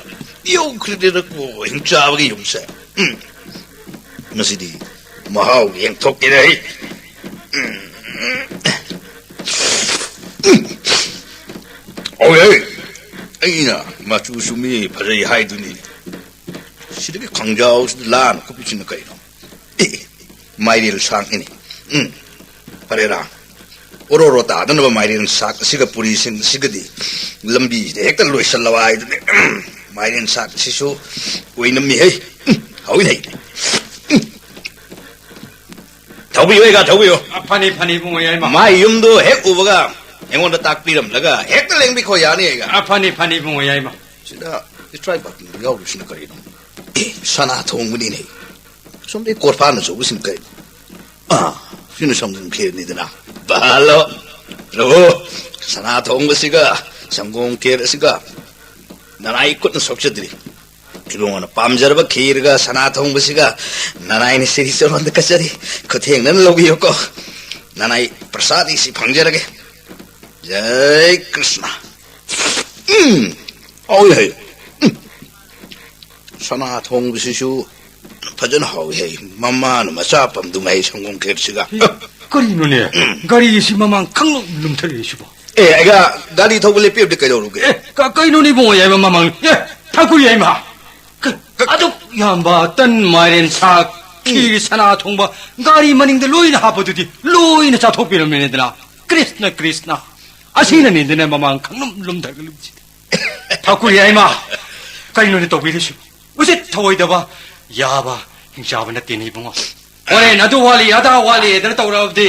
ꯌꯧꯈ꯭ꯔꯅꯤꯗꯀꯣ ꯍꯤꯡꯆꯥꯕꯒꯤ ꯌꯨꯝꯁꯦ꯫ ꯎꯝ꯫ ꯃꯁꯤꯗꯤ ꯃꯍꯥꯎ ꯌꯦꯡꯊꯣꯛꯀꯦꯅꯦ ꯑꯩ꯫ ꯎꯝ꯫ ꯎꯝ꯫ ꯑꯧ, ꯑꯩ, ꯑꯩꯅ ꯃꯆꯨꯁꯨ ꯃꯤ ꯐꯖꯩ ꯍꯥꯏꯗꯨꯅꯤ꯫ ꯁꯤꯗꯒꯤ ꯈꯪꯖꯥꯎꯁꯤꯗ ꯂꯥꯅ ꯀꯨꯞꯄꯤꯁꯤꯅ ꯀꯩꯅꯣ? ꯑꯦ, ꯃꯥꯏꯔꯦꯜ ꯁꯥꯛꯅꯤꯅꯦ꯫ ꯎꯝ, ꯐꯔꯦ ꯔꯥ꯫ ꯑꯣꯔꯣ ꯑꯣꯔꯣ ꯇꯥꯗꯅꯕ ꯃꯥꯏꯔꯦꯟ ꯁꯥꯛ ꯑꯁꯤꯒ ꯄꯨꯔꯤꯁꯤꯡ ꯑꯁꯤꯒꯗꯤ ꯂꯝꯕꯤꯁꯤꯗ ꯍꯦꯛꯇ ꯂꯣꯏꯁꯤꯜꯂꯕ ꯍꯥꯏꯗꯨꯅꯤ꯫ ꯎꯝ, ꯃꯥꯏꯔꯦꯟ ꯁꯥꯛ ꯑꯁꯤꯁꯨ ꯑꯣꯏꯅꯝꯃꯤꯍꯩ꯫ ꯎꯝ, ꯍꯥꯎꯏꯅꯦ꯫ ꯎꯝ꯫ ꯊꯧꯕꯤꯌꯨ, ꯑꯩꯒ ꯊꯧꯕꯤꯌꯨ꯫ ꯑ, ꯐꯅꯤ, ꯐꯅꯤ, ꯏꯕꯨꯡꯉꯣ ꯌꯥꯏꯃ꯫ ꯃꯥꯏ ꯌꯨꯝꯗꯣ ꯍꯦꯛ ꯎꯕꯒ ꯑꯩꯉꯣꯟꯗ ꯇꯥꯛꯄꯤꯔꯝꯂꯒ ꯍꯦꯛꯇ ꯂꯦꯡꯕꯤꯈꯣ ꯌꯥꯅꯤ ꯑꯩꯒ꯫ ꯑ, ꯐꯅꯤ, ꯐꯅꯤ, ꯏꯕꯨꯡꯉꯣ ꯌꯥꯏꯃ꯫ ꯁꯤꯗ ꯏꯁꯇ꯭ꯔꯥꯏꯛ ꯄꯥꯔꯇꯤ ꯌꯥꯎꯔꯤꯁꯤꯅ ꯀꯔꯤꯅꯣ? ꯑꯦ, ꯁꯅꯥ ꯊꯣꯡꯕꯅꯤꯅꯦ꯫ ꯁꯣꯝꯗꯩ ꯀꯣꯔꯐꯥꯅ ꯆꯧꯕꯁꯤꯅ ꯀꯔꯤꯅꯣ? ꯑꯥ, ꯁꯤꯅ ꯁꯪꯒꯣꯝ ꯈꯦꯔꯅꯤꯗꯅ꯫ ꯕꯥꯂꯣ, ꯄ꯭ꯔꯚꯨ, ꯁꯅꯥ ꯊꯣꯡꯕꯁꯤꯒ ꯁꯪꯒꯣꯝ ꯈꯦꯔ ꯑꯁꯤꯒ ꯅꯅꯥꯏ ꯈꯨꯠꯅ ꯁꯣꯛꯆꯗ꯭ꯔꯤ꯫ ꯏꯕꯨꯡꯉꯣꯅ ꯄꯥꯝꯖꯔꯕ ꯈꯦꯔꯒ ꯁꯅꯥ ꯊꯣꯡꯕꯁꯤꯒ ꯅꯅꯥꯏꯅ ꯁꯤꯔꯤ ꯆꯔꯣꯟꯗ ꯀꯠꯆꯔꯤ꯫ ꯈꯨꯊꯦꯡꯅꯅ ꯂꯧꯕꯤꯌꯨꯀꯣ꯫ ꯅꯅꯥꯏ ꯄ꯭ꯔꯁꯥꯗꯤ ꯁꯤ ꯐꯪꯖꯔꯒꯦ꯫ ꯖꯩ ꯀ꯭ꯔꯤꯁꯅ꯫ ꯎꯝ, ꯍꯥꯎꯏ ꯍꯥꯏ꯫ ꯎꯝ꯫ ꯁꯅꯥ ꯊꯣꯡꯕꯁꯤꯁꯨ ꯐꯖꯅ ꯍꯥꯎꯏ ꯍꯥꯏ꯫ ꯃꯃꯥꯅ ꯃꯆꯥ ꯄꯝꯗꯨꯉꯥꯏ ꯁꯪꯒꯣꯝ ꯈꯦꯔꯁꯤꯒ꯫ ꯀꯔꯤꯅꯣꯅꯦ? ꯒꯥꯔꯤꯁꯤ ꯃꯃꯥꯡ ꯈꯪꯂꯨꯝ ꯂꯨꯝꯊꯔꯛꯏꯁꯤꯕꯣ? ꯑꯦ, ꯑꯩꯒ ꯒꯥꯔꯤ ꯊꯧꯕ ꯂꯦꯞꯄꯤꯕꯗꯤ ꯀꯩꯗꯧꯔꯨꯒꯦ? ꯑꯦ, ꯀ-, ꯀꯩꯅꯣꯅꯦ ꯏꯕꯨꯡꯉꯣ ꯌꯥꯏꯃ ꯃꯃꯥꯡ? ꯑꯦ, ꯊꯥꯀꯨꯔ ꯌꯥꯏꯃ꯫ ꯀ-, ꯑꯗꯨꯛ ꯌꯥꯝꯕ ꯇꯟ, ꯃꯥꯏꯔꯦꯟ ꯁꯥꯛ, ꯈꯤꯔ, ꯁꯅꯥ ꯊꯣꯡꯕ, ꯒꯥꯔꯤ ꯃꯅꯤꯡꯗ ꯂꯣꯏꯅ ꯍꯥꯞꯄꯗꯨꯗꯤ ꯂꯣꯏꯅ ꯆꯥꯊꯣꯛꯄꯤꯔꯝꯃꯦꯗꯅ꯫ ꯀ꯭ꯔꯤꯁꯅ, ꯀ꯭ꯔꯤꯁꯅ꯫ ꯑꯁꯤꯅꯅꯤꯗꯅ ꯃꯃꯥꯡ ꯈꯪꯂꯨꯝ ꯂꯨꯝꯊꯔꯛꯂꯤꯕꯁꯤꯗꯤ꯫ ꯊꯥꯀꯨꯔ ꯌꯥꯏꯃ, ꯀꯩꯅꯣꯅꯦ ꯇꯧꯕꯤꯔꯤꯁꯤꯕꯨ? ꯎꯁꯤꯠ ꯊꯑꯣꯏꯗꯕ, ꯌꯥꯕ, ꯍꯤꯡꯆꯥꯕ ꯅꯠꯇꯦꯅꯦ ꯏꯕꯨꯡꯉꯣ꯫ ꯍꯣꯔꯦꯟ ꯑꯗꯨ ꯋꯥꯠꯂꯤ, ꯑꯗꯥ ꯋꯥꯠꯂꯤ ꯍꯥꯏꯗꯅ ꯇꯧꯔꯛꯑꯕꯗꯤ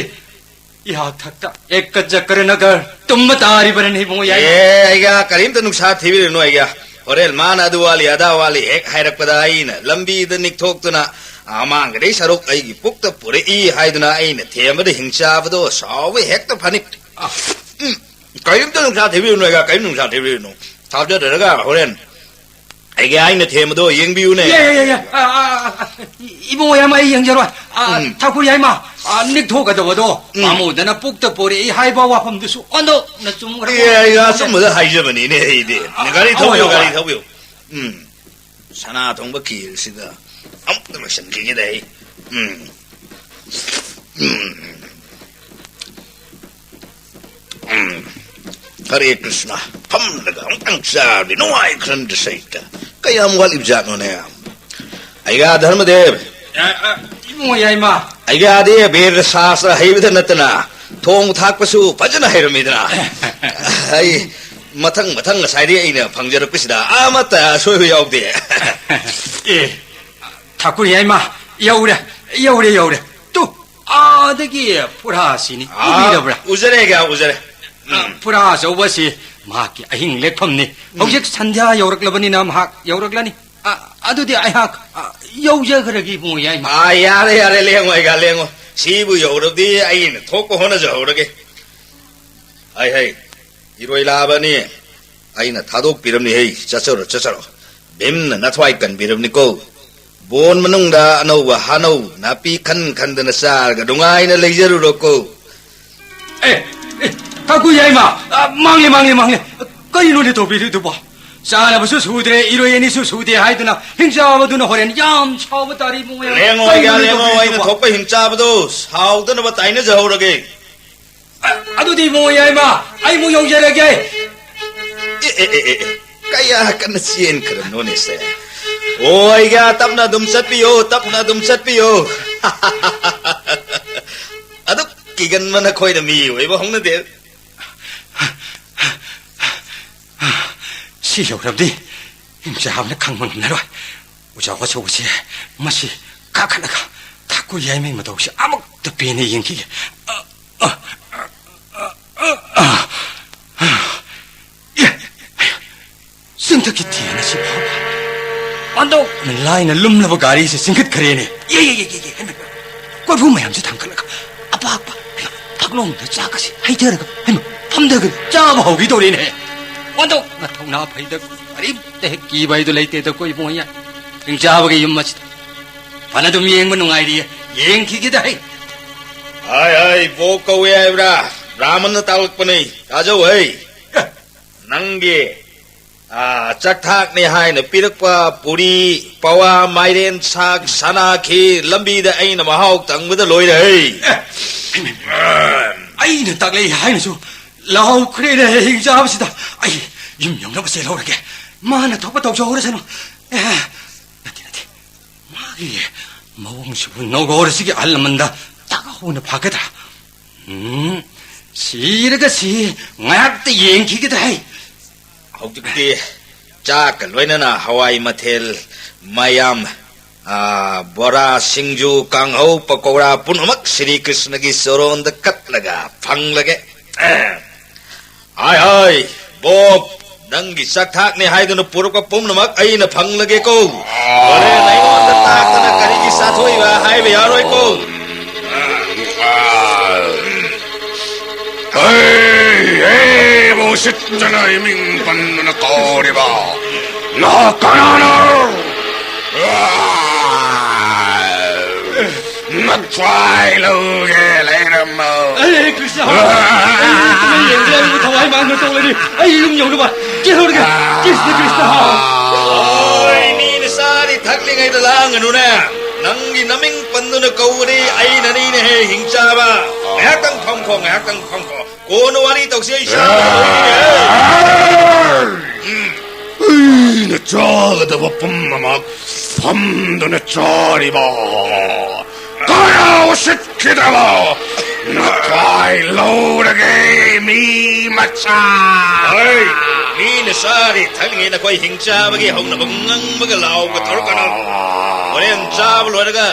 ꯏꯍꯥꯛ ꯊꯛꯇ ꯑꯦꯛꯀ ꯆꯀ꯭ꯔ ꯅꯒꯔ ꯇꯨꯝꯕ ꯇꯥꯔꯤꯕꯅꯤ ꯏꯕꯨꯡꯉꯣ ꯌꯥꯏꯃ꯫ ꯑꯦ, ꯑꯩꯒ ꯀꯔꯤꯝꯇ ꯅꯨꯡꯁꯥ ꯊꯤꯕꯤꯔꯨꯅꯨ ꯑꯩꯒ꯫ ꯍꯣꯔꯦꯟ ꯃꯥꯅ ꯑꯗꯨ ꯋꯥꯠꯂꯤ, ꯑꯗꯥ ꯋꯥꯠꯂꯤ ꯍꯦꯛ ꯍꯥꯏꯔꯛꯄꯗ ꯑꯩꯅ ꯂꯝꯕꯤꯗ ꯅꯤꯛꯊꯣꯛꯇꯨꯅ ꯑꯃꯥꯡꯒꯗꯩ ꯁꯔꯨꯛ ꯑꯩꯒꯤ ꯄꯨꯛꯇ ꯄꯨꯔꯛꯏ ꯍꯥꯏꯗꯨꯅ ꯑꯩꯅ ꯊꯦꯝꯕꯗ ꯍꯤꯡꯆꯥꯕꯗꯣ ꯁꯥꯎꯕ ꯍꯦꯛꯇ ꯐꯅꯤ꯫ ꯎꯝ, ꯀꯔꯤꯝꯇ ꯅꯨꯡꯁꯥ ꯊꯤꯕꯤꯔꯨꯅꯨ, ꯑꯩꯒ ꯀꯔꯤꯝ ꯅꯨꯡꯁꯥ ꯊꯤꯕꯤꯔꯨꯅꯨ꯫ ꯊꯥꯖꯗ꯭ꯔꯒ ꯍꯣꯔꯦꯟ ꯑꯩꯒꯤ ꯑꯩꯅ ꯊꯦꯝꯕꯗꯣ ꯌꯦꯡꯕꯤꯌꯨꯅꯦ꯫ ꯌꯦ, ꯌꯦ, ꯌꯦ, ꯌꯦ꯫ ꯑ, ꯑ, ꯑ, ꯏꯕꯨꯡꯉꯣ ꯌꯥꯏꯃ, ꯑꯩ ꯌꯦꯡꯖꯔꯣꯏ꯫ ꯑ, ꯎꯝ꯫ ꯊꯥꯀꯨꯔ ꯌꯥꯏꯃ, ꯑ, ꯅꯤꯛꯊꯣꯛꯀꯗꯕꯗꯣ ꯎꯝ꯫ ꯄꯥꯝꯃꯨꯗꯅ ꯄꯨꯛꯇ ꯄꯣꯔꯛꯏ ꯍꯥꯏꯕ ꯋꯥꯐꯝꯗꯨꯁꯨ ꯑꯣꯟꯊꯣꯛꯅ ꯆꯨꯝꯈ꯭ꯔꯕ ꯑꯦ, ꯑꯩ ꯋꯥꯐꯝꯅꯤꯅꯦ꯫ ꯑꯆꯨꯝꯕꯗ ꯍꯥꯏꯖꯕꯅꯤꯅꯦ ꯑꯩꯗꯤ꯫ ꯑ, ꯒꯥꯔꯤ ꯍꯣꯏ, ꯊꯧꯕꯤꯌꯨ, ꯍꯣꯏ, ꯒꯥꯔꯤ ꯍꯣꯏ꯫ ꯊꯧꯕꯤꯌꯨ꯫ ꯎꯝ꯫ ꯁꯅꯥ ꯊꯣꯡꯕ ꯈꯦꯔꯁꯤꯒ ꯑꯃꯨꯛꯇ ꯂꯣꯏꯁꯤꯟꯈꯤꯒꯦꯗ ꯑꯩ꯫ ꯎꯝ꯫ ꯎꯝ꯫ ꯎꯝ꯫ ꯍꯔꯦ ꯀ꯭ꯔꯤꯁꯅ, ꯐꯝꯂꯒ ꯑꯃꯨꯛꯇꯪ ꯆꯥꯔꯗꯤ ꯅꯨꯡꯉꯥꯏꯈ꯭ꯔꯟꯗ ꯁꯩꯇ꯫ ꯀꯌꯥꯝ ꯋꯥꯠꯂꯤꯕꯖꯥꯠꯅꯣꯅꯦ? ꯑꯩꯒ ꯙꯔꯃꯗꯦꯕ꯫ ꯑ, ꯑ, ꯏꯕꯨꯡꯉꯣ ꯌꯥꯏꯃ꯫ ꯑꯩꯒꯗꯤ ꯕꯦꯗ ꯁꯥꯁꯇ꯭ꯔ ꯍꯩꯕꯗ ꯅꯠꯇꯅ ꯊꯣꯡ ꯊꯥꯛꯄꯁꯨ ꯐꯖꯅ ꯍꯩꯔꯝꯃꯤꯗꯅ꯫ ꯑꯩ ꯃꯊꯪ ꯃꯊꯪ ꯉꯁꯥꯏꯗꯤ ꯑꯩꯅ ꯐꯪꯖꯔꯛꯄꯁꯤꯗ ꯑꯃꯠꯇ ꯑꯁꯣꯏꯕ ꯌꯥꯎꯗꯦ꯫ ꯑꯦ, ꯊꯥꯀꯨꯔ ꯌꯥꯏꯃ, ꯌꯧꯔꯦ, ꯌꯧꯔꯦ, ꯌꯧꯔꯦ꯫ ꯇꯨ, ꯑꯥꯗꯒꯤ ꯐꯨꯔꯥꯁꯤꯅꯤ꯫ ꯑꯥ, ꯎꯕꯤꯔꯕ꯭ꯔꯥ? ꯎꯖꯔꯦ, ꯑꯩꯒ ꯎꯖꯔꯦ꯫ ꯑ, ꯎꯝ꯫ ꯐꯨꯔꯥ ꯑꯆꯧꯕꯁꯤ ꯃꯍꯥꯛꯀꯤ ꯑꯍꯤꯡ ꯂꯦꯛꯐꯝꯅꯤ꯫ ꯎꯝ꯫ ꯍꯧꯖꯤꯛ ꯁꯟꯙ꯭ꯌꯥ ꯌꯧꯔꯛꯂꯕꯅꯤꯅ ꯃꯍꯥꯛ ꯌꯧꯔꯛꯂꯅꯤ꯫ ꯑ, ꯑꯗꯨꯗꯤ ꯑꯩꯍꯥꯛ, ꯑ, ꯌꯧꯖꯈ꯭ꯔꯒꯦ, ꯏꯕꯨꯡꯉꯣ ꯌꯥꯏꯃ꯫ ꯑꯥ, ꯌꯥꯔꯦ, ꯌꯥꯔꯦ, ꯂꯦꯡꯉꯣ, ꯑꯩꯒ ꯂꯦꯡꯉꯣ꯫ ꯁꯤꯕꯨ ꯌꯧꯔꯕꯗꯤ ꯑꯩꯅ ꯊꯣꯛꯄ ꯍꯣꯠꯅꯖꯍꯧꯔꯒꯦ꯫ ꯍꯩ, ꯍꯩ, ꯏꯔꯣꯏ ꯂꯥꯛꯑꯕꯅꯤ꯫ ꯑꯩꯅ ꯊꯥꯗꯣꯛꯄꯤꯔꯝꯅꯤ, ꯍꯩ, ꯆꯠꯆꯔꯣ, ꯆꯠꯆꯔꯣ꯫ ꯚꯤꯝꯅ ꯅꯊ꯭ꯋꯥꯏ ꯀꯟꯕꯤꯔꯕꯅꯤꯀꯣ꯫ ꯕꯣꯟ ꯃꯅꯨꯡꯗ ꯑꯅꯧꯕ ꯍꯥꯅꯧ ꯅꯥꯄꯤ ꯈꯟ ꯈꯟꯗꯅ ꯆꯥꯔꯒ ꯅꯨꯡꯉꯥꯏꯅ ꯂꯩꯖꯔꯨꯔꯣꯀꯣ꯫ ꯑꯦ, ꯑꯦ, ꯊꯥꯀꯨ ꯌꯥꯏꯃ, ꯑ, ꯃꯥꯡꯂꯦ, ꯃꯥꯡꯂꯦ, ꯃꯥꯡꯂꯦ꯫ ꯀꯔꯤꯅꯣꯅꯦ ꯇꯧꯕꯤꯔꯤꯗꯨꯕꯣ? ꯆꯥꯅꯕꯁꯨ ꯁꯨꯗ꯭ꯔꯦ, ꯏꯔꯣꯏ ꯑꯅꯤꯁꯨ ꯁꯨꯗꯦ ꯍꯥꯏꯗꯨꯅ ꯍꯤꯡꯆꯥꯕꯗꯨꯅ ꯍꯣꯔꯦꯟ ꯌꯥꯝ ꯁꯥꯎꯕ ꯇꯥꯔꯤ, ꯏꯕꯨꯡꯉꯣ꯫ ꯂꯦꯡꯉꯣ, ꯑꯩꯒ ꯀꯔꯤꯅꯣꯅꯦ ꯂꯦꯡꯉꯣ, ꯑꯩꯅ ꯇꯧꯕꯤꯔꯤꯗꯨꯕꯣ? ꯊꯣꯛꯄ ꯍꯤꯡꯆꯥꯕꯗꯣ ꯁꯥꯎꯗꯅꯕ ꯇꯥꯏꯅꯖꯍꯧꯔꯒꯦ꯫ ꯑ-, ꯑꯗꯨꯗꯤ ꯏꯕꯨꯡꯉꯣ ꯌꯥꯏꯃ, ꯑꯩ ꯑꯃꯨꯛ ꯌꯧꯖꯔꯒꯦ꯫ ꯑꯦ, ꯑꯦ, ꯑꯦ, ꯑꯦ, ꯑꯦ, ꯀꯌꯥ ꯀꯟꯅ ꯆꯦꯟꯈ꯭ꯔꯕꯅꯣꯅꯦ ꯁꯦ? ꯑꯣ, ꯑꯩꯒ ꯇꯞꯅ ꯑꯗꯨꯝ ꯆꯠꯄꯤꯌꯣ, ꯇꯞꯅ ꯑꯗꯨꯝ ꯆꯠꯄꯤꯌꯣ꯫ ꯑꯗꯨꯛ ꯀꯤꯒꯟꯕ ꯅꯈꯣꯏꯅ ꯃꯤ ꯑꯣꯏꯕ ꯍꯧꯅꯗꯦ꯫ ꯁꯤ ꯌꯧꯔꯕꯗꯤ ꯍꯤꯡꯆꯥꯕꯅ ꯈꯪꯕ ꯉꯝꯂꯔꯣꯏ꯫ ꯑꯣꯖꯥ ꯑꯆꯧꯕꯁꯦ ꯃꯁꯤ ꯀꯥꯈꯠꯂꯒ ꯊꯥꯀꯨ ꯌꯥꯏꯃꯩ ꯃꯇꯧꯁꯦ ꯑꯃꯨꯛꯇ ꯄꯦꯟꯅ ꯌꯦꯡꯈꯤꯒꯦ꯫ ꯑ, ꯑ, ꯑ, ꯑ, ꯑ, ꯑ꯫ ꯑꯦ, ꯆꯤꯡꯊꯛꯀꯤ ꯊꯦꯟ ꯑꯁꯤ ꯐꯥꯎꯕ꯫ ꯑꯣꯟꯊꯣꯛꯅ ꯂꯥꯏꯅ ꯂꯨꯝꯂꯕ ꯒꯥꯔꯤꯁꯦ ꯆꯤꯡꯈꯠꯈ꯭ꯔꯦꯅꯦ꯫ ꯌꯦ, ꯌꯦ, ꯌꯦ, ꯌꯦ, ꯌꯦ, ꯍꯩꯃ꯫ ꯀꯣꯔꯐꯨ ꯃꯌꯥꯝꯁꯦ ꯊꯥꯡꯒꯠꯂꯒ ꯑꯄꯥꯛꯄ, ꯍꯩꯃ, ꯐꯛꯂꯣꯡꯗ ꯆꯥꯛꯀꯁꯦ ꯍꯩꯊꯔꯒ, ꯍꯩꯃ, ꯐꯝꯊꯒꯅꯤ, ꯆꯥꯕ ꯍꯧꯈꯤꯗꯧꯔꯦꯅꯦ꯫ ꯑꯣꯟꯊꯣꯛꯅ ꯊꯧꯅꯥ ꯐꯩꯗ, ꯀꯔꯤꯝꯇ ꯍꯦꯛ ꯀꯤꯕ ꯍꯥꯏꯗꯨ ꯂꯩꯇꯦꯗ ꯀꯣ ꯏꯕꯨꯡꯉꯣ꯫ ꯍꯤꯡꯆꯥꯕꯒꯤ ꯌꯨꯝ ꯑꯁꯤꯗ ꯐꯅ ꯑꯗꯨꯝ ꯌꯦꯡꯕ ꯅꯨꯡꯉꯥꯏꯔꯤꯌꯦ꯫ ꯌꯦꯡꯈꯤꯒꯦꯗ ꯍꯩ꯫ ꯍꯥꯏ, ꯍꯥꯏ, ꯕꯣꯛ ꯀꯧꯋꯦ ꯍꯥꯏꯕ꯭ꯔꯥ? ꯔꯥꯃꯟꯅ ꯇꯥꯛꯂꯛꯄꯅꯤ꯫ ꯇꯥꯖꯧ ꯍꯩ꯫ ꯑꯦ꯫ ꯅꯪꯒꯤ, ꯑꯥ, ꯆꯥꯛꯊꯥꯛꯅꯤ ꯍꯥꯏꯅ ꯄꯤꯔꯛꯄ ꯄꯨꯔꯤ, ꯄꯋꯥ, ꯃꯥꯏꯔꯦꯟ ꯁꯥꯛ, ꯁꯅꯥ ꯈꯤꯔ ꯂꯝꯕꯤꯗ ꯑꯩꯅ ꯃꯍꯥꯎ ꯇꯪꯕꯗ ꯂꯣꯏꯔꯦ ꯍꯩ꯫ ꯑꯦ, ꯑꯩꯅ ꯇꯥꯛꯂꯛꯏ ꯍꯥꯏꯅꯁꯨ ꯂꯥꯎꯈ꯭ꯔꯦꯅꯦ ꯍꯤꯡꯆꯥꯕꯁꯤꯗ꯫ ꯑꯩ ꯌꯨꯝ ꯌꯧꯅꯕ ꯆꯦꯜꯍꯧꯔꯒꯦ꯫ ꯃꯥꯅ ꯊꯣꯛꯄ ꯇꯧꯖꯍꯧꯔꯁꯅꯨ꯫ ꯑꯦ, ꯅꯠꯇꯦ, ꯅꯠꯇꯦ꯫ ꯃꯥꯒꯤ ꯃꯑꯣꯡꯁꯤꯕꯨ ꯅꯧꯒꯧꯔꯁꯤꯒꯤ ꯑꯍꯜ ꯂꯃꯟꯗ ꯇꯥꯛꯍꯧꯅ ꯐꯒꯗ꯭ꯔꯥ? ꯎꯝ, ꯁꯤꯔꯒ ꯁꯤ ꯉꯥꯏꯍꯥꯛꯇ ꯌꯦꯡꯈꯤꯒꯦꯗ ꯍꯩ꯫ ꯍꯧꯖꯤꯛꯇꯤ ꯆꯥꯛꯀ ꯂꯣꯏꯅꯅ ꯍꯋꯥꯏ ꯃꯊꯦꯜ ꯃꯌꯥꯝ, ꯑꯥ, ꯕꯣꯔꯥ, ꯁꯤꯡꯖꯨ, ꯀꯥꯡꯍꯧ, ꯄꯀꯧꯔꯥ ꯄꯨꯝꯅꯃꯛ ꯁ꯭ꯔꯤ ꯀ꯭ꯔꯤꯁꯅꯒꯤ ꯆꯣꯔꯣꯟꯗ ꯀꯠꯂꯒ ꯐꯪꯂꯒꯦ꯫ ꯍꯥꯏ, ꯍꯥꯏ, ꯕꯣꯞ, ꯅꯪꯒꯤ ꯆꯥꯛꯊꯥꯛꯅꯦ ꯍꯥꯏꯗꯨꯅ ꯄꯨꯔꯛꯄ ꯄꯨꯝꯅꯃꯛ ꯑꯩꯅ ꯐꯪꯂꯒꯦꯀꯣ꯫ ꯍꯣꯔꯦꯟ ꯑꯩꯉꯣꯟꯗ ꯇꯥꯛꯇꯅ ꯀꯔꯤꯒꯤ ꯆꯥꯊꯣꯛꯏꯕ ꯍꯥꯏꯕ ꯌꯥꯔꯣꯏꯀꯣ꯫ ꯍꯩ, ꯍꯩ, ꯎꯁꯤꯠꯇꯅ ꯏꯃꯤꯡ ꯄꯟꯗꯨꯅ ꯀꯧꯔꯤꯕ ꯅꯍꯥꯛ ꯀꯅꯥꯅꯣ? ꯅꯊ꯭ꯋꯥꯏ ꯂꯧꯒꯦ ꯂꯩꯔꯝꯃꯣ꯫ ꯑꯩ ꯀ꯭ꯔꯤꯁꯅ ꯍꯥꯏ! ꯑꯩ ꯀꯨꯝꯍꯩ ꯌꯦꯡꯕꯗ ꯑꯩꯕꯨ ꯊꯋꯥꯏ ꯃꯥꯡꯗ ꯇꯧꯔꯅꯤ꯫ ꯑꯩ ꯌꯨꯝ ꯌꯧꯅꯕ ꯆꯦꯜꯍꯧꯔꯒꯦ꯫ ꯀ꯭ꯔꯤꯁꯅ, ꯀ꯭ꯔꯤꯁꯅ ꯍꯥꯏ! ꯑꯣꯏ, ꯃꯤꯅ ꯆꯥꯔꯤ ꯊꯛꯂꯤꯉꯩꯗ ꯂꯥꯡꯒꯅꯨꯅꯦ꯫ ꯅꯪꯒꯤ ꯅꯃꯤꯡ ꯄꯟꯗꯨꯅ ꯀꯧꯕꯗꯤ ꯑꯩꯅꯅꯤꯅꯦꯍꯦ, ꯍꯤꯡꯆꯥꯕ꯫ ꯉꯥꯏꯍꯥꯛꯇꯪ ꯐꯝꯈꯣ, ꯉꯥꯏꯍꯥꯛꯇꯪ ꯐꯝꯈꯣ꯫ ꯀꯣꯟꯅ ꯋꯥꯔꯤ ꯇꯧꯁꯤ, ꯑꯩ ꯁꯥꯕ ꯂꯣꯏꯔꯦ꯫ ꯎꯝ꯫ ꯑꯩꯅ ꯆꯥꯒꯗꯕ ꯄꯨꯝꯅꯃꯛ ꯐꯝꯗꯨꯅ ꯆꯥꯔꯤꯕ ꯀꯌꯥ ꯎꯁꯤꯠꯈꯤꯗ꯭ꯔꯕ ꯅꯊ꯭ꯋꯥꯏ ꯂꯧꯔꯒꯦ, ꯃꯤ ꯃꯆꯥ? ꯍꯣꯏ, ꯃꯤꯅ ꯆꯥꯔꯤ ꯊꯛꯂꯤꯉꯩ ꯅꯈꯣꯏ ꯍꯤꯡꯆꯥꯕꯒꯤ ꯍꯧꯅꯕ ꯉꯪꯕꯒ ꯂꯥꯎꯕꯒ ꯇꯧꯔꯛꯀꯅꯨ꯫ ꯍꯣꯔꯦꯟ ꯆꯥꯕ ꯂꯣꯏꯔꯒ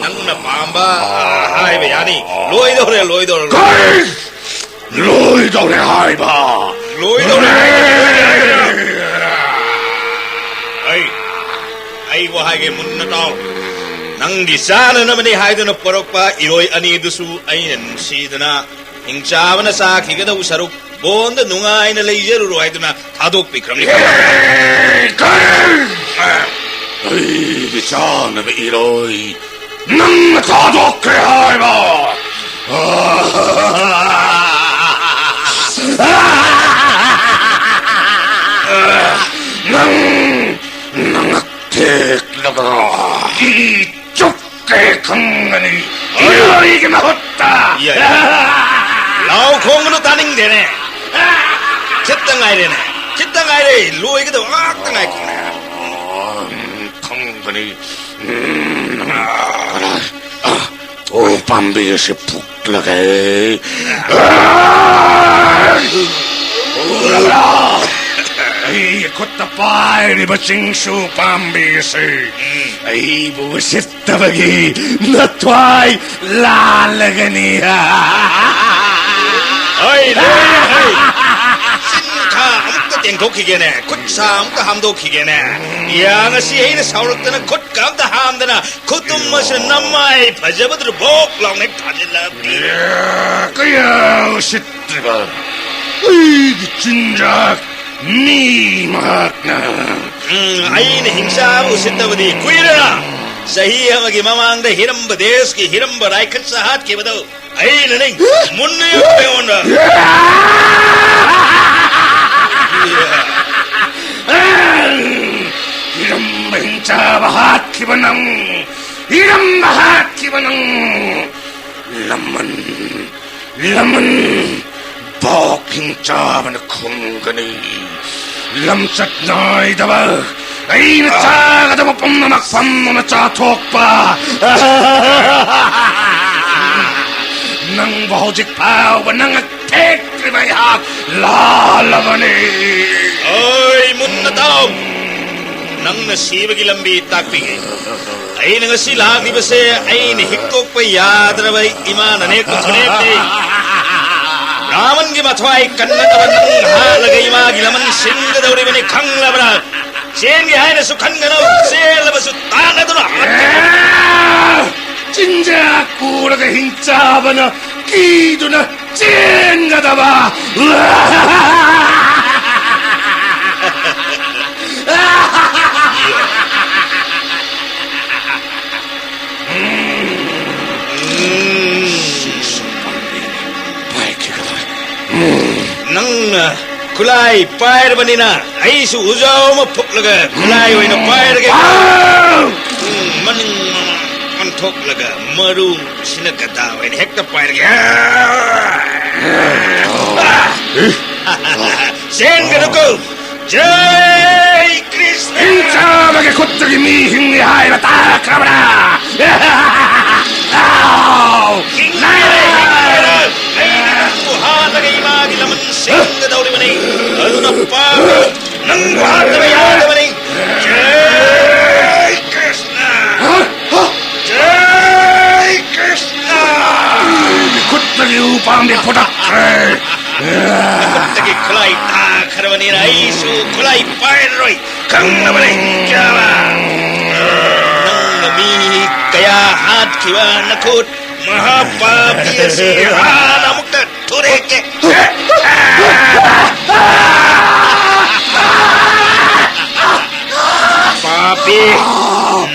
ꯅꯪꯅ ꯄꯥꯝꯕ, ꯑꯥ, ꯍꯥꯏꯕ ꯌꯥꯅꯤ꯫ ꯂꯣꯏꯗꯧꯔꯦ, ꯂꯣꯏꯗꯧꯔꯦ, ꯂꯣꯏꯗꯧꯔꯦ꯫ ꯀꯔꯤ? ꯂꯣꯏꯗꯧꯔꯦ ꯍꯥꯏꯕ꯫ ꯂꯣꯏꯗꯧꯔꯦ ꯍꯥꯏꯕ꯫ ꯑꯩ ꯍꯥꯏꯒꯦ ꯃꯨꯟꯅ ꯇꯥꯎ꯫ ꯅꯪꯒꯤ ꯆꯥꯅꯅꯕꯅꯤ ꯍꯥꯏꯗꯨꯅ ꯄꯣꯔꯛꯄ ꯏꯔꯣꯏ ꯑꯅꯤꯗꯨꯁꯨ ꯑꯩꯅ ꯅꯨꯡꯁꯤꯗꯅ ꯍꯤꯡꯆꯥꯕꯅ ꯆꯥꯈꯤꯒꯗꯧꯕ ꯁꯔꯨꯛ ꯕꯣꯟꯗ ꯅꯨꯡꯉꯥꯏꯅ ꯂꯩꯖꯔꯨꯔꯣ ꯍꯥꯏꯗꯨꯅ ꯊꯥꯗꯣꯛꯄꯤꯈ꯭ꯔꯕꯅꯤ꯫ ꯑꯦ, ꯀꯔꯤ? ꯑꯩꯒꯤ ꯆꯥꯅꯕ ꯏꯔꯣꯏ ꯅꯪꯅ ꯊꯥꯗꯣꯛꯈ꯭ꯔꯦ ꯍꯥꯏꯕ? ꯅꯪ, ꯅꯪ ꯇꯦꯛꯂꯒ ꯏ ꯆꯨꯞꯀꯦ ꯈꯪꯒꯅꯤ꯫ ꯏꯔꯣꯏꯒꯤ ꯃꯍꯨꯠꯇ꯫ ꯌꯥꯏ꯫ ꯂꯥꯎ ꯈꯣꯡꯒꯅꯨ, ꯇꯥꯅꯤꯡꯗꯦꯅꯦ꯫ ꯈꯤꯠꯇ ꯉꯥꯏꯔꯦꯅꯦ꯫ ꯈꯤꯠꯇ ꯉꯥꯏꯔꯦ꯫ ꯂꯣꯏꯒꯗꯕ ꯉꯥꯛꯇ ꯉꯥꯏꯈꯣꯅꯦ꯫ ꯈꯪꯒꯅꯤ꯫ ꯎꯝ, ꯀꯗꯥꯏ? ꯑ, ꯑꯣ, ꯄꯥꯝꯕꯤ ꯑꯁꯤ ꯐꯨꯛꯂꯒꯦ꯫ ꯎꯔꯕ꯭ꯔꯥ? ꯑꯩꯒꯤ ꯈꯨꯠꯇ ꯄꯥꯏꯔꯤꯕ ꯆꯤꯡꯁꯨ ꯄꯥꯝꯕꯤ ꯑꯁꯤ ꯑꯩꯕꯨ ꯎꯁꯤꯠꯇꯕꯒꯤ ꯅꯊ꯭ꯋꯥꯏ ꯂꯥꯜꯂꯒꯅꯤ꯫ ꯍꯣꯏ, ꯂꯣꯏꯔꯦ, ꯍꯣꯏ꯫ ꯆꯤꯟ ꯈꯥ ꯑꯃꯨꯛꯇ ꯇꯦꯡꯊꯣꯛꯈꯤꯒꯦꯅꯦ, ꯈꯨꯠ ꯁꯥ ꯑꯃꯨꯛꯇ ꯍꯥꯝꯗꯣꯛꯈꯤꯒꯦꯅꯦ꯫ ꯌꯥ, ꯉꯁꯤ ꯑꯩꯅ ꯁꯥꯎꯔꯛꯇꯅ ꯈꯨꯠꯀ ꯑꯝꯇ ꯍꯥꯝꯗꯅ ꯈꯨꯇꯨꯝ ꯑꯁꯤꯅ ꯅꯃꯥꯏ ꯐꯖꯕꯗꯨꯗ ꯕꯣꯛ ꯂꯥꯎꯅ ꯍꯦꯛ ꯊꯥꯖꯤꯜꯂꯕꯅꯤ꯫ ꯀꯌꯥ ꯎꯁꯤꯠꯇ꯭ꯔꯤꯕ ꯑꯩꯒꯤ ꯆꯤꯟꯖꯥꯛ ꯃꯤ ꯃꯍꯥꯛꯅ꯫ ꯎꯝ, ꯑꯩꯅ ꯍꯤꯡꯆꯥꯕ ꯎꯁꯤꯠꯇꯕꯗꯤ ꯀꯨꯏꯔꯦ꯫ ꯆꯍꯤ ꯑꯃꯒꯤ ꯃꯃꯥꯡꯗ ꯍꯤꯔꯝꯕ ꯗꯦꯁꯀꯤ ꯍꯤꯔꯝꯕ ꯔꯥꯏꯈꯠꯁ ꯍꯥꯠꯈꯤꯕꯗꯣ ꯑꯩꯅꯅꯤ꯫ ꯃꯨꯟꯅ ꯌꯦꯡꯉꯨ ꯑꯩꯉꯣꯟꯗ꯫ ꯏꯔꯝꯕ ꯍꯤꯡꯆꯥꯕ ꯍꯥꯠꯈꯤꯕ ꯅꯪ, ꯏꯔꯝꯕ ꯍꯥꯠꯈꯤꯕ ꯅꯪ, ꯂꯃꯟ, ꯂꯃꯟ, ꯕꯣꯛ ꯍꯤꯡꯆꯥꯕꯅ ꯈꯨꯝꯒꯅꯤ꯫ ꯂꯝꯆꯠ ꯅꯥꯏꯗꯕ ꯑꯩꯅ ꯆꯥꯒꯗꯕ ꯄꯨꯝꯅꯃꯛ ꯐꯝꯗꯨꯅ ꯆꯥꯊꯣꯛꯄ꯫ ꯅꯪꯕꯨ ꯍꯧꯖꯤꯛ ꯐꯥꯎꯕ ꯅꯪ ꯊꯦꯛꯇ꯭ꯔꯤꯕ ꯑꯩꯍꯥꯛ ꯂꯥꯜꯂꯕꯅꯤ꯫ ꯑꯣꯏ, ꯃꯨꯟꯅ ꯇꯥꯎ꯫ ꯅꯪꯅ ꯁꯤꯕꯒꯤ ꯂꯝꯕꯤ ꯇꯥꯛꯄꯤꯒꯦ꯫ ꯑꯩꯅ ꯉꯁꯤ ꯂꯥꯛꯂꯤꯕꯁꯦ ꯑꯩꯅ ꯍꯤꯛꯇꯣꯛꯄ ꯌꯥꯗ꯭ꯔꯕ ꯏꯃꯥꯅ ꯅꯦꯛꯄ ꯈꯨꯅꯦꯛꯅꯤ꯫ ꯕ꯭ꯔꯥꯍꯃꯟꯒꯤ ꯃꯊ꯭ꯋꯥꯏ ꯀꯟꯅꯅꯕ ꯅꯪ ꯍꯥꯠꯂꯒ ꯏꯃꯥꯒꯤ ꯂꯃꯟ ꯁꯤꯟꯒꯗꯧꯔꯤꯕꯅꯤ, ꯈꯪꯂꯕ꯭ꯔꯥ? ꯆꯦꯟꯒꯦ ꯍꯥꯏꯅꯁꯨ ꯈꯟꯒꯅꯨ, ꯆꯦꯜꯂꯕꯁꯨ ꯇꯥꯟꯅꯗꯨꯅ ꯍꯥꯠꯀꯅꯤ꯫ ꯆꯤꯟꯖꯥꯛ ꯄꯨꯔꯒ ꯍꯤꯡꯆꯥꯕꯅ ꯀꯤꯗꯨꯅ ꯆꯦꯟꯒꯗꯕ꯫ ꯅꯪꯅ ꯈꯨꯠꯂꯥꯏ ꯄꯥꯏꯔꯕꯅꯤꯅ ꯑꯩꯁꯨ ꯎꯖꯥꯎ ꯑꯃ ꯐꯨꯛꯂꯒ ꯈꯨꯠꯂꯥꯏ ꯑꯣꯏꯅ ꯄꯥꯏꯔꯒꯦ꯫ ꯎꯝ, ꯃꯅꯤꯡ ꯃꯃꯥꯡ ꯑꯣꯟꯊꯣꯛꯂꯒ ꯃꯔꯨꯁꯤꯅ ꯒꯗꯥ ꯑꯣꯏꯅ ꯍꯦꯛꯇ ꯄꯥꯏꯔꯒꯦ꯫ ꯆꯦꯟꯒꯅꯨꯀꯣ꯫ ꯖꯩ ꯀ꯭ꯔꯤꯁꯅ! ꯍꯤꯡꯆꯥꯕꯒꯤ ꯈꯨꯠꯇꯒꯤ ꯃꯤ ꯍꯤꯡꯉꯤ ꯍꯥꯏꯕ ꯇꯥꯈ꯭ꯔꯕ꯭ꯔꯥ? ꯑꯥꯎ! ꯍꯤꯡꯂꯤꯔ ꯍꯤꯡꯂꯤꯔ ꯑꯩꯅ ꯅꯪꯕꯨ ꯍꯥꯠꯂꯒ ꯏꯃꯥꯒꯤ ꯂꯃꯟ ꯁꯤꯡꯒꯗꯧꯔꯤꯕꯅꯤ꯫ ꯑꯗꯨꯅ ꯄꯥꯄꯤ, ꯅꯪꯕꯨ ꯍꯥꯠꯇꯕ ꯌꯥꯗꯕꯅꯤ꯫ ꯖꯩ ꯀ꯭ꯔꯤꯁꯅ! ꯖꯩ ꯀ꯭ꯔꯤꯁꯅ! ꯈꯨꯠꯇꯒꯤ ꯎꯄꯥꯝꯕꯤ ꯐꯨꯇꯛꯈ꯭ꯔꯦ꯫ ꯅꯈꯨꯠꯇꯒꯤ ꯈꯨꯠꯂꯥꯏ ꯇꯥꯈ꯭ꯔꯕꯅꯤꯅ ꯑꯩꯁꯨ ꯈꯨꯠꯂꯥꯏ ꯄꯥꯏꯔꯔꯣꯏ꯫ ꯈꯪꯂꯕꯅꯤ, ꯍꯤꯡꯆꯥꯕ꯫ ꯅꯪꯅ ꯃꯤ ꯀꯌꯥ ꯍꯥꯠꯈꯤꯕ ꯅꯈꯨꯠ ꯃꯍꯥꯄꯥꯄꯤ ꯑꯁꯤ ꯍꯥꯟꯅ ꯑꯃꯨꯛꯇ ꯊꯨꯗꯦꯛꯀꯦ꯫ ꯄꯥꯄꯤ,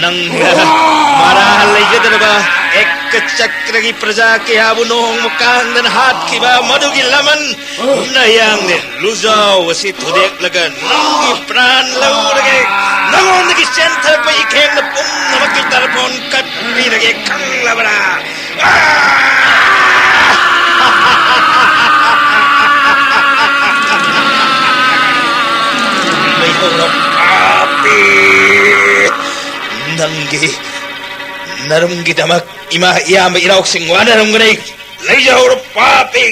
ꯅꯪꯅ ꯃꯔꯥꯜ ꯂꯩꯖꯗ꯭ꯔꯕ ꯑꯦꯀꯆꯀ꯭ꯔꯒꯤ ꯄ꯭ꯔꯖꯥ ꯀꯌꯥꯕꯨ ꯅꯣꯡꯃ ꯀꯥꯡꯗꯅ ꯍꯥꯠꯈꯤꯕ ꯃꯗꯨꯒꯤ ꯂꯃꯟ ꯅꯌꯥꯡꯂꯦꯟ ꯂꯨꯖꯥꯎ ꯑꯁꯤ ꯊꯨꯗꯦꯛꯂꯒ ꯅꯪꯒꯤ ꯄ꯭ꯔꯥꯟ ꯂꯧꯔꯒꯦ꯫ ꯅꯉꯣꯟꯗꯒꯤ ꯆꯦꯟꯊꯔꯛꯄ ꯏꯈꯦꯡꯅ ꯄꯨꯝꯅꯃꯛꯀꯤ ꯇꯔꯄꯣꯟ ꯀꯠꯄꯤꯔꯒꯦ, ꯈꯪꯂꯕ꯭ꯔꯥ? ꯂꯩꯍꯧꯔꯣ, ꯄꯥꯄꯤ꯫ ꯅꯪꯒꯤ ꯅꯔꯨꯝꯒꯤꯗꯃꯛ ꯏꯃꯥ, ꯏꯌꯥꯝꯕ, ꯏꯅꯥꯎꯁꯤꯡ ꯋꯥꯅꯔꯝꯒꯅꯤ꯫ ꯂꯩꯖꯍꯧꯔꯣ, ꯄꯥꯄꯤ꯫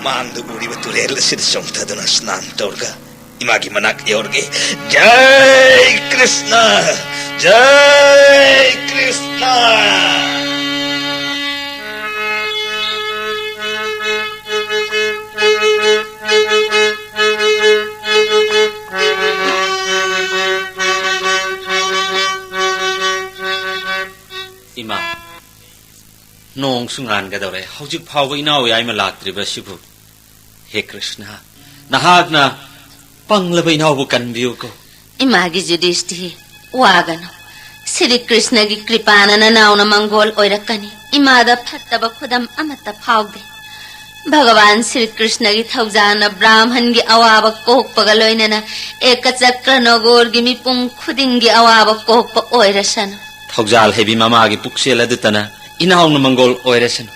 ꯃꯥꯡꯗ ꯎꯔꯤꯕ ꯇꯨꯔꯦꯜ ꯑꯁꯤꯗ ꯆꯣꯡꯊꯗꯨꯅ ꯁ꯭ꯅꯥꯟ ꯇꯧꯔꯒ ꯏꯃꯥꯒꯤ ꯃꯅꯥꯛ ꯌꯧꯔꯒꯦ꯫ ꯖꯩ ꯀ꯭ꯔꯤꯁꯅ! ꯖꯩ ꯀ꯭ꯔꯤꯁꯅ! ꯅꯣꯡꯁꯨ ꯉꯥꯟꯒꯗꯧꯔꯦ꯫ ꯍꯧꯖꯤꯛ ꯐꯥꯎꯕ ꯏꯅꯥꯎ ꯌꯥꯏꯃ ꯂꯥꯛꯇ꯭ꯔꯤꯕ ꯁꯤꯕꯨ? ꯍꯦ ꯀ꯭ꯔꯤꯁꯅ, ꯅꯍꯥꯛꯅ ꯄꯪꯂꯕ ꯏꯅꯥꯎꯕꯨ ꯀꯟꯕꯤꯌꯨꯀꯣ꯫ ꯏꯃꯥꯒꯤ ꯖꯨꯗꯤꯁꯇꯤ, ꯋꯥꯒꯅꯨ꯫ ꯁ꯭ꯔꯤ ꯀ꯭ꯔꯤꯁꯅꯒꯤ ꯀ꯭ꯔꯤꯄꯥꯅ ꯅꯅꯥꯎꯅ ꯃꯪꯒꯣꯜ ꯑꯣꯏꯔꯛꯀꯅꯤ꯫ ꯏꯃꯥꯗ ꯐꯠꯇꯕ ꯈꯨꯗꯝ ꯑꯃꯠꯇ ꯐꯥꯎꯗꯦ꯫ ꯚꯒꯋꯥꯟ ꯁ꯭ꯔꯤ ꯀ꯭ꯔꯤꯁꯅꯒꯤ ꯊꯧꯖꯥꯜꯅ ꯕ꯭ꯔꯥꯍꯃꯟꯒꯤ ꯑꯋꯥꯕ ꯀꯣꯛꯄꯒ ꯂꯣꯏꯅꯅ ꯑꯦꯀꯆꯀ꯭ꯔ ꯅꯒꯣꯔꯒꯤ ꯃꯤꯄꯨꯝ ꯈꯨꯗꯤꯡꯒꯤ ꯑꯋꯥꯕ ꯀꯣꯛꯄ ꯑꯣꯏꯔꯁꯅꯨ꯫ ꯊꯧꯖꯥꯜ ꯍꯩꯕꯤ ꯃꯃꯥꯒꯤ ꯄꯨꯛꯆꯦꯜ ꯑꯗꯨꯇꯅ ꯏꯅꯥꯎꯅ ꯃꯪꯒꯣꯜ ꯑꯣꯏꯔꯁꯅꯨ꯫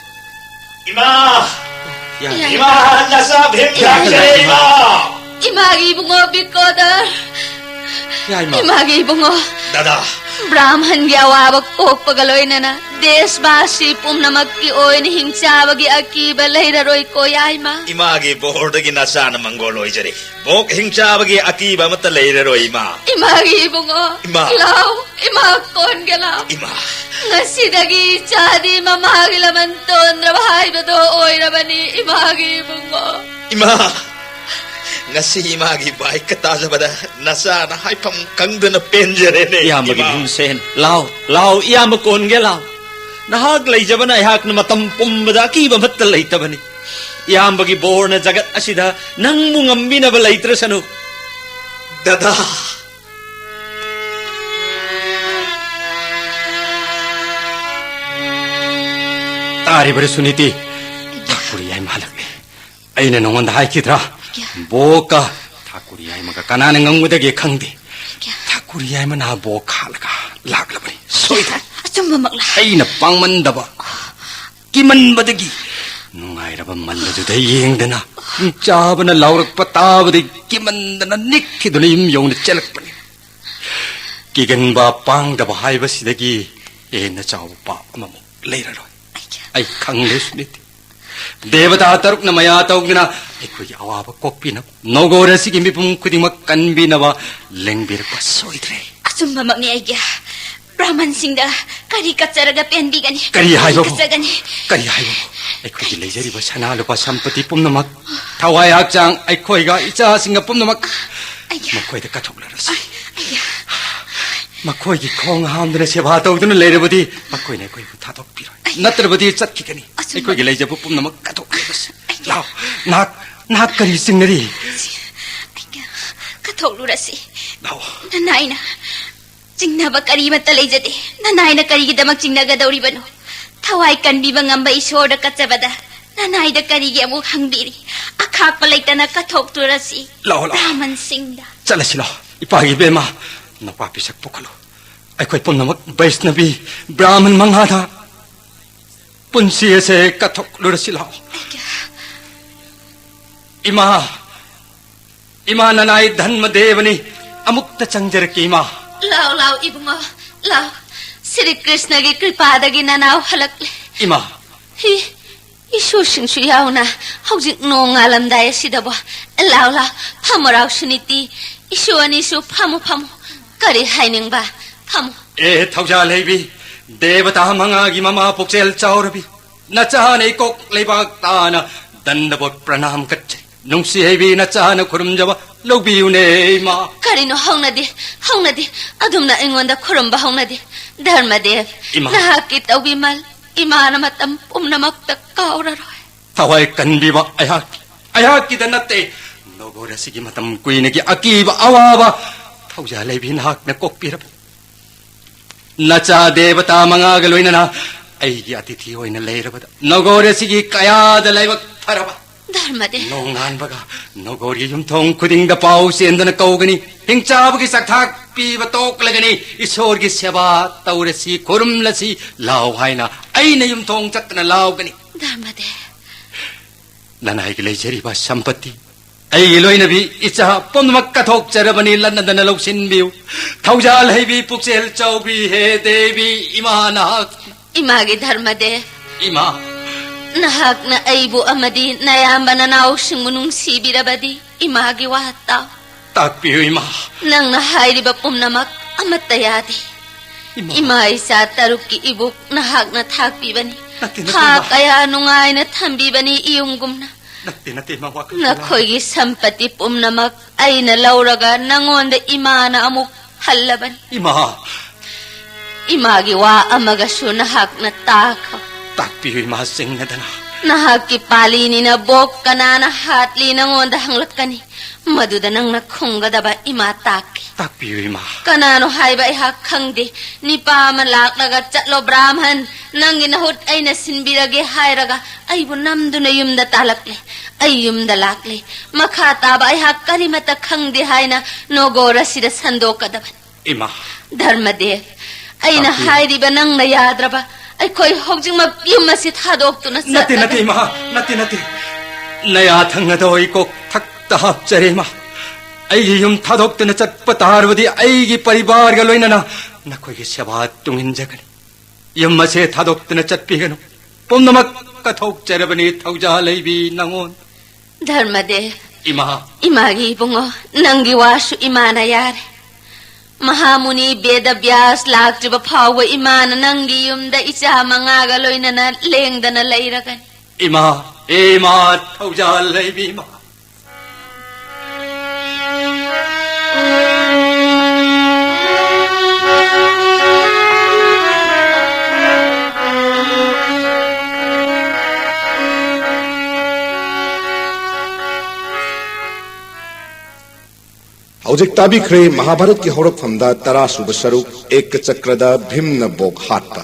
ꯏꯃꯥ! ꯌꯥꯏ꯫ ꯏꯃꯥ, ꯅꯆꯥ ꯚꯤꯝ ꯌꯥꯏ꯫ ꯂꯥꯛꯆꯔꯦ, ꯏꯃꯥ! ꯏꯃꯥꯒꯤ ꯏꯕꯨꯡꯉꯣ ꯕꯤꯀꯣꯗꯔ꯫ ꯌꯥꯏꯃ꯫ ꯏꯃꯥꯒꯤ ꯏꯕꯨꯡꯉꯣ꯫ ꯗꯗꯥ꯫ ꯕ꯭ꯔꯥꯍꯃꯟꯒꯤ ꯑꯋꯥꯕ ꯀꯣꯛꯄꯒ ꯂꯣꯏꯅꯅ ꯗꯦꯁꯕꯥꯁꯤ ꯄꯨꯝꯅꯃꯛꯀꯤ ꯑꯣꯏꯅ ꯍꯤꯡꯆꯥꯕꯒꯤ ꯑꯀꯤꯕ ꯂꯩꯔꯔꯣꯏꯀꯣ, ꯌꯥꯏꯃ꯫ ꯏꯃꯥꯒꯤ ꯕꯣꯔꯗꯒꯤ ꯅꯆꯥꯅ ꯃꯪꯒꯣꯜ ꯑꯣꯏꯖꯔꯦ꯫ ꯕꯣꯛ ꯍꯤꯡꯆꯥꯕꯒꯤ ꯑꯀꯤꯕ ꯑꯃꯠꯇ ꯂꯩꯔꯔꯣꯏ, ꯏꯃꯥ꯫ ꯏꯃꯥꯒꯤ ꯏꯕꯨꯡꯉꯣ꯫ ꯏꯃꯥ꯫ ꯂꯥꯎ, ꯏꯃꯥ ꯀꯣꯟꯒꯦ ꯂꯥꯎ꯫ ꯏꯃꯥ꯫ ꯉꯁꯤꯗꯒꯤ ꯏꯆꯥꯗꯤ ꯃꯃꯥꯒꯤ ꯂꯃꯟ ꯇꯣꯟꯗ꯭ꯔꯕ ꯍꯥꯏꯕꯗꯣ ꯑꯣꯏꯔꯕꯅꯤ, ꯏꯃꯥꯒꯤ ꯏꯕꯨꯡꯉꯣ꯫ ꯏꯃꯥ, ꯉꯁꯤ ꯏꯃꯥꯒꯤ ꯕꯥꯏꯛꯀ ꯇꯥꯖꯕꯗ ꯅꯆꯥꯅ ꯍꯥꯏꯐꯝ ꯈꯪꯗꯅ ꯄꯦꯟꯖꯔꯦꯅꯦ, ꯏꯌꯥꯝꯕꯒꯤ ꯏꯃꯥ꯫ ꯚꯤꯝꯁꯦꯟ, ꯂꯥꯎ, ꯂꯥꯎ, ꯏꯌꯥꯝꯕ ꯀꯣꯟꯒꯦ ꯂꯥꯎ꯫ ꯅꯍꯥꯛ ꯂꯩꯖꯕꯅ ꯑꯩꯍꯥꯛꯅ ꯃꯇꯝ ꯄꯨꯝꯕꯗ ꯑꯀꯤꯕ ꯑꯃꯠꯇ ꯂꯩꯇꯕꯅꯤ꯫ ꯏꯌꯥꯝꯕꯒꯤ ꯕꯣꯔꯅ ꯖꯒꯠ ꯑꯁꯤꯗ ꯅꯪꯕꯨ ꯉꯝꯕꯤꯅꯕ ꯂꯩꯇ꯭ꯔꯁꯅꯨ꯫ ꯗꯗꯥ꯫ ꯇꯥꯔꯤꯕꯔ ꯁꯨꯅꯤꯇꯤ? ꯏꯌꯥ꯫ ꯊꯥꯀꯨꯔ ꯌꯥꯏꯃ ꯍꯜꯂꯛꯂꯦ꯫ ꯑꯩꯅ ꯅꯉꯣꯟꯗ ꯍꯥꯏꯈꯤꯗ꯭ꯔꯥ? ꯏꯌꯥ꯫ ꯕꯣꯛꯀ ꯊꯥꯀꯨꯔ ꯌꯥꯏꯃꯒ ꯀꯅꯥꯅ ꯉꯝꯒꯗꯒꯦ ꯈꯪꯗꯦ꯫ ꯏꯌꯥ꯫ ꯊꯥꯀꯨꯔ ꯌꯥꯏꯃꯅ ꯕꯣꯛ ꯍꯥꯠꯂꯒ ꯂꯥꯛꯂꯕꯅꯤ꯫ ꯁꯣꯏꯗ꯭ꯔꯦ꯫ ꯑꯆꯨꯝꯕꯃꯛꯂꯥ? ꯑꯩꯅ ꯄꯥꯡꯃꯟꯗꯕ, ꯀꯤꯃꯟꯕꯗꯒꯤ ꯅꯨꯡꯉꯥꯏꯔꯕ ꯃꯜ ꯑꯗꯨꯗ ꯌꯦꯡꯗꯅ ꯍꯤꯡꯆꯥꯕꯅ ꯂꯥꯎꯔꯛꯄ ꯇꯥꯕꯗꯒꯤ ꯀꯤꯃꯟꯗꯅ ꯅꯤꯛꯈꯤꯗꯨꯅ ꯌꯨꯝ ꯌꯧꯅ ꯆꯦꯜꯂꯛꯄꯅꯤ꯫ ꯀꯤꯒꯟꯕ ꯄꯥꯡꯗꯕ ꯍꯥꯏꯕꯁꯤꯗꯒꯤ ꯍꯦꯟꯅ ꯆꯥꯎꯕ ꯄꯥꯞ ꯑꯃꯃꯨꯛ ꯂꯩꯔꯔꯣꯏ꯫ ꯑꯩ ꯈꯪꯂꯦ ꯁꯨꯅꯤꯇꯤ꯫ ꯗꯦꯕꯇꯥ ꯇꯔꯨꯛꯅ ꯃꯌꯥ ꯇꯧꯗꯨꯅ ꯑꯩꯈꯣꯏꯒꯤ ꯑꯋꯥꯕ ꯀꯣꯛꯄꯤꯅꯕ, ꯅꯧꯒꯣꯔ ꯑꯁꯤꯒꯤ ꯃꯤꯄꯨꯝ ꯈꯨꯗꯤꯡꯃꯛ ꯀꯟꯕꯤꯅꯕ ꯂꯦꯡꯕꯤꯔꯛꯄ ꯁꯣꯏꯗ꯭ꯔꯦ꯫ ꯑꯆꯨꯝꯕꯃꯛꯅꯤ ꯑꯩꯒꯤ꯫ ꯕ꯭ꯔꯥꯍꯃꯟꯁꯤꯡꯗ ꯀꯔꯤ ꯀꯠꯆꯔꯒ ꯄꯦꯟꯕꯤꯒꯅꯤ? ꯀꯔꯤ ꯍꯥꯏꯕꯕꯨ? ꯀꯠꯆꯒꯅꯤ? ꯀꯔꯤ ꯍꯥꯏꯕꯕꯨ? ꯑꯩꯈꯣꯏꯒꯤ ꯂꯩꯖꯔꯤꯕ ꯁꯅꯥ ꯂꯨꯄꯥ ꯁꯝꯄꯇꯤ ꯄꯨꯝꯅꯃꯛ, ꯊꯋꯥꯏ ꯍꯛꯆꯥꯡ, ꯑꯩꯈꯣꯏꯒ ꯏꯆꯥꯁꯤꯡꯒ ꯄꯨꯝꯅꯃꯛ ꯑꯩꯒꯤ꯫ ꯃꯈꯣꯏꯗ ꯀꯠꯊꯣꯛꯂꯔꯁꯤ꯫ ꯑꯩꯒꯤ꯫ ꯃꯈꯣꯏꯒꯤ ꯈꯣꯡ ꯍꯥꯝꯗꯨꯅ ꯁꯦꯕꯥ ꯇꯧꯗꯨꯅ ꯂꯩꯔꯕꯗꯤ ꯃꯈꯣꯏꯅ ꯑꯩꯈꯣꯏꯕꯨ ꯊꯥꯗꯣꯛꯄꯤꯔꯣꯏ꯫ ꯑꯩ ꯅꯠꯇ꯭ꯔꯕꯗꯤ ꯆꯠꯈꯤꯒꯅꯤ꯫ ꯑꯆꯨꯝꯕ꯫ ꯑꯩꯈꯣꯏꯒꯤ ꯂꯩꯖꯕ ꯄꯨꯝꯅꯃꯛ ꯀꯠꯊꯣꯛꯂꯕꯁꯤ꯫ ꯑꯩ ꯂꯥꯛꯑꯣ, ꯅꯍꯥꯛ, ꯅꯍꯥꯛ ꯀꯔꯤ ꯆꯤꯡꯅꯔꯤ? ꯑꯩ ꯀꯠꯊꯣꯛꯂꯨꯔꯁꯤ꯫ ꯂꯥꯛꯑꯣ꯫ ꯅꯅꯥꯏꯅ ꯆꯤꯡꯅꯕ ꯀꯔꯤꯃꯠꯇ ꯂꯩꯖꯗꯦ꯫ ꯅꯅꯥꯏꯅ ꯀꯔꯤꯒꯤꯗꯃꯛ ꯆꯤꯡꯅꯒꯗꯧꯔꯤꯕꯅꯣ? ꯊꯋꯥꯏ ꯀꯟꯕꯤꯕ ꯉꯝꯕ ꯏꯁꯣꯔꯗ ꯀꯠꯆꯕꯗ ꯅꯅꯥꯏꯗ ꯀꯔꯤꯒꯤ ꯑꯃꯨꯛ ꯍꯪꯕꯤꯔꯤ? ꯑꯈꯥꯛꯄ ꯂꯩꯇꯅ ꯀꯠꯊꯣꯛꯇꯨꯔꯁꯤ꯫ ꯂꯥꯛꯑꯣ, ꯂꯥꯛꯑꯣ꯫ ꯕ꯭ꯔꯥꯍꯃꯟꯁꯤꯡꯗ꯫ ꯆꯠꯂꯁꯤ ꯂꯥꯛꯑꯣ꯫ ꯏꯄꯥꯒꯤ ꯏꯕꯦꯝꯃ, ꯅꯨꯄꯥ ꯄꯤꯁꯛ ꯄꯨꯈꯠꯂꯨ꯫ ꯑꯩꯈꯣꯏ ꯄꯨꯝꯅꯃꯛ ꯕꯩꯁꯅꯕꯤ ꯕ꯭ꯔꯥꯍꯃꯟ ꯃꯉꯥꯗ ꯄꯨꯟꯁꯤ ꯑꯁꯦ ꯀꯠꯊꯣꯛꯂꯨꯔꯁꯤ ꯂꯥꯛꯑꯣ꯫ ꯑꯩꯒ ꯏꯃꯥ, ꯏꯃꯥ ꯅꯅꯥꯏ ꯙꯟꯃꯗꯦꯕꯅꯤ꯫ ꯑꯃꯨꯛꯇ ꯆꯪꯖꯔꯛꯀꯦ ꯏꯃꯥ꯫ ꯂꯥꯎ, ꯂꯥꯎ, ꯏꯕꯨꯡꯉꯣ, ꯂꯥꯎ꯫ ꯁ꯭ꯔꯤ ꯀ꯭ꯔꯤꯁꯅꯒꯤ ꯀ꯭ꯔꯤꯄꯥꯗꯒꯤ ꯅꯅꯥꯎ ꯍꯜꯂꯛꯂꯦ꯫ ꯏꯃꯥ꯫ ꯍꯤ, ꯏꯁꯨꯁꯤꯡꯁꯨ ꯌꯥꯎꯅ ꯍꯧꯖꯤꯛ ꯅꯣꯡ ꯉꯥꯜꯂꯝꯗꯥꯏ ꯑꯁꯤꯗꯕꯣ꯫ ꯂꯥꯎ, ꯂꯥꯎ, ꯐꯝꯃꯣ ꯂꯥꯎ ꯁꯨꯅꯤꯇꯤ꯫ ꯏꯁꯨ ꯑꯅꯤꯁꯨ ꯐꯝꯃꯨ, ꯐꯝꯃꯨ꯫ ꯀꯔꯤ ꯍꯥꯏꯅꯤꯡꯕ? ꯐꯝꯃꯨ꯫ ꯑꯦ ꯊꯧꯖꯥꯜ ꯍꯩꯕꯤ, ꯗꯦꯕꯇꯥ ꯃꯉꯥꯒꯤ ꯃꯃꯥ ꯄꯨꯛꯆꯦꯜ ꯆꯥꯎꯔꯕꯤ, ꯅꯆꯥꯅ ꯏꯀꯣꯛ ꯂꯩꯕꯥꯛ ꯇꯥꯅ ꯗꯟꯗꯕꯣꯠ ꯄ꯭ꯔꯅꯥꯝ ꯀꯠꯆꯩ꯫ ꯅꯨꯡꯁꯤ ꯍꯩꯕꯤ ꯅꯆꯥꯅ ꯈꯨꯔꯨꯝꯖꯕ ꯂꯧꯕꯤꯌꯨꯅꯦ ꯏꯃꯥ꯫ ꯀꯔꯤꯅꯣ ꯍꯧꯅꯗꯦ, ꯍꯧꯅꯗꯦ, ꯑꯗꯨꯝꯅ ꯑꯩꯉꯣꯟꯗ ꯈꯨꯔꯨꯝꯕ ꯍꯧꯅꯗꯦ꯫ ꯙꯔꯃꯗꯦꯕ, ꯏꯃꯥ꯫ ꯅꯍꯥꯛꯀꯤ ꯇꯧꯕꯤꯃꯜ ꯏꯃꯥꯅ ꯃꯇꯝ ꯄꯨꯝꯅꯃꯛꯇ ꯀꯥꯎꯔꯔꯣꯏ꯫ ꯊꯋꯥꯏ ꯀꯟꯕꯤꯕ ꯑꯩꯍꯥꯛ, ꯑꯩꯍꯥꯛꯀꯤꯗ ꯅꯠꯇꯦ, ꯅꯣꯒꯣꯔ ꯑꯁꯤꯒꯤ ꯃꯇꯝ ꯀꯨꯏꯅꯒꯤ ꯑꯀꯤꯕ ꯑꯋꯥꯕ ꯊꯧꯖꯥꯜ ꯍꯩꯕꯤ ꯅꯍꯥꯛꯅ ꯀꯣꯛꯄꯤꯔꯕ꯫ ꯅꯆꯥ ꯗꯦꯕꯇꯥ ꯃꯉꯥꯒ ꯂꯣꯏꯅꯅ ꯑꯩꯒꯤ ꯑꯇꯤꯊꯤ ꯑꯣꯏꯅ ꯂꯩꯔꯕꯗ ꯅꯒꯣꯔ ꯑꯁꯤꯒꯤ ꯀꯌꯥꯗ ꯂꯥꯏꯕꯛ ꯐꯔꯕ꯫ ꯙꯔꯃꯗꯦ꯫ ꯅꯣꯡꯉꯥꯟꯕꯒ ꯅꯒꯣꯔꯒꯤ ꯌꯨꯝꯊꯣꯡ ꯈꯨꯗꯤꯡꯗ ꯄꯥꯎ ꯆꯦꯟꯗꯨꯅ ꯀꯧꯒꯅꯤ꯫ ꯍꯤꯡꯆꯥꯕꯒꯤ ꯆꯥꯛꯊꯥꯛ ꯄꯤꯕ ꯇꯣꯛꯂꯒꯅꯤ꯫ ꯏꯁꯣꯔꯒꯤ ꯁꯦꯕꯥ ꯇꯧꯔꯁꯤ, ꯈꯨꯔꯨꯝꯂꯁꯤ ꯂꯥꯎ ꯍꯥꯏꯅ ꯑꯩꯅ ꯌꯨꯝꯊꯣꯡ ꯆꯠꯇꯨꯅ ꯂꯥꯎꯒꯅꯤ꯫ ꯙꯔꯃꯗꯦ꯫ ꯅꯅꯥꯏꯒꯤ ꯂꯩꯖꯔꯤꯕ ꯁꯝꯄꯇꯤ, ꯑꯩꯒꯤ ꯂꯣꯏꯅꯕꯤ ꯏꯆꯥ ꯄꯨꯝꯅꯃꯛ ꯀꯠꯊꯣꯛꯆꯔꯕꯅꯤ, ꯂꯟꯅꯗꯅ ꯂꯧꯁꯤꯟꯕꯤꯌꯨ꯫ ꯊꯧꯖꯥꯜ ꯍꯩꯕꯤ, ꯄꯨꯛꯆꯦꯜ ꯆꯥꯎꯕꯤ, ꯍꯦ ꯗꯦꯕꯤ, ꯏꯃꯥ ꯅꯍꯥꯛ꯫ ꯏꯃꯥꯒꯤ ꯙꯔꯃꯗꯦ꯫ ꯏꯃꯥ꯫ ꯅꯍꯥꯛꯅ ꯑꯩꯕꯨ ꯑꯃꯗꯤ ꯅꯌꯥꯝꯕ ꯅꯅꯥꯎꯁꯤꯡꯕꯨ ꯅꯨꯡꯁꯤꯕꯤꯔꯕꯗꯤ ꯏꯃꯥꯒꯤ ꯋꯥ ꯇꯥꯎ꯫ ꯇꯥꯛꯄꯤꯌꯨ, ꯏꯃꯥ꯫ ꯅꯪꯅ ꯍꯥꯏꯔꯤꯕ ꯄꯨꯝꯅꯃꯛ ꯑꯃꯠꯇ ꯌꯥꯗꯦ꯫ ꯏꯃꯥ꯫ ꯏꯃꯥ ꯏꯆꯥ ꯇꯔꯨꯛꯀꯤ ꯏꯕꯨꯛ ꯅꯍꯥꯛꯅ ꯊꯥꯛꯄꯤꯕꯅꯤ꯫ ꯅꯠꯇꯦ, ꯅꯠꯇꯦ, ꯊꯥ ꯏꯃꯥ꯫ ꯀꯌꯥ ꯅꯨꯡꯉꯥꯏꯅ ꯊꯝꯕꯤꯕꯅꯤ ꯏꯌꯨꯝꯒꯨꯝꯅ꯫ ꯅꯠꯇꯦ, ꯅꯠꯇꯦ, ꯏꯃꯥ, ꯋꯥꯈꯜ ꯅꯈꯣꯏꯒꯤ ꯁꯝꯄꯇꯤ ꯄꯨꯝꯅꯃꯛ ꯑꯩꯅ ꯂꯧꯔꯒ ꯅꯉꯣꯟꯗ ꯏꯃꯥꯅ ꯑꯃꯨꯛ ꯍꯜꯂꯕꯅꯤ꯫ ꯏꯃꯥ! ꯏꯃꯥꯒꯤ ꯋꯥ ꯑꯃꯒꯁꯨ ꯅꯍꯥꯛꯅ ꯇꯥꯈꯣ꯫ ꯇꯥꯛꯄꯤꯌꯨ ꯏꯃꯥ, ꯆꯤꯡꯅꯗꯅ꯫ ꯅꯍꯥꯛꯀꯤ ꯄꯥꯂꯤꯅꯤꯅ ꯕꯣꯞ ꯀꯅꯥꯅ ꯍꯥꯠꯂꯤ ꯅꯪꯉꯣꯟꯗ ꯍꯪꯂꯛꯀꯅꯤ꯫ ꯃꯗꯨꯗ ꯅꯪꯅ ꯈꯨꯝꯒꯗꯕ ꯏꯃꯥ ꯇꯥꯛꯀꯦ꯫ ꯇꯥꯛꯄꯤꯌꯨ ꯏꯃꯥ꯫ ꯀꯅꯥꯅꯣ ꯍꯥꯏꯕ ꯑꯩꯍꯥꯛ ꯈꯪꯗꯦ꯫ ꯅꯤꯄꯥ ꯑꯃ ꯂꯥꯛꯂꯒ, "ꯆꯠꯂꯣ ꯕ꯭ꯔꯥꯍꯃꯟ, ꯅꯪꯒꯤ ꯅꯍꯨꯠ ꯑꯩꯅ ꯁꯤꯟꯕꯤꯔꯒꯦ" ꯍꯥꯏꯔꯒ ꯑꯩꯕꯨ ꯅꯝꯗꯨꯅ ꯌꯨꯝꯗ ꯇꯥꯂꯛꯂꯦ꯫ ꯑꯩ ꯌꯨꯝꯗ ꯂꯥꯛꯂꯦ꯫ ꯃꯈꯥ ꯇꯥꯕ ꯑꯩꯍꯥꯛ ꯀꯔꯤꯃꯠꯇ ꯈꯪꯗꯦ ꯍꯥꯏꯅ ꯅꯣꯒꯣꯔ ꯑꯁꯤꯗ ꯁꯟꯗꯣꯛꯀꯗꯕꯅꯤ꯫ ꯏꯃꯥ꯫ ꯙꯔꯃꯗꯦꯕ, ꯑꯩꯅ ꯇꯥꯛꯄꯤꯌꯨ꯫ ꯍꯥꯏꯔꯤꯕ ꯅꯪꯅ ꯌꯥꯗ꯭ꯔꯕ, ꯑꯩꯈꯣꯏ ꯍꯧꯖꯤꯛꯃꯛ ꯌꯨꯝ ꯑꯁꯤ ꯊꯥꯗꯣꯛꯇꯨꯅ ꯅꯠꯇꯦ, ꯆꯠꯂꯒ ꯅꯠꯇꯦ, ꯏꯃꯥ, ꯅꯠꯇꯦ, ꯅꯠꯇꯦ꯫ ꯅꯌꯥ ꯊꯪꯅꯗ ꯑꯩ ꯀꯣꯛ ꯊꯛꯇ ꯍꯥꯞꯆꯔꯦ, ꯏꯃꯥ꯫ ꯑꯩꯒꯤ ꯌꯨꯝ ꯊꯥꯗꯣꯛꯇꯨꯅ ꯆꯠꯄ ꯇꯥꯔꯕꯗꯤ ꯑꯩꯒꯤ ꯄꯔꯤꯕꯥꯔꯒ ꯂꯣꯏꯅꯅ ꯅꯈꯣꯏꯒꯤ ꯁꯦꯕꯥ ꯇꯨꯡꯏꯟꯖꯒꯅꯤ꯫ ꯌꯨꯝ ꯑꯁꯦ ꯊꯥꯗꯣꯛꯇꯨꯅ ꯆꯠꯄꯤꯒꯅꯨ꯫ ꯄꯨꯝꯅꯃꯛ ꯀꯠꯊꯣꯛꯆꯔꯕꯅꯤ ꯊꯧꯖꯥꯜ ꯂꯩꯕꯤ ꯅꯉꯣꯟ꯫ ꯙꯔꯃꯗꯦꯕ꯫ ꯏꯃꯥ꯫ ꯏꯃꯥꯒꯤ ꯏꯕꯨꯡꯉꯣ, ꯅꯪꯒꯤ ꯋꯥꯁꯨ ꯏꯃꯥꯅ ꯌꯥꯔꯦ꯫ ꯃꯍꯥꯃꯨꯅꯤ ꯕꯦꯗꯕ꯭ꯌꯥꯁ ꯂꯥꯛꯇ꯭ꯔꯤꯕ ꯐꯥꯎꯕ ꯏꯃꯥꯅ ꯅꯪꯒꯤ ꯌꯨꯝꯗ ꯏꯆꯥ ꯃꯉꯥꯒ ꯂꯣꯏꯅꯅ ꯂꯦꯡꯗꯅ ꯂꯩꯔꯒꯅꯤ꯫ ꯏꯃꯥ, ꯏꯃꯥ, ꯊꯧꯖꯥꯜ ꯂꯩꯕꯤ ꯏꯃꯥ꯫ ꯍꯧꯖꯤꯛ ꯇꯥꯕꯤꯈ꯭ꯔꯦ ꯃꯍꯥꯚꯥꯔꯠꯀꯤ ꯍꯧꯔꯛꯐꯝꯗ ꯇꯔꯥ ꯁꯨꯕ ꯁꯔꯨꯛ ꯑꯦꯀꯆꯀ꯭ꯔꯗ ꯚꯤꯝꯅ ꯕꯣꯛ ꯍꯥꯠꯄ꯫